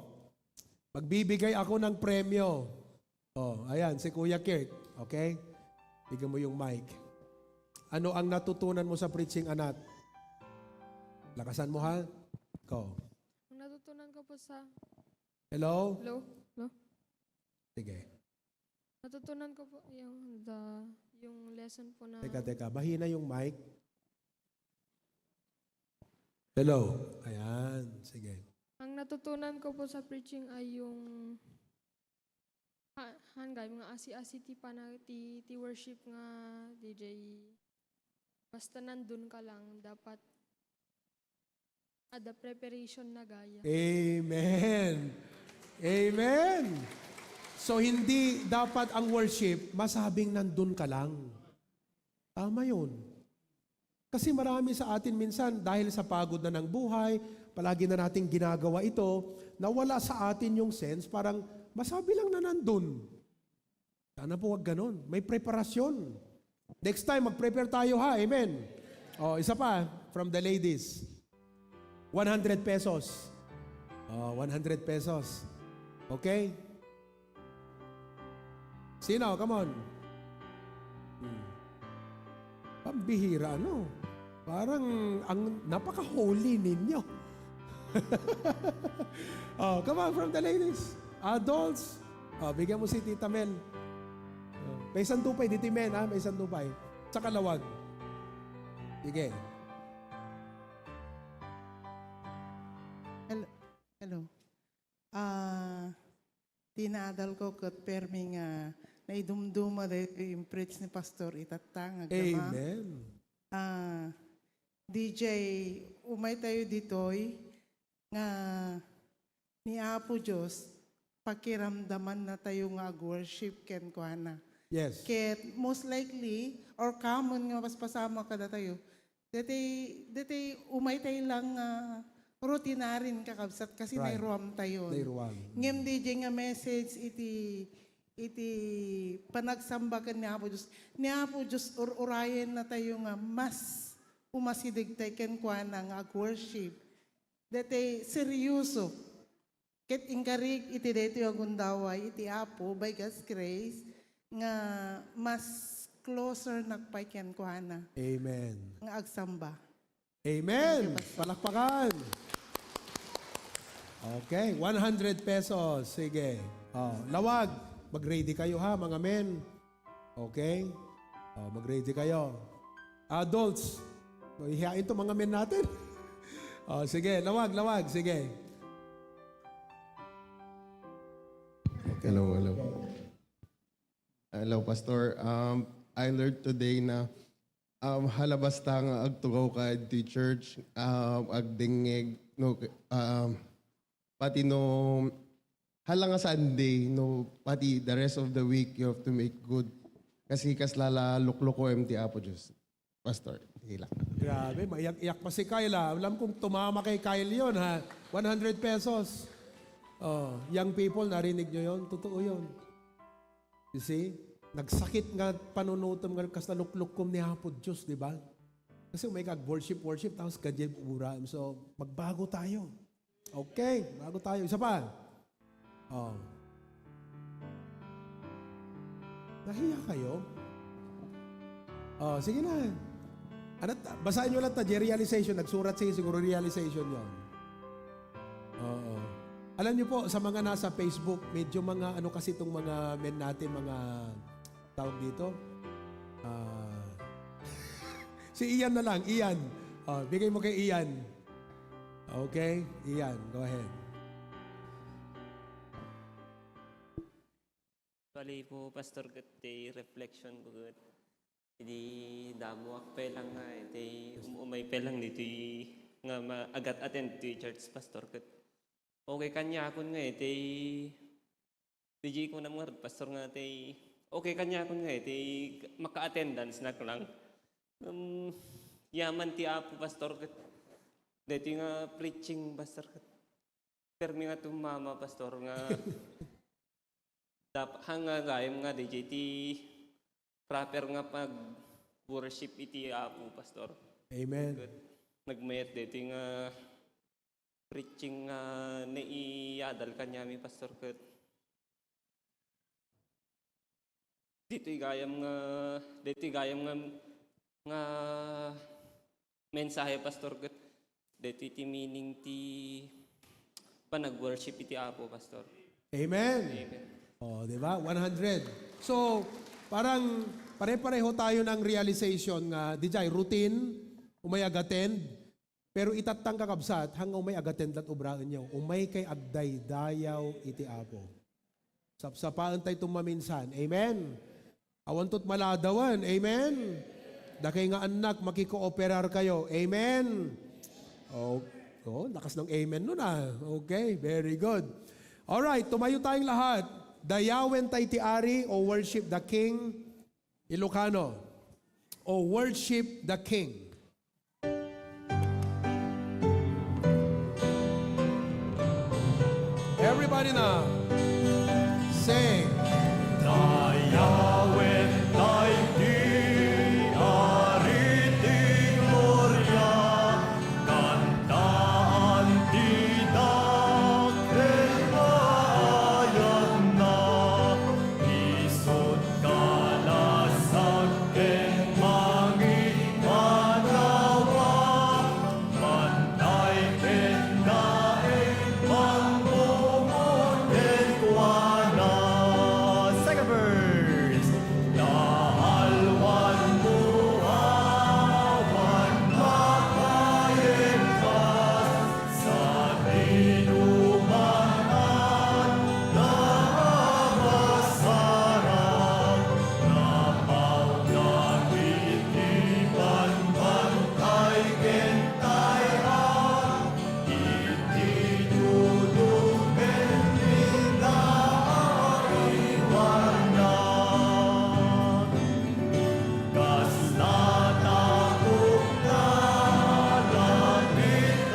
Magbibigay ako ng premyo. Oh, ayan, si Kuya Kirk. Okay? Bigyan mo yung mic. Ano ang natutunan mo sa preaching, anak? Lakasan mo, ha? Ikaw. Ang natutunan ko po sa... Hello? Hello? Hello? Sige. Natutunan ko po yung lesson po na... Teka. Bahina yung mic. Hello? Ayan. Sige. Ang natutunan ko po sa preaching ay yung... Hanggang mga asi-asi ti pa na ti worship nga DJ. Basta nandun ka lang, dapat ada preparation na gaya. Amen. Amen. So, hindi dapat ang worship masabing nandun ka lang. Tama yun. Kasi marami sa atin minsan, dahil sa pagod na ng buhay, palagi na nating ginagawa ito, nawala sa atin yung sense, parang masabi lang na nandun. Sana po wag ganun. May preparasyon. Next time, mag-prepare tayo ha. Amen. O, isa pa, from the ladies. 100 pesos. Oh, 100 pesos. Okay? Sino? Come on. Pambihira, ano? Parang ang napaka-holy ninyo. Oh, come on, from the ladies. Adults. Oh, bigyan mo si Tita Mel. Oh, may sandupay, Tita Mel, ha? May sandupay. Sa kalawag. Sige. Hello. Tinaadal ko kat permi nga naidumduma dahil yung preach ni Pastor itatang. Amen. DJ, umay tayo ditoy nga ni Apo Diyos, pakiramdaman na tayo nga worship ken ko na. Yes. Ket most likely, or common nga paspasama kada tayo, dati umay tayo lang rutinarin kakabsat kasi Right. nairuam tayo. Nairuam. Ngem DJ nga message iti panagsambakan ni Apo Diyos. Ni Apo Diyos urayan na tayo nga mas umasidig tayo ken kwa na nga worship. Dati seryoso. Ket inkarig iti dito yung gundaway iti Apo by God's grace nga mas closer nagpay ken kwa na Amen. nga agsamba. Amen. Palakpakan. Okay, 100 pesos. Sige. Oh, lawag. Mag-ready kayo ha, mga men. Okay? Oh, mag-ready kayo. Adults. Ihihain to mga men natin. Oh, sige, lawag. Sige. Hello. Hello, Pastor. I learned today na halabasta nga agtugaw ka di church, agdingeg, no, pati no, hala nga Sunday, no, pati the rest of the week, you have to make good. Kasi kaslala lukloko MT Apo Diyos. Pastor, hila. Grabe, maiyak-iyak pa si Kyle ha. Alam kong tumama kay Kyle yon ha. 100 pesos. Oh, young people, narinig nyo yon? Totoo yon. You see? Nagsakit nga panunutom nga kas naluklukom ni Apo Diyos, di ba? Kasi may worship, tapos ganyan uram. So, magbago tayo. Okay, bago tayo. Isa pa. Oh. Nahiya kayo? Oh, sige na. Ano, basahin nyo lang ta, realization. Nagsurat siya siguro realization yon. Oo. Alam niyo po, sa mga nasa Facebook, medyo mga ano kasi itong mga men natin, mga tawag dito. Si Ian na lang, Ian. Oh, bigay mo kay Ian. Okay? Ian, go ahead. Bali po, Pastor, kati reflection ko kat. Hindi damo ak lang nga, iti umay lang dito nga maagat attend to church, Pastor, kat. Okay kanya akon nga, iti DJ ko na mga Pastor nga, iti okay kanya akon nga, iti maka-attendance na lang. Yaman ti Apo, Pastor, kat. Dito nga preaching, Pastor, kat. Permi nga tumama, Pastor, nga hanga gayam nga DJ ti proper nga pag worship iti Apo, Pastor. Amen. Nagmayat dito nga preaching nga naiadal kanya mi, Pastor, kat. Dito gayam nga mensahe, Pastor, kat. Dito iti meaning ti panag-worship iti Apo, Pastor. Amen. Amen. Oh, di ba? 100. So, parang pare-pareho tayo ng realization nga, dijay, routine, umay agattend, pero itatang kakabsat, hang umay agattend at ubraan niyo, umay kay agday dayaw iti Apo. Sapsapaan tayo tumaminsan. Amen. Awantot maladawan. Amen. Dakay nga anak, makikooperar kayo. Amen. Oh, lakas ng amen nun ah. Okay, very good. Alright, tumayo tayong lahat. Dayawen tayo ti Ari o worship the King. Ilocano. O worship the King. Everybody now. Sing. Dayawen tayo ti Ari ti Gloria, kantaan ti dakel maayan na, isod kalasag ken mangimanawa, mantay ken daeng mangbumonen kuana. Second verse. Daalwan mo awan makayekas sa dinumanan na masarap, napaw na itiban bantay kentay ang iti dudugin nila iwanan. Kaslata kong nalapit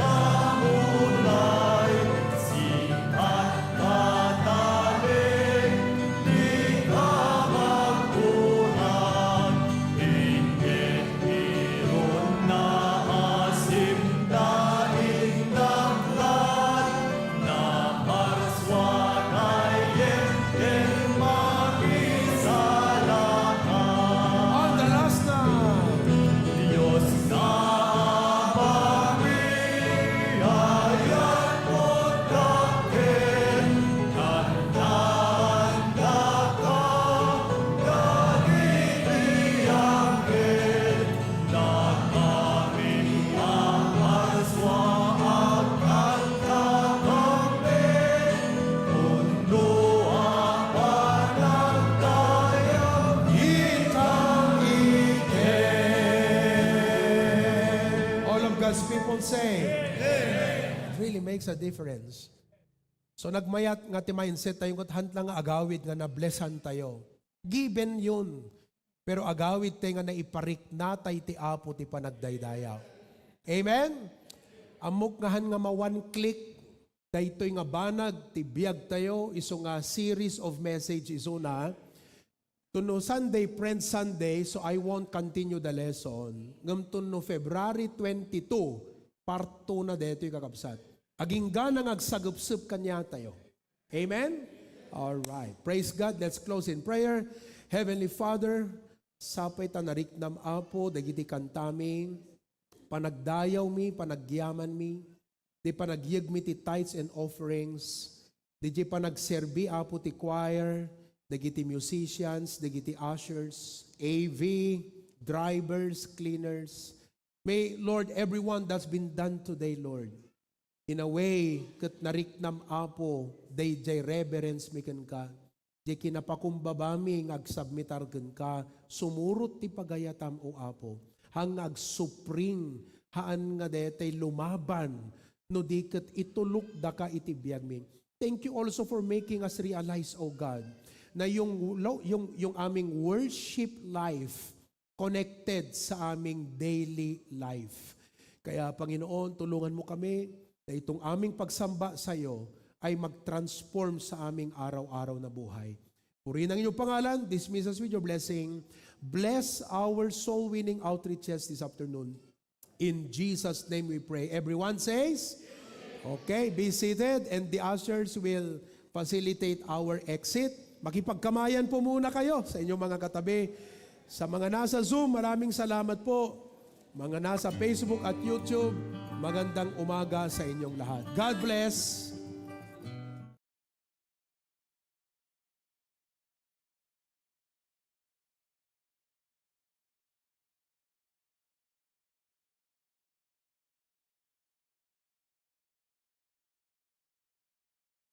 kamulay, sikat kataling, di ka magkurang, ingit iron na asim daing daklan, na marswan ay yen magisalakan. On the last now. Diyos na mariayan mo dakin, kantaan na ka, ganitiyangin, na kami ang marswa at kantakampin, mundo ang panagdayang itang All of God's people say, it really makes a difference. So nagmayat nga ti mindset tayo kat hantlang nga agawid nga na-blessan tayo. Given yun. Pero agawid tayo nga naiparik natay ti Apo ti panagdaydayaw. Amen? Amok nga han nga one click, daytoy nga banag, ti biyag tayo, iso nga series of message iso na, Tuno Sunday, Friends Sunday, so I won't continue the lesson. Ngam tuno February 22, part 2 na dito yung kakabsat. Aging ganang agsagupsup kanya tayo. Amen? All right. Praise God. Let's close in prayer. Heavenly Father, sapay ta nariknam Apo, dagiti kantami, panagdayaw mi, panagyaman mi, di panagyag mi ti tithes and offerings, di panagserbi Apo ti choir, dagiti musicians, dagiti ushers, AV, drivers, cleaners. May, Lord, everyone that's been done today, Lord, in a way, kat nariknam Apo, day jay reverence mi ken ka, di kinapakumbabami ngagsubmitargen ka, sumurot ti pagayatam o Apo, hang nagsupring, haan nga detay lumaban, no di kat itulok da ka itibiyag mi. Thank you also for making us realize, O God, na yung aming worship life connected sa aming daily life. Kaya Panginoon, tulungan mo kami na itong aming pagsamba sa iyo ay mag-transform sa aming araw-araw na buhay. Purihin ang inyong pangalan, dismiss us with your blessing. Bless our soul-winning outreaches this afternoon. In Jesus' name we pray. Everyone says, okay, be seated and the ushers will facilitate our exit. Makipagkamayan po muna kayo sa inyong mga katabi. Sa mga nasa Zoom, maraming salamat po. Mga nasa Facebook at YouTube, magandang umaga sa inyong lahat. God bless.